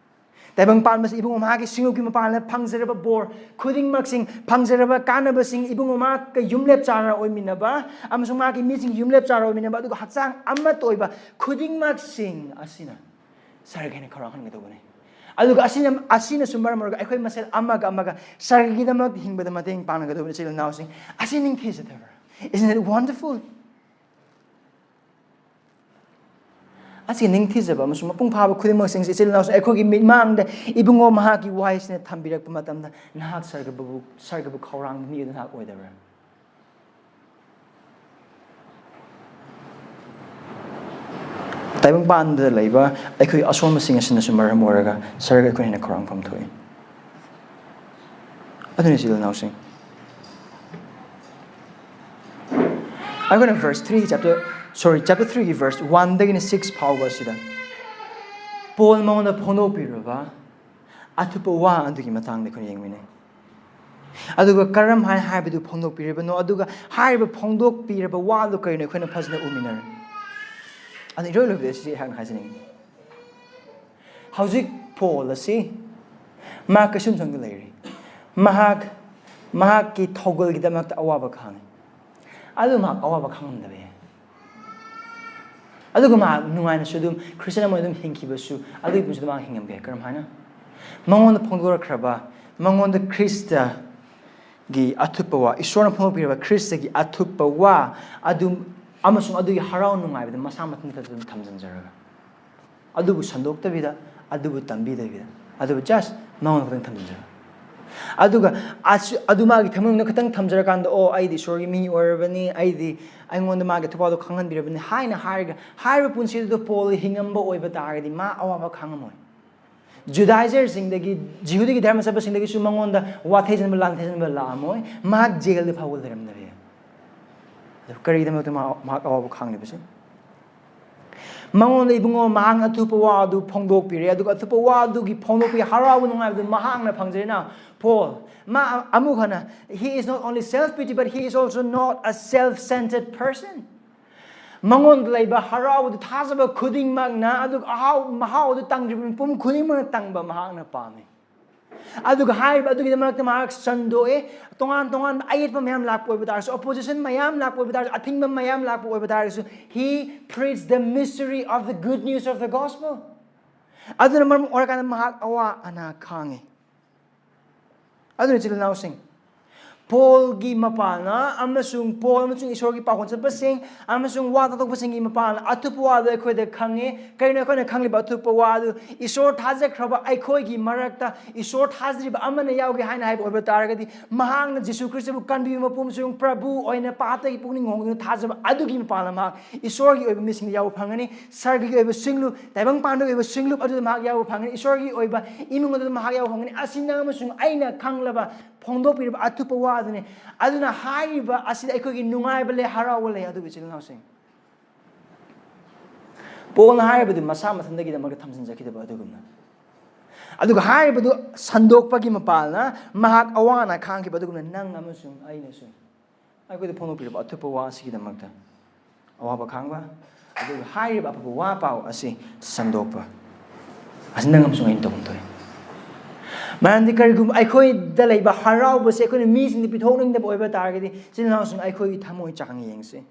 ꯇꯥꯏꯕꯪ ꯄꯥꯟꯕꯁꯤ ꯏꯕꯨꯡꯉꯣ ꯃꯍꯥꯛꯀꯤ ꯁꯤꯡꯂꯨꯞꯀꯤ ꯃꯄꯥꯟꯗ ꯐꯪꯖꯔꯕ ꯕꯣꯔ ꯈꯨꯗꯤꯡꯃꯛꯁꯤꯡ, ꯐꯪꯖꯔꯕ ꯀꯥꯟꯅꯕꯁꯤꯡ, ꯏꯕꯨꯡꯉꯣ ꯃꯍꯥꯛꯀ ꯌꯨꯝꯂꯦꯞ ꯆꯥꯔ ꯑꯣꯏꯃꯤꯟꯅꯕ ꯑꯃꯁꯨꯡ ꯃꯍꯥꯛꯀꯤ ꯃꯤꯁꯤꯡ ꯌꯨꯝꯂꯦꯞ ꯆꯥꯔ ꯑꯣꯏꯃꯤꯟꯅꯕ, ꯑꯗꯨꯒ ꯍꯛꯆꯥꯡ ꯑꯃꯠꯇ ꯑꯣꯏꯕ ꯈꯨꯗꯤꯡꯃꯛꯁꯤꯡ ꯑꯁꯤꯅ ꯁꯔꯒ ꯍꯦꯟꯅ ꯈꯧꯔꯥꯡꯍꯟꯒꯗꯧꯕꯅꯤ꯫ ꯑꯗꯨꯒ ꯑꯁꯤꯅ, ꯑꯁꯤꯅꯁꯨ ꯃꯔꯝ ꯑꯣꯏꯔꯒ ꯑꯩꯈꯣꯏ ꯃꯁꯦꯜ ꯑꯃꯒ ꯑꯃꯒ ꯁꯔꯒꯒꯤꯗꯃꯛ ꯍꯤꯡꯕꯗ ꯃꯇꯦꯡ ꯄꯥꯡꯒꯗꯧꯕꯅꯤ, ꯏꯆꯤꯜ ꯏꯅꯥꯎꯁꯤꯡ꯫ ꯑꯁꯤ ꯅꯤꯡꯊꯤꯖꯗꯕ꯭ꯔꯥ? Isn't it wonderful? ꯑꯁꯤ ꯅꯤꯡꯊꯤꯖꯕ ꯑꯃꯁꯨꯡ ꯃꯄꯨꯡ ꯐꯥꯕ ꯈꯨꯗꯤꯡꯃꯛꯁꯤꯡꯁꯤ, ꯏꯆꯤꯜ ꯏꯅꯥꯎꯁꯤꯡ, ꯑꯩꯈꯣꯏꯒꯤ ꯃꯤꯠꯃꯥꯡꯗ ꯏꯕꯨꯡꯉꯣ ꯃꯍꯥꯛꯀꯤ ꯋꯥꯍꯩꯁꯤꯅ ꯊꯝꯕꯤꯔꯛꯄ ꯃꯇꯝꯗ, ꯅꯍꯥꯛ ꯁꯔꯒꯕꯨ, ꯁꯔꯒꯕꯨ ꯈꯧꯔꯥꯡꯕ ꯃꯤ ꯑꯗꯨ ꯅꯍꯥꯛ ꯑꯣꯏꯗꯕ꯭ꯔꯥ? ꯇꯥꯏꯕꯪ ꯄꯥꯟꯕꯗ ꯂꯩꯕ ꯑꯩꯈꯣꯏ ꯑꯁꯣꯟꯕꯁꯤꯡ ꯑꯁꯤꯅꯁꯨ ꯃꯔꯝ ꯑꯣꯏꯔꯒ ꯁꯔꯒ ꯑꯩꯈꯣꯏꯅ ꯍꯦꯟꯅ ꯈꯧꯔꯥꯡꯐꯝ ꯊꯣꯛꯏ꯫ ꯑꯗꯨꯅ ꯏꯆꯤꯜ ꯏꯅꯥꯎꯁꯤꯡ, ꯑꯩꯈꯣꯏꯅ verse three, chapter, sorry, chapter three ꯒꯤ verse one ꯗꯒꯤꯅ six ꯐꯥꯎꯕ ꯑꯁꯤꯗ ꯄꯣꯜ ꯃꯉꯣꯟꯗ ꯐꯣꯡꯗꯣꯛꯄꯤꯔꯕ ꯑꯊꯨꯞꯄ ꯋꯥ ꯑꯗꯨꯒꯤ ꯃꯇꯥꯡꯗ ꯑꯩꯈꯣꯏꯅ ꯌꯦꯡꯃꯤꯟꯅꯩ꯫ ꯑꯗꯨꯒ ꯀꯔꯝ ꯍꯥꯏ ꯍꯥꯏꯕꯗꯨ ꯐꯣꯡꯗꯣꯛꯄꯤꯔꯕꯅꯣ, ꯑꯗꯨꯒ ꯍꯥꯏꯔꯤꯕ ꯐꯣꯡꯗꯣꯛꯄꯤꯔꯕ ꯋꯥꯗꯨ ꯀꯔꯤꯅꯣ, ꯑꯩꯈꯣꯏꯅ ꯐꯖꯅ ꯎꯃꯤꯟꯅꯔꯦ꯫ ꯑꯗꯨ ꯏꯔꯣꯏ ꯂꯣꯏꯕꯗ ꯁꯤ ꯑꯩꯍꯥꯛꯅ ꯍꯥꯏꯖꯅꯤꯡꯉꯤ꯫ ꯍꯧꯖꯤꯛ ꯄꯣꯜ ꯑꯁꯤ ꯃꯍꯥꯛ ꯀꯩꯁꯨꯝꯁꯪꯗ ꯂꯩꯔꯤ꯫ ꯃꯍꯥꯛ, ꯃꯍꯥꯛꯀꯤ ꯊꯧꯒꯜꯒꯤꯗꯃꯛꯇ ꯑꯋꯥꯕ ꯈꯥꯡꯉꯤ꯫ ꯑꯗꯨ ꯃꯍꯥꯛ ꯑꯋꯥꯕ ꯈꯥꯡꯉꯝꯗꯕ ꯌꯥꯏ꯫ ꯑꯗꯨꯒ ꯃꯍꯥꯛ ꯅꯨꯡꯉꯥꯏꯅꯁꯨ ꯑꯗꯨꯝ ꯈ꯭ꯔꯤꯁꯇꯤꯌꯥꯟ ꯑꯃ ꯑꯣꯏꯅ ꯑꯗꯨꯝ ꯍꯤꯡꯈꯤꯕꯁꯨ, ꯑꯗꯨꯒꯤ ꯄꯨꯟꯁꯤꯗ ꯃꯍꯥꯛ ꯍꯤꯡꯉꯝꯕ ꯌꯥꯏ꯫ ꯀꯔꯝ ꯍꯥꯏꯅ? ꯃꯉꯣꯟꯗ ꯐꯣꯡꯗꯣꯔꯛꯈ꯭ꯔꯕ, ꯃꯉꯣꯟꯗ ꯈ꯭ꯔꯤꯁꯇꯒꯤ ꯑꯊꯨꯞꯄ ꯋꯥ, ꯏꯁꯣꯔꯅ ꯐꯣꯡꯗꯣꯛꯄꯤꯔꯕ ꯈ꯭ꯔꯤꯁꯇꯒꯤ ꯑꯊꯨꯞꯄ ꯋꯥ ꯑꯗꯨ ꯑꯃꯁꯨꯡ ꯑꯗꯨꯒꯤ ꯍꯔꯥꯎ ꯅꯨꯡꯉꯥꯏꯕꯗ ꯃꯁꯥ ꯃꯊꯟꯇ ꯑꯗꯨꯝ ꯊꯝꯖꯤꯟꯖꯔꯒ, ꯑꯗꯨꯕꯨ ꯁꯟꯗꯣꯛꯇꯕꯤꯗ, ꯑꯗꯨꯕꯨ ꯇꯝꯕꯤꯗꯕꯤꯗ, ꯑꯗꯨꯕꯨ just ꯃꯉꯣꯟꯗ ꯈꯛꯇꯪ ꯊꯝꯖꯤꯟꯖꯔꯒ, ꯑꯗꯨꯒ ꯑꯁꯨ-, ꯑꯗꯨ ꯃꯥꯒꯤ ꯊꯃꯣꯏꯅ ꯈꯛꯇꯪ ꯊꯝꯖꯔꯀꯥꯟꯗ, "ꯑꯣ, ꯑꯩꯗꯤ ꯏꯁꯣꯔꯒꯤ ꯃꯤ ꯑꯣꯏꯔꯕꯅꯤ, ꯑꯩꯗꯤ, ꯑꯩꯉꯣꯟꯗ ꯃꯥꯒꯤ ꯊꯧꯋꯥꯗꯣ ꯈꯪꯍꯟꯕꯤꯔꯕꯅꯤ" ꯍꯥꯏꯅ ꯍꯥꯏꯔꯒ, ꯍꯥꯏꯔꯤꯕ ꯄꯨꯟꯁꯤ ꯑꯗꯨꯗ ꯄꯣꯜ ꯍꯤꯡꯉꯝꯕ ꯑꯣꯏꯕ ꯇꯥꯔꯒꯗꯤ, ꯃꯥ ꯑꯋꯥꯕ ꯈꯪꯉꯝꯃꯣꯏ꯫ ꯖꯨꯗꯥꯏꯖꯔꯁꯤꯡꯗꯒꯤ, ꯖꯤꯍꯨꯗꯤꯒꯤ ꯙꯔꯃ ꯆꯠꯄꯁꯤꯡꯗꯒꯤꯁꯨ ꯃꯉꯣꯟꯗ ꯋꯥꯊꯩꯖꯟꯕ, ꯂꯥꯟꯊꯩꯖꯟꯕ ꯂꯥꯛꯑꯝꯃꯣꯏ꯫ ꯃꯍꯥꯛ ꯖꯦꯜꯗ ꯐꯥꯎꯕ ꯂꯩꯔꯝꯗꯕ ꯌꯥꯏ꯫ ꯑꯗꯨ ꯀꯔꯤꯒꯤꯗꯃꯛꯇ ꯃꯍꯥꯛ, ꯃꯍꯥꯛ ꯑꯋꯥꯕ ꯈꯥꯡꯂꯤꯕꯁꯦ? ꯃꯉꯣꯟꯗ ꯏꯕꯨꯡꯉꯣ ꯃꯍꯥꯛꯅ ꯑꯊꯨꯞꯄ ꯋꯥ ꯑꯗꯨ ꯐꯣꯡꯗꯣꯛꯄꯤꯔꯦ, ꯑꯗꯨꯒ ꯑꯊꯨꯞꯄ ꯋꯥ ꯑꯗꯨꯒꯤ ꯐꯣꯡꯗꯣꯛꯄꯒꯤ ꯍꯔꯥꯎꯕ ꯅꯨꯡꯉꯥꯏꯕꯗꯨ ꯃꯍꯥꯛꯅ ꯐꯪꯖꯔꯦꯅ꯫ ꯄꯣꯜ, ꯃꯥ ꯑꯃꯨꯛ ꯍꯟꯅ, he is not only self pity, but he is also not a self-centered person. ꯃꯉꯣꯟꯗ ꯂꯩꯕ ꯍꯔꯥꯎꯕꯗꯨ, ꯊꯥꯖꯕ ꯈꯨꯗꯤꯡꯃꯛꯅ, ꯑꯗꯨꯒ ꯑꯍꯥꯎ ꯃꯍꯥꯎ ꯑꯗꯨ ꯇꯪꯗ꯭ꯔꯤꯕ ꯃꯤꯄꯨꯝ ꯈꯨꯗꯤꯡꯃꯛꯅ ꯇꯪꯕ ꯃꯍꯥꯛꯅ ꯄꯥꯝꯃꯤ꯫ ꯑꯗꯨꯒ ꯍꯥꯏꯔꯤꯕ ꯑꯗꯨꯒꯤꯗꯃꯛꯇ ꯃꯍꯥꯛ ꯁꯟꯗꯣꯛꯑꯦ꯫ ꯇꯣꯉꯥꯟ ꯇꯣꯉꯥꯟꯕ ꯑꯌꯦꯠꯄ ꯃꯌꯥꯝ ꯂꯥꯛꯄ ꯑꯣꯏꯕ ꯇꯥꯔꯁꯨ, opposition ꯃꯌꯥꯝ ꯂꯥꯛꯄ ꯑꯣꯏꯕ ꯇꯥꯔꯁꯨ, ꯑꯊꯤꯡꯕ ꯃꯌꯥꯝ ꯂꯥꯛꯄ ꯑꯣꯏꯕ ꯇꯥꯔꯒꯁꯨ, he preached the mystery of the good news of the gospel. ꯑꯗꯨꯅ ꯃꯔꯝ ꯑꯣꯏꯔꯀꯥꯟꯗ ꯃꯍꯥꯛ ꯑꯋꯥ ꯑꯅꯥ ꯈꯥꯡꯉꯤ꯫ ꯑꯗꯨꯅ ꯏꯆꯤꯜ ꯏꯅꯥꯎꯁꯤꯡ, ꯄꯣꯜꯒꯤ ꯃꯄꯥꯜꯅ ꯑꯃꯁꯨꯡ ꯄꯣꯜ ꯑꯃꯁꯨꯡ ꯏꯁꯣꯔꯒꯤ ꯄꯥꯎꯈꯣꯟ ꯆꯠꯄꯁꯤꯡ ꯑꯃꯁꯨꯡ ꯋꯥ ꯇꯥꯊꯣꯛꯄꯁꯤꯡꯒꯤ ꯃꯄꯥꯜꯅ ꯑꯊꯨꯞꯄ ꯋꯥ ꯑꯗꯨ ꯑꯩꯈꯣꯏꯗ ꯈꯪꯉꯤ꯫ ꯀꯔꯤꯅꯣ ꯑꯩꯈꯣꯏꯅ ꯈꯪꯂꯤꯕ ꯑꯊꯨꯞꯄ ꯋꯥ ꯑꯗꯨ? ꯏꯁꯣꯔ ꯊꯥꯖꯈ꯭ꯔꯕ ꯑꯩꯈꯣꯏꯒꯤ ꯃꯔꯛꯇ ꯏꯁꯣꯔ ꯊꯥꯖꯔꯤꯕ ꯑꯃꯅ ꯌꯥꯎꯒꯦ ꯍꯥꯏꯅ ꯍꯥꯏꯕ ꯑꯣꯏꯕ ꯇꯥꯔꯒꯗꯤ, ꯃꯍꯥꯛꯅ ꯖꯤꯁꯨ ꯈ꯭ꯔꯤꯁꯇꯕꯨ ꯀꯟꯕꯤꯕ ꯃꯄꯨ ꯑꯃꯁꯨꯡ ꯄ꯭ꯔꯚꯨ ꯑꯣꯏꯅ ꯄꯥꯞꯇꯒꯤ ꯄꯨꯛꯅꯤꯡ ꯍꯣꯡꯗꯨꯅ ꯊꯥꯖꯕ ꯑꯗꯨꯒꯤ ꯃꯄꯥꯜꯅ ꯃꯍꯥꯛ ꯏꯁꯣꯔꯒꯤ ꯑꯣꯏꯕ ꯃꯤꯁꯤꯡꯗ ꯌꯥꯎꯕ ꯐꯪꯒꯅꯤ꯫ ꯁꯔꯒꯒꯤ ꯑꯣꯏꯕ ꯁꯤꯡꯂꯨꯞ, ꯇꯥꯏꯕꯪ ꯄꯥꯟꯕꯒꯤ ꯑꯣꯏꯕ ꯁꯤꯡꯂꯨꯞ ꯑꯗꯨꯗ ꯃꯍꯥꯛ ꯌꯥꯎꯕ ꯐꯪꯒꯅꯤ꯫ ꯏꯁꯣꯔꯒꯤ ꯑꯣꯏꯕ ꯏꯃꯨꯡ ꯑꯗꯨꯗ ꯃꯍꯥꯛ ꯌꯥꯎꯕ ꯐꯪꯒꯅꯤ꯫ ꯑꯁꯤ ꯅꯪ ꯑꯃꯁꯨꯡ ꯑꯩꯅ ꯈꯪꯂꯕ, ꯐꯣꯡꯗꯣꯛꯄꯤꯔꯤꯕ ꯑꯊꯨꯞꯄ ꯋꯥ ꯑꯗꯨꯅꯤ꯫ ꯑꯗꯨꯅ ꯍꯥꯏꯔꯤꯕ ꯑꯁꯤꯗ ꯑꯩꯈꯣꯏꯒꯤ ꯅꯨꯡꯉꯥꯏꯕ ꯂꯩ, ꯍꯔꯥꯎꯕ ꯂꯩ꯫ ꯑꯗꯨꯕꯨ ꯏꯆꯤꯜ ꯏꯅꯥꯎꯁꯤꯡ, ꯄꯣꯜꯅ ꯍꯥꯏꯔꯤꯕꯗꯨ ꯃꯁꯥ ꯃꯊꯟꯗꯒꯤꯗꯃꯛꯇ ꯊꯝꯖꯤꯟꯖꯈꯤꯗꯕ ꯑꯗꯨꯒꯨꯝꯅ, ꯑꯗꯨꯒ ꯍꯥꯏꯔꯤꯕꯗꯨ ꯁꯟꯗꯣꯛꯄꯒꯤ ꯃꯄꯥꯜꯅ ꯃꯍꯥꯛ ꯑꯋꯥ ꯑꯅꯥ ꯈꯥꯡꯈꯤꯕ ꯑꯗꯨꯒꯨꯝꯅ, ꯅꯪ ꯑꯃꯁꯨꯡ ꯑꯩꯅꯁꯨ ꯑꯩꯈꯣꯏꯗ ꯐꯣꯡꯗꯣꯛꯄꯤꯔꯕ ꯑꯊꯨꯞꯄ ꯋꯥ ꯑꯁꯤꯒꯤꯗꯃꯛꯇ ꯑꯋꯥꯕ ꯈꯥꯡꯕ, ꯑꯗꯨꯒ ꯍꯥꯏꯔꯤꯕ ꯑꯐꯕ ꯋꯥ ꯄꯥꯎ ꯑꯁꯤ ꯁꯟꯗꯣꯛꯄ ꯑꯁꯤ ꯅꯪ ꯑꯃꯁꯨꯡ ꯑꯩꯅ ꯇꯧꯐꯝ ꯊꯣꯛꯏ꯫ ꯃꯔꯝꯗꯤ ꯀꯔꯤꯒꯨꯝꯕ ꯑꯩꯈꯣꯏꯗ ꯂꯩꯕ ꯍꯔꯥꯎꯕꯁꯦ ꯑꯩꯈꯣꯏꯅ ꯃꯤꯁꯤꯡꯗ ꯄꯤꯊꯣꯛꯅꯤꯡꯗꯕ ꯑꯣꯏꯕ ꯇꯥꯔꯒꯗꯤ, ꯏꯆꯤꯜ ꯏꯅꯥꯎꯁꯤꯡ, ꯑꯩꯈꯣꯏꯒꯤ ꯊꯃꯣꯏ ꯆꯥꯡ ꯌꯦꯡꯁꯤ꯫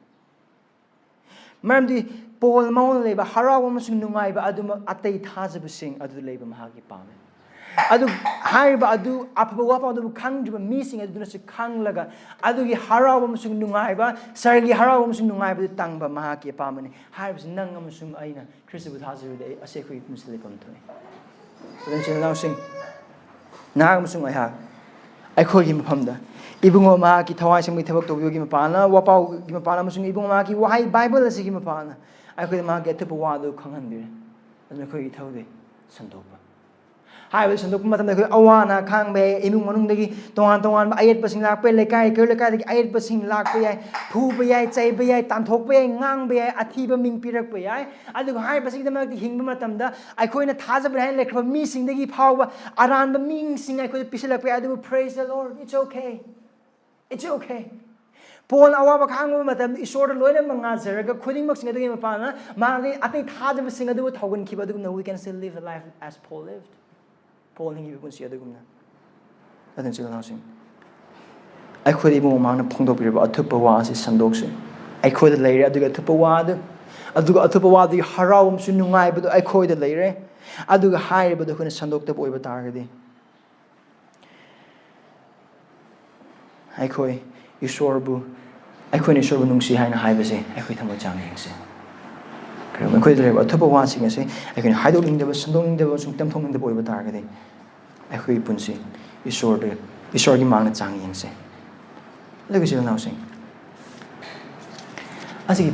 ꯃꯔꯝꯗꯤ ꯄꯣꯜ ꯃꯉꯣꯟꯗ ꯂꯩꯕ ꯍꯔꯥꯎꯕ ꯑꯃꯁꯨꯡ ꯅꯨꯡꯉꯥꯏꯕ ꯑꯗꯨꯃꯛ ꯑꯇꯩ ꯊꯥꯖꯕꯁꯤꯡ ꯑꯗꯨ ꯂꯩꯕ ꯃꯍꯥꯛꯀꯤ ꯄꯥꯝꯃꯤ꯫ ꯑꯗꯨ ꯍꯥꯏꯔꯤꯕ ꯑꯗꯨ, ꯑꯐꯕ ꯋꯥꯐꯝ ꯑꯗꯨꯕꯨ ꯈꯪꯗ꯭ꯔꯤꯕ ꯃꯤꯁꯤꯡ ꯑꯗꯨꯅꯁꯨ ꯈꯪꯂꯒ, ꯑꯗꯨꯒꯤ ꯍꯔꯥꯎꯕ ꯑꯃꯁꯨꯡ ꯅꯨꯡꯉꯥꯏꯕ, ꯁꯔꯒꯤ ꯍꯔꯥꯎꯕ ꯑꯃꯁꯨꯡ ꯅꯨꯡꯉꯥꯏꯕꯗꯨ ꯇꯪꯕ ꯃꯍꯥꯛꯀꯤ ꯑꯄꯥꯝꯕꯅꯤ꯫ ꯍꯥꯏꯔꯤꯕꯁꯤ ꯅꯪ ꯑꯃꯁꯨꯡ ꯑꯩꯅ ꯈ꯭ꯔꯤꯁꯇꯕꯨ ꯊꯥꯖꯔꯕꯗꯤ ꯑꯩ, ꯑꯁꯤ ꯑꯩꯈꯣꯏꯒꯤ ꯄꯨꯟꯁꯤꯗ ꯂꯩꯐꯝ ꯊꯣꯛꯏ꯫ ꯑꯗꯨꯅ ꯏꯆꯤꯜ ꯏꯅꯥꯎꯁꯤꯡ, ꯅꯍꯥꯛ ꯑꯃꯁꯨꯡ ꯑꯩꯍꯥꯛ ꯑꯩꯈꯣꯏꯒꯤ ꯃꯐꯝꯗ ꯏꯕꯨꯡꯉꯣ ꯃꯍꯥꯛꯀꯤ ꯊꯋꯥꯏ ꯁꯦꯡꯕꯒꯤ ꯊꯕꯛ ꯇꯧꯕꯤꯕꯒꯤ ꯃꯄꯥꯟꯅ, ꯋꯥꯄꯥꯎꯒꯤ ꯃꯄꯥꯟ ꯑꯃꯁꯨꯡ ꯏꯕꯨꯡꯉꯣ ꯃꯍꯥꯛꯀꯤ ꯋꯥꯍꯩ ꯕꯥꯏꯕꯜ ꯑꯁꯤꯒꯤ ꯃꯄꯥꯟꯅ ꯑꯩꯈꯣꯏꯗ ꯃꯍꯥꯛꯀꯤ ꯑꯊꯨꯞꯄ ꯋꯥ ꯑꯗꯨ ꯈꯪꯍꯟꯕꯤꯔꯦ꯫ ꯑꯗꯨꯅ ꯑꯩꯈꯣꯏꯒꯤ ꯏꯊꯧꯗꯤ ꯁꯟꯗꯣꯛꯄ꯫ ꯍꯥꯏꯕꯗꯤ ꯁꯟꯗꯣꯛꯄ ꯃꯇꯝꯗ ꯑꯩꯈꯣꯏ ꯑꯋꯥ ꯑꯅꯥ ꯈꯥꯡꯕ ꯌꯥꯏ, ꯏꯃꯨꯡ ꯃꯅꯨꯡꯗꯒꯤ ꯇꯣꯉꯥꯟ ꯇꯣꯉꯥꯟꯕ ꯑꯌꯦꯠꯄꯁꯤꯡ ꯂꯥꯛꯄ ꯌꯥꯏ, ꯂꯩꯀꯥꯏ ꯀꯩꯔꯣꯜ ꯂꯩꯀꯥꯏꯗꯒꯤ ꯑꯌꯦꯠꯄꯁꯤꯡ ꯂꯥꯛꯄ ꯌꯥꯏ, ꯐꯨꯕ ꯌꯥꯏ, ꯆꯩꯕ ꯌꯥꯏ, ꯇꯥꯟꯊꯣꯛꯄ ꯌꯥꯏ, ꯉꯥꯡꯕ ꯌꯥꯏ, ꯑꯊꯤꯕ ꯃꯤꯡ ꯄꯤꯔꯛꯄ ꯌꯥꯏ꯫ ꯑꯗꯨꯒ ꯍꯥꯏꯔꯤꯕꯁꯤꯒꯤꯗꯃꯛꯇ ꯍꯤꯡꯕ ꯃꯇꯝꯗ ꯑꯩꯈꯣꯏꯅ ꯊꯥꯖꯕ ꯍꯥꯏꯅ ꯂꯩꯈ꯭ꯔꯕ ꯃꯤꯁꯤꯡꯗꯒꯤ ꯐꯥꯎꯕ ꯑꯔꯥꯟꯕ ꯃꯤꯡꯁꯤꯡ ꯑꯩꯈꯣꯏꯗ ꯄꯤꯁꯤꯜꯂꯛꯄ ꯌꯥꯏ꯫ ꯑꯗꯨꯕꯨ praise the Lord, it's okay, it's okay꯫ ꯄꯣꯜꯅ ꯑꯋꯥꯕ ꯈꯥꯡꯕ ꯃꯇꯝꯗ ꯏꯁꯣꯔꯗ ꯂꯣꯏꯅꯃꯛ ꯉꯥꯖꯔꯒ ꯈꯨꯗꯤꯡꯃꯛꯁꯤꯡ ꯑꯗꯨꯒꯤ ꯃꯄꯥꯟꯅ ꯃꯥꯒꯤ ꯑꯇꯩ ꯊꯥꯖꯕꯁꯤꯡ ꯑꯗꯨꯕꯨ ꯊꯧꯒꯟꯈꯤꯕ ꯑꯗꯨꯒꯨꯝꯅ we can still live a life as Paul lived. Paul ꯍꯤꯡꯉꯤꯕ ꯄꯨꯟꯁꯤ ꯑꯗꯨꯒꯨꯝꯅ꯫ ꯑꯗꯨꯅ ꯏꯆꯤꯜ ꯏꯅꯥꯎꯁꯤꯡ, ꯑꯩꯈꯣꯏꯗ ꯏꯕꯨꯡ ꯃꯃꯥꯡꯅ ꯐꯣꯡꯗꯣꯛꯄꯤꯔꯤꯕ ꯑꯊꯨꯞꯄ ꯋꯥ ꯑꯁꯤ ꯁꯟꯗꯣꯛꯁꯤ꯫ ꯑꯩꯈꯣꯏꯗ ꯂꯩꯔꯦ ꯑꯗꯨꯒꯤ ꯑꯊꯨꯞꯄ ꯋꯥ ꯑꯗꯨ, ꯑꯗꯨꯒ ꯑꯊꯨꯞꯄ ꯋꯥꯗꯨꯒꯤ ꯍꯔꯥꯎꯕ ꯑꯃꯁꯨꯡ ꯅꯨꯡꯉꯥꯏꯕꯗꯨ ꯑꯩꯈꯣꯏꯗ ꯂꯩꯔꯦ꯫ ꯑꯗꯨꯒ ꯍꯥꯏꯔꯤꯕꯗꯨ ꯑꯩꯈꯣꯏꯅ ꯁꯟꯗꯣꯛꯇꯕ ꯑꯣꯏꯕ ꯇꯥꯔꯒꯗꯤ, ꯑꯩꯈꯣꯏ ꯏꯁꯣꯔꯕꯨ, ꯑꯩꯈꯣꯏꯅ ꯏꯁꯣꯔꯕꯨ ꯅꯨꯡꯁꯤ ꯍꯥꯏꯅ ꯍꯥꯏꯕꯁꯦ ꯑꯩꯈꯣꯏ ꯊꯃꯣꯏ ꯆꯥꯡ ꯌꯦꯡꯁꯦ꯫ ꯀꯔꯤꯒꯨꯝꯕ ꯑꯩꯈꯣꯏꯗ ꯂꯩꯔꯤꯕ ꯑꯊꯨꯞꯄ ꯋꯥꯁꯤꯡ ꯑꯁꯦ ꯑꯩꯈꯣꯏꯅ ꯍꯥꯏꯗꯣꯛꯅꯤꯡꯗꯕ, ꯁꯟꯗꯣꯛꯅꯤꯡꯗꯕ ꯑꯃꯁꯨꯡ ꯇꯝꯊꯣꯛꯅꯤꯡꯗꯕ ꯑꯣꯏꯕ ꯇꯥꯔꯒꯗꯤ, ꯑꯩꯈꯣꯏꯒꯤ ꯄꯨꯟꯁꯤ ꯏꯁꯣꯔꯗ, ꯏꯁꯣꯔꯒꯤ ꯃꯥꯡꯗ ꯆꯥꯡ ꯌꯦꯡꯁꯦ꯫ ꯑꯗꯨꯒ ꯏꯆꯤꯜ ꯏꯅꯥꯎꯁꯤꯡ, ꯑꯁꯤꯒꯤ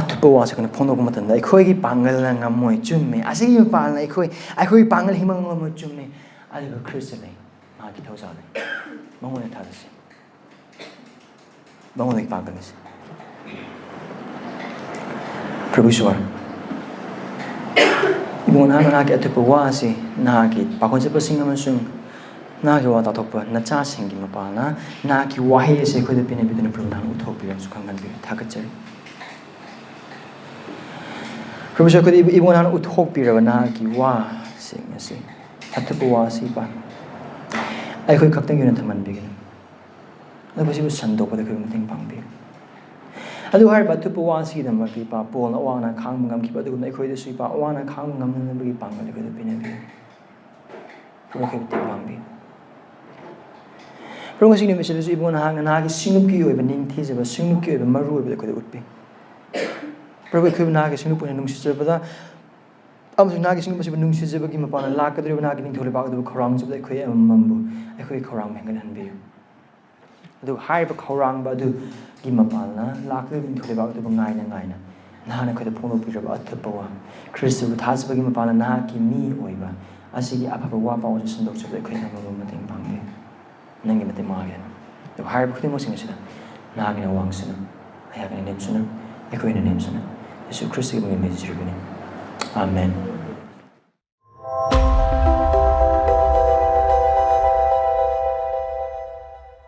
ꯑꯊꯨꯞꯄ ꯋꯥꯁꯦ ꯑꯩꯈꯣꯏꯅ ꯐꯣꯡꯗꯣꯛꯄ ꯃꯇꯝꯗ ꯑꯩꯈꯣꯏꯒꯤ ꯄꯥꯡꯒꯜꯅ ꯉꯝꯃꯣꯏ, ꯆꯨꯝꯃꯦ꯫ ꯑꯁꯤꯒꯤ ꯃꯄꯥꯟꯅ ꯑꯩꯈꯣꯏ, ꯑꯩꯈꯣꯏꯒꯤ ꯄꯥꯡꯒꯜ ꯍꯤꯡꯕ ꯉꯝꯃꯣꯏ, ꯆꯨꯝꯃꯦ꯫ ꯑꯗꯨꯒ ꯈ꯭ꯔꯤꯁꯇ ꯂꯩ, ꯃꯍꯥꯛꯀꯤ ꯊꯧꯖꯥꯜ ꯂꯩ꯫ ꯃꯉꯣꯟꯗ ꯊꯥꯖꯁꯤ꯫ ꯃꯉꯣꯟꯗꯒꯤ ꯄꯥꯡꯒꯜ ꯑꯁꯤ꯫ ꯄ꯭ꯔꯚꯨ ꯏꯁꯣꯔ, ꯏꯕꯨꯡꯉꯣ ꯅꯍꯥꯛꯅ ꯅꯍꯥꯛꯀꯤ ꯑꯊꯨꯞꯄ ꯋꯥ ꯑꯁꯤ ꯅꯍꯥꯛꯀꯤ ꯄꯥꯈꯣꯟ ꯆꯠꯄꯁꯤꯡ ꯑꯃꯁꯨꯡ ꯅꯍꯥꯛꯀꯤ ꯋꯥ ꯇꯥꯊꯣꯛꯄ ꯅꯆꯥꯁꯤꯡꯒꯤ ꯃꯄꯥꯜꯅ ꯅꯍꯥꯛꯀꯤ ꯋꯥꯍꯩ ꯑꯁꯤ ꯑꯩꯈꯣꯏꯗ ꯄꯤꯅꯕꯤꯗꯨꯅ ꯄ꯭ꯔꯚꯨ ꯅꯍꯥꯛꯅ ꯎꯠꯊꯣꯛꯄꯤꯔꯕꯁꯨ ꯈꯪꯍꯟꯕꯤꯌꯨ꯫ ꯊꯥꯒꯠꯆꯔꯤ꯫ ꯄ꯭ꯔꯚꯨ ꯏꯁꯣꯔ, ꯑꯩꯈꯣꯏꯗ ꯏꯕꯨꯡꯉꯣ ꯅꯍꯥꯛꯅ ꯎꯠꯊꯣꯛꯄꯤꯔꯕ ꯅꯍꯥꯛꯀꯤ ꯋꯥꯁꯤꯡ ꯑꯁꯤ, ꯑꯊꯨꯞꯄ ꯋꯥ ꯑꯁꯤ ꯏꯄꯥ, ꯑꯩꯈꯣꯏ ꯈꯛꯇꯒꯤ ꯑꯣꯏꯅ ꯊꯝꯍꯟꯕꯤꯒꯅꯨ꯫ ꯑꯗꯨꯒ ꯃꯁꯤꯕꯨ ꯁꯟꯗꯣꯛꯄꯗ ꯑꯩꯈꯣꯏꯕꯨ ꯃꯇꯦꯡ ꯄꯥꯡꯕꯤꯌꯨ꯫ ꯑꯗꯨ ꯍꯥꯏꯔꯤꯕ ꯑꯊꯨꯞꯄ ꯋꯥ ꯑꯁꯤꯒꯤꯗꯃꯛꯇ ꯏꯄꯥ ꯄꯣꯜꯅ ꯑꯋꯥ ꯑꯅꯥ ꯈꯥꯡꯕ ꯉꯝꯈꯤꯕ ꯑꯗꯨꯒꯨꯝꯅ ꯑꯩꯈꯣꯏꯗꯁꯨ ꯏꯄꯥ ꯑꯋꯥ ꯑꯅꯥ ꯈꯥꯡꯕ ꯉꯝꯅꯅꯕꯒꯤ ꯄꯥꯡꯒꯜ ꯑꯩꯈꯣꯏꯗ ꯄꯤꯅꯕꯤꯌꯨ꯫ ꯄ꯭ꯔꯚꯨ ꯑꯩꯈꯣꯏꯕꯨ ꯃꯇꯦꯡ ꯄꯥꯡꯕꯤꯌꯨ꯫ ꯄ꯭ꯔꯚꯨ ꯉꯁꯤ ꯅꯨꯃꯤꯠꯁꯤꯗꯁꯨ ꯏꯕꯨꯡꯉꯣ ꯅꯍꯥꯛꯅ ꯅꯍꯥꯛꯀꯤ ꯁꯤꯡꯂꯨꯞꯀꯤ ꯑꯣꯏꯕ ꯅꯤꯡꯊꯤꯖꯕ, ꯁꯤꯡꯂꯨꯞꯀꯤ ꯑꯣꯏꯕ ꯃꯔꯨ ꯑꯣꯏꯕꯗ ꯑꯩꯈꯣꯏꯗ ꯎꯠꯄꯤ꯫ ꯄ꯭ꯔꯚꯨ ꯑꯩꯈꯣꯏꯕꯨ ꯅꯍꯥꯛꯀꯤ ꯁꯤꯡꯂꯨꯞ ꯑꯣꯏꯅ ꯅꯨꯡꯁꯤꯖꯕꯗ ꯑꯃꯁꯨꯡ ꯅꯍꯥꯛꯀꯤ ꯁꯤꯡꯂꯨꯞ ꯑꯁꯤꯕꯨ ꯅꯨꯡꯁꯤꯖꯕꯒꯤ ꯃꯄꯥꯟꯅ ꯂꯥꯛꯀꯗꯧꯔꯤꯕ ꯅꯍꯥꯛꯀꯤ ꯅꯤꯡꯊꯧ ꯂꯩꯕꯥꯛ ꯑꯗꯨꯕꯨ ꯈꯧꯔꯥꯡꯖꯕꯗ ꯑꯩꯈꯣꯏ ꯑꯃꯃꯝꯕꯨ ꯑꯩꯈꯣꯏꯒꯤ ꯈꯧꯔꯥꯡꯕ ꯍꯦꯟꯒꯠꯍꯟꯕꯤꯌꯨ꯫ ꯑꯗꯨꯒ ꯍꯥꯏꯔꯤꯕ ꯈꯧꯔꯥꯡꯕ ꯑꯗꯨꯒꯤ ꯃꯄꯥꯟꯅ ꯂꯥꯛꯀꯗꯧꯔꯤꯕ ꯅꯤꯡꯊꯧ ꯂꯩꯕꯥꯛ ꯑꯗꯨꯕꯨ ꯉꯥꯏꯅ ꯉꯥꯏꯅ ꯅꯍꯥꯛꯅ ꯑꯩꯈꯣꯏꯗ ꯐꯣꯡꯗꯣꯛꯄꯤꯔꯕ ꯑꯊꯨꯞꯄ ꯋꯥ, ꯈ꯭ꯔꯤꯁꯇꯕꯨ ꯊꯥꯖꯕꯒꯤ ꯃꯄꯥꯟꯅ ꯅꯍꯥꯛꯀꯤ ꯃꯤ ꯑꯣꯏꯕ ꯑꯁꯤꯒꯤ ꯑꯐꯕ ꯋꯥ ꯄꯥꯎ ꯑꯁꯤ ꯁꯟꯗꯣꯛꯆꯕꯗ ꯑꯩꯈꯣꯏ ꯑꯃꯃꯝꯕꯨ ꯃꯇꯦꯡ ꯄꯥꯡꯕꯤꯌꯨ꯫ ꯅꯪꯒꯤ ꯃꯇꯦꯡ ꯃꯉꯥꯒꯤꯗꯃꯛ꯫ ꯑꯗꯨꯒ ꯍꯥꯏꯔꯤꯕ ꯈꯨꯗꯤꯡꯃꯛꯁꯤꯡ ꯑꯁꯤꯗ ꯅꯍꯥꯛꯀꯤ ꯅꯋꯥꯡꯁꯅꯨ, ꯑꯩꯍꯥꯛꯀꯤ ꯅꯦꯝꯁꯅꯨ, ꯑꯩꯈꯣꯏꯅ ꯅꯦꯝꯁꯅꯨ, ꯌꯦꯁꯨ ꯈ꯭ꯔꯤꯁꯇꯒꯤ ꯃꯃꯤꯡ ꯂꯩꯖꯔꯕꯅꯤ꯫ ꯑꯥꯃꯦꯟ꯫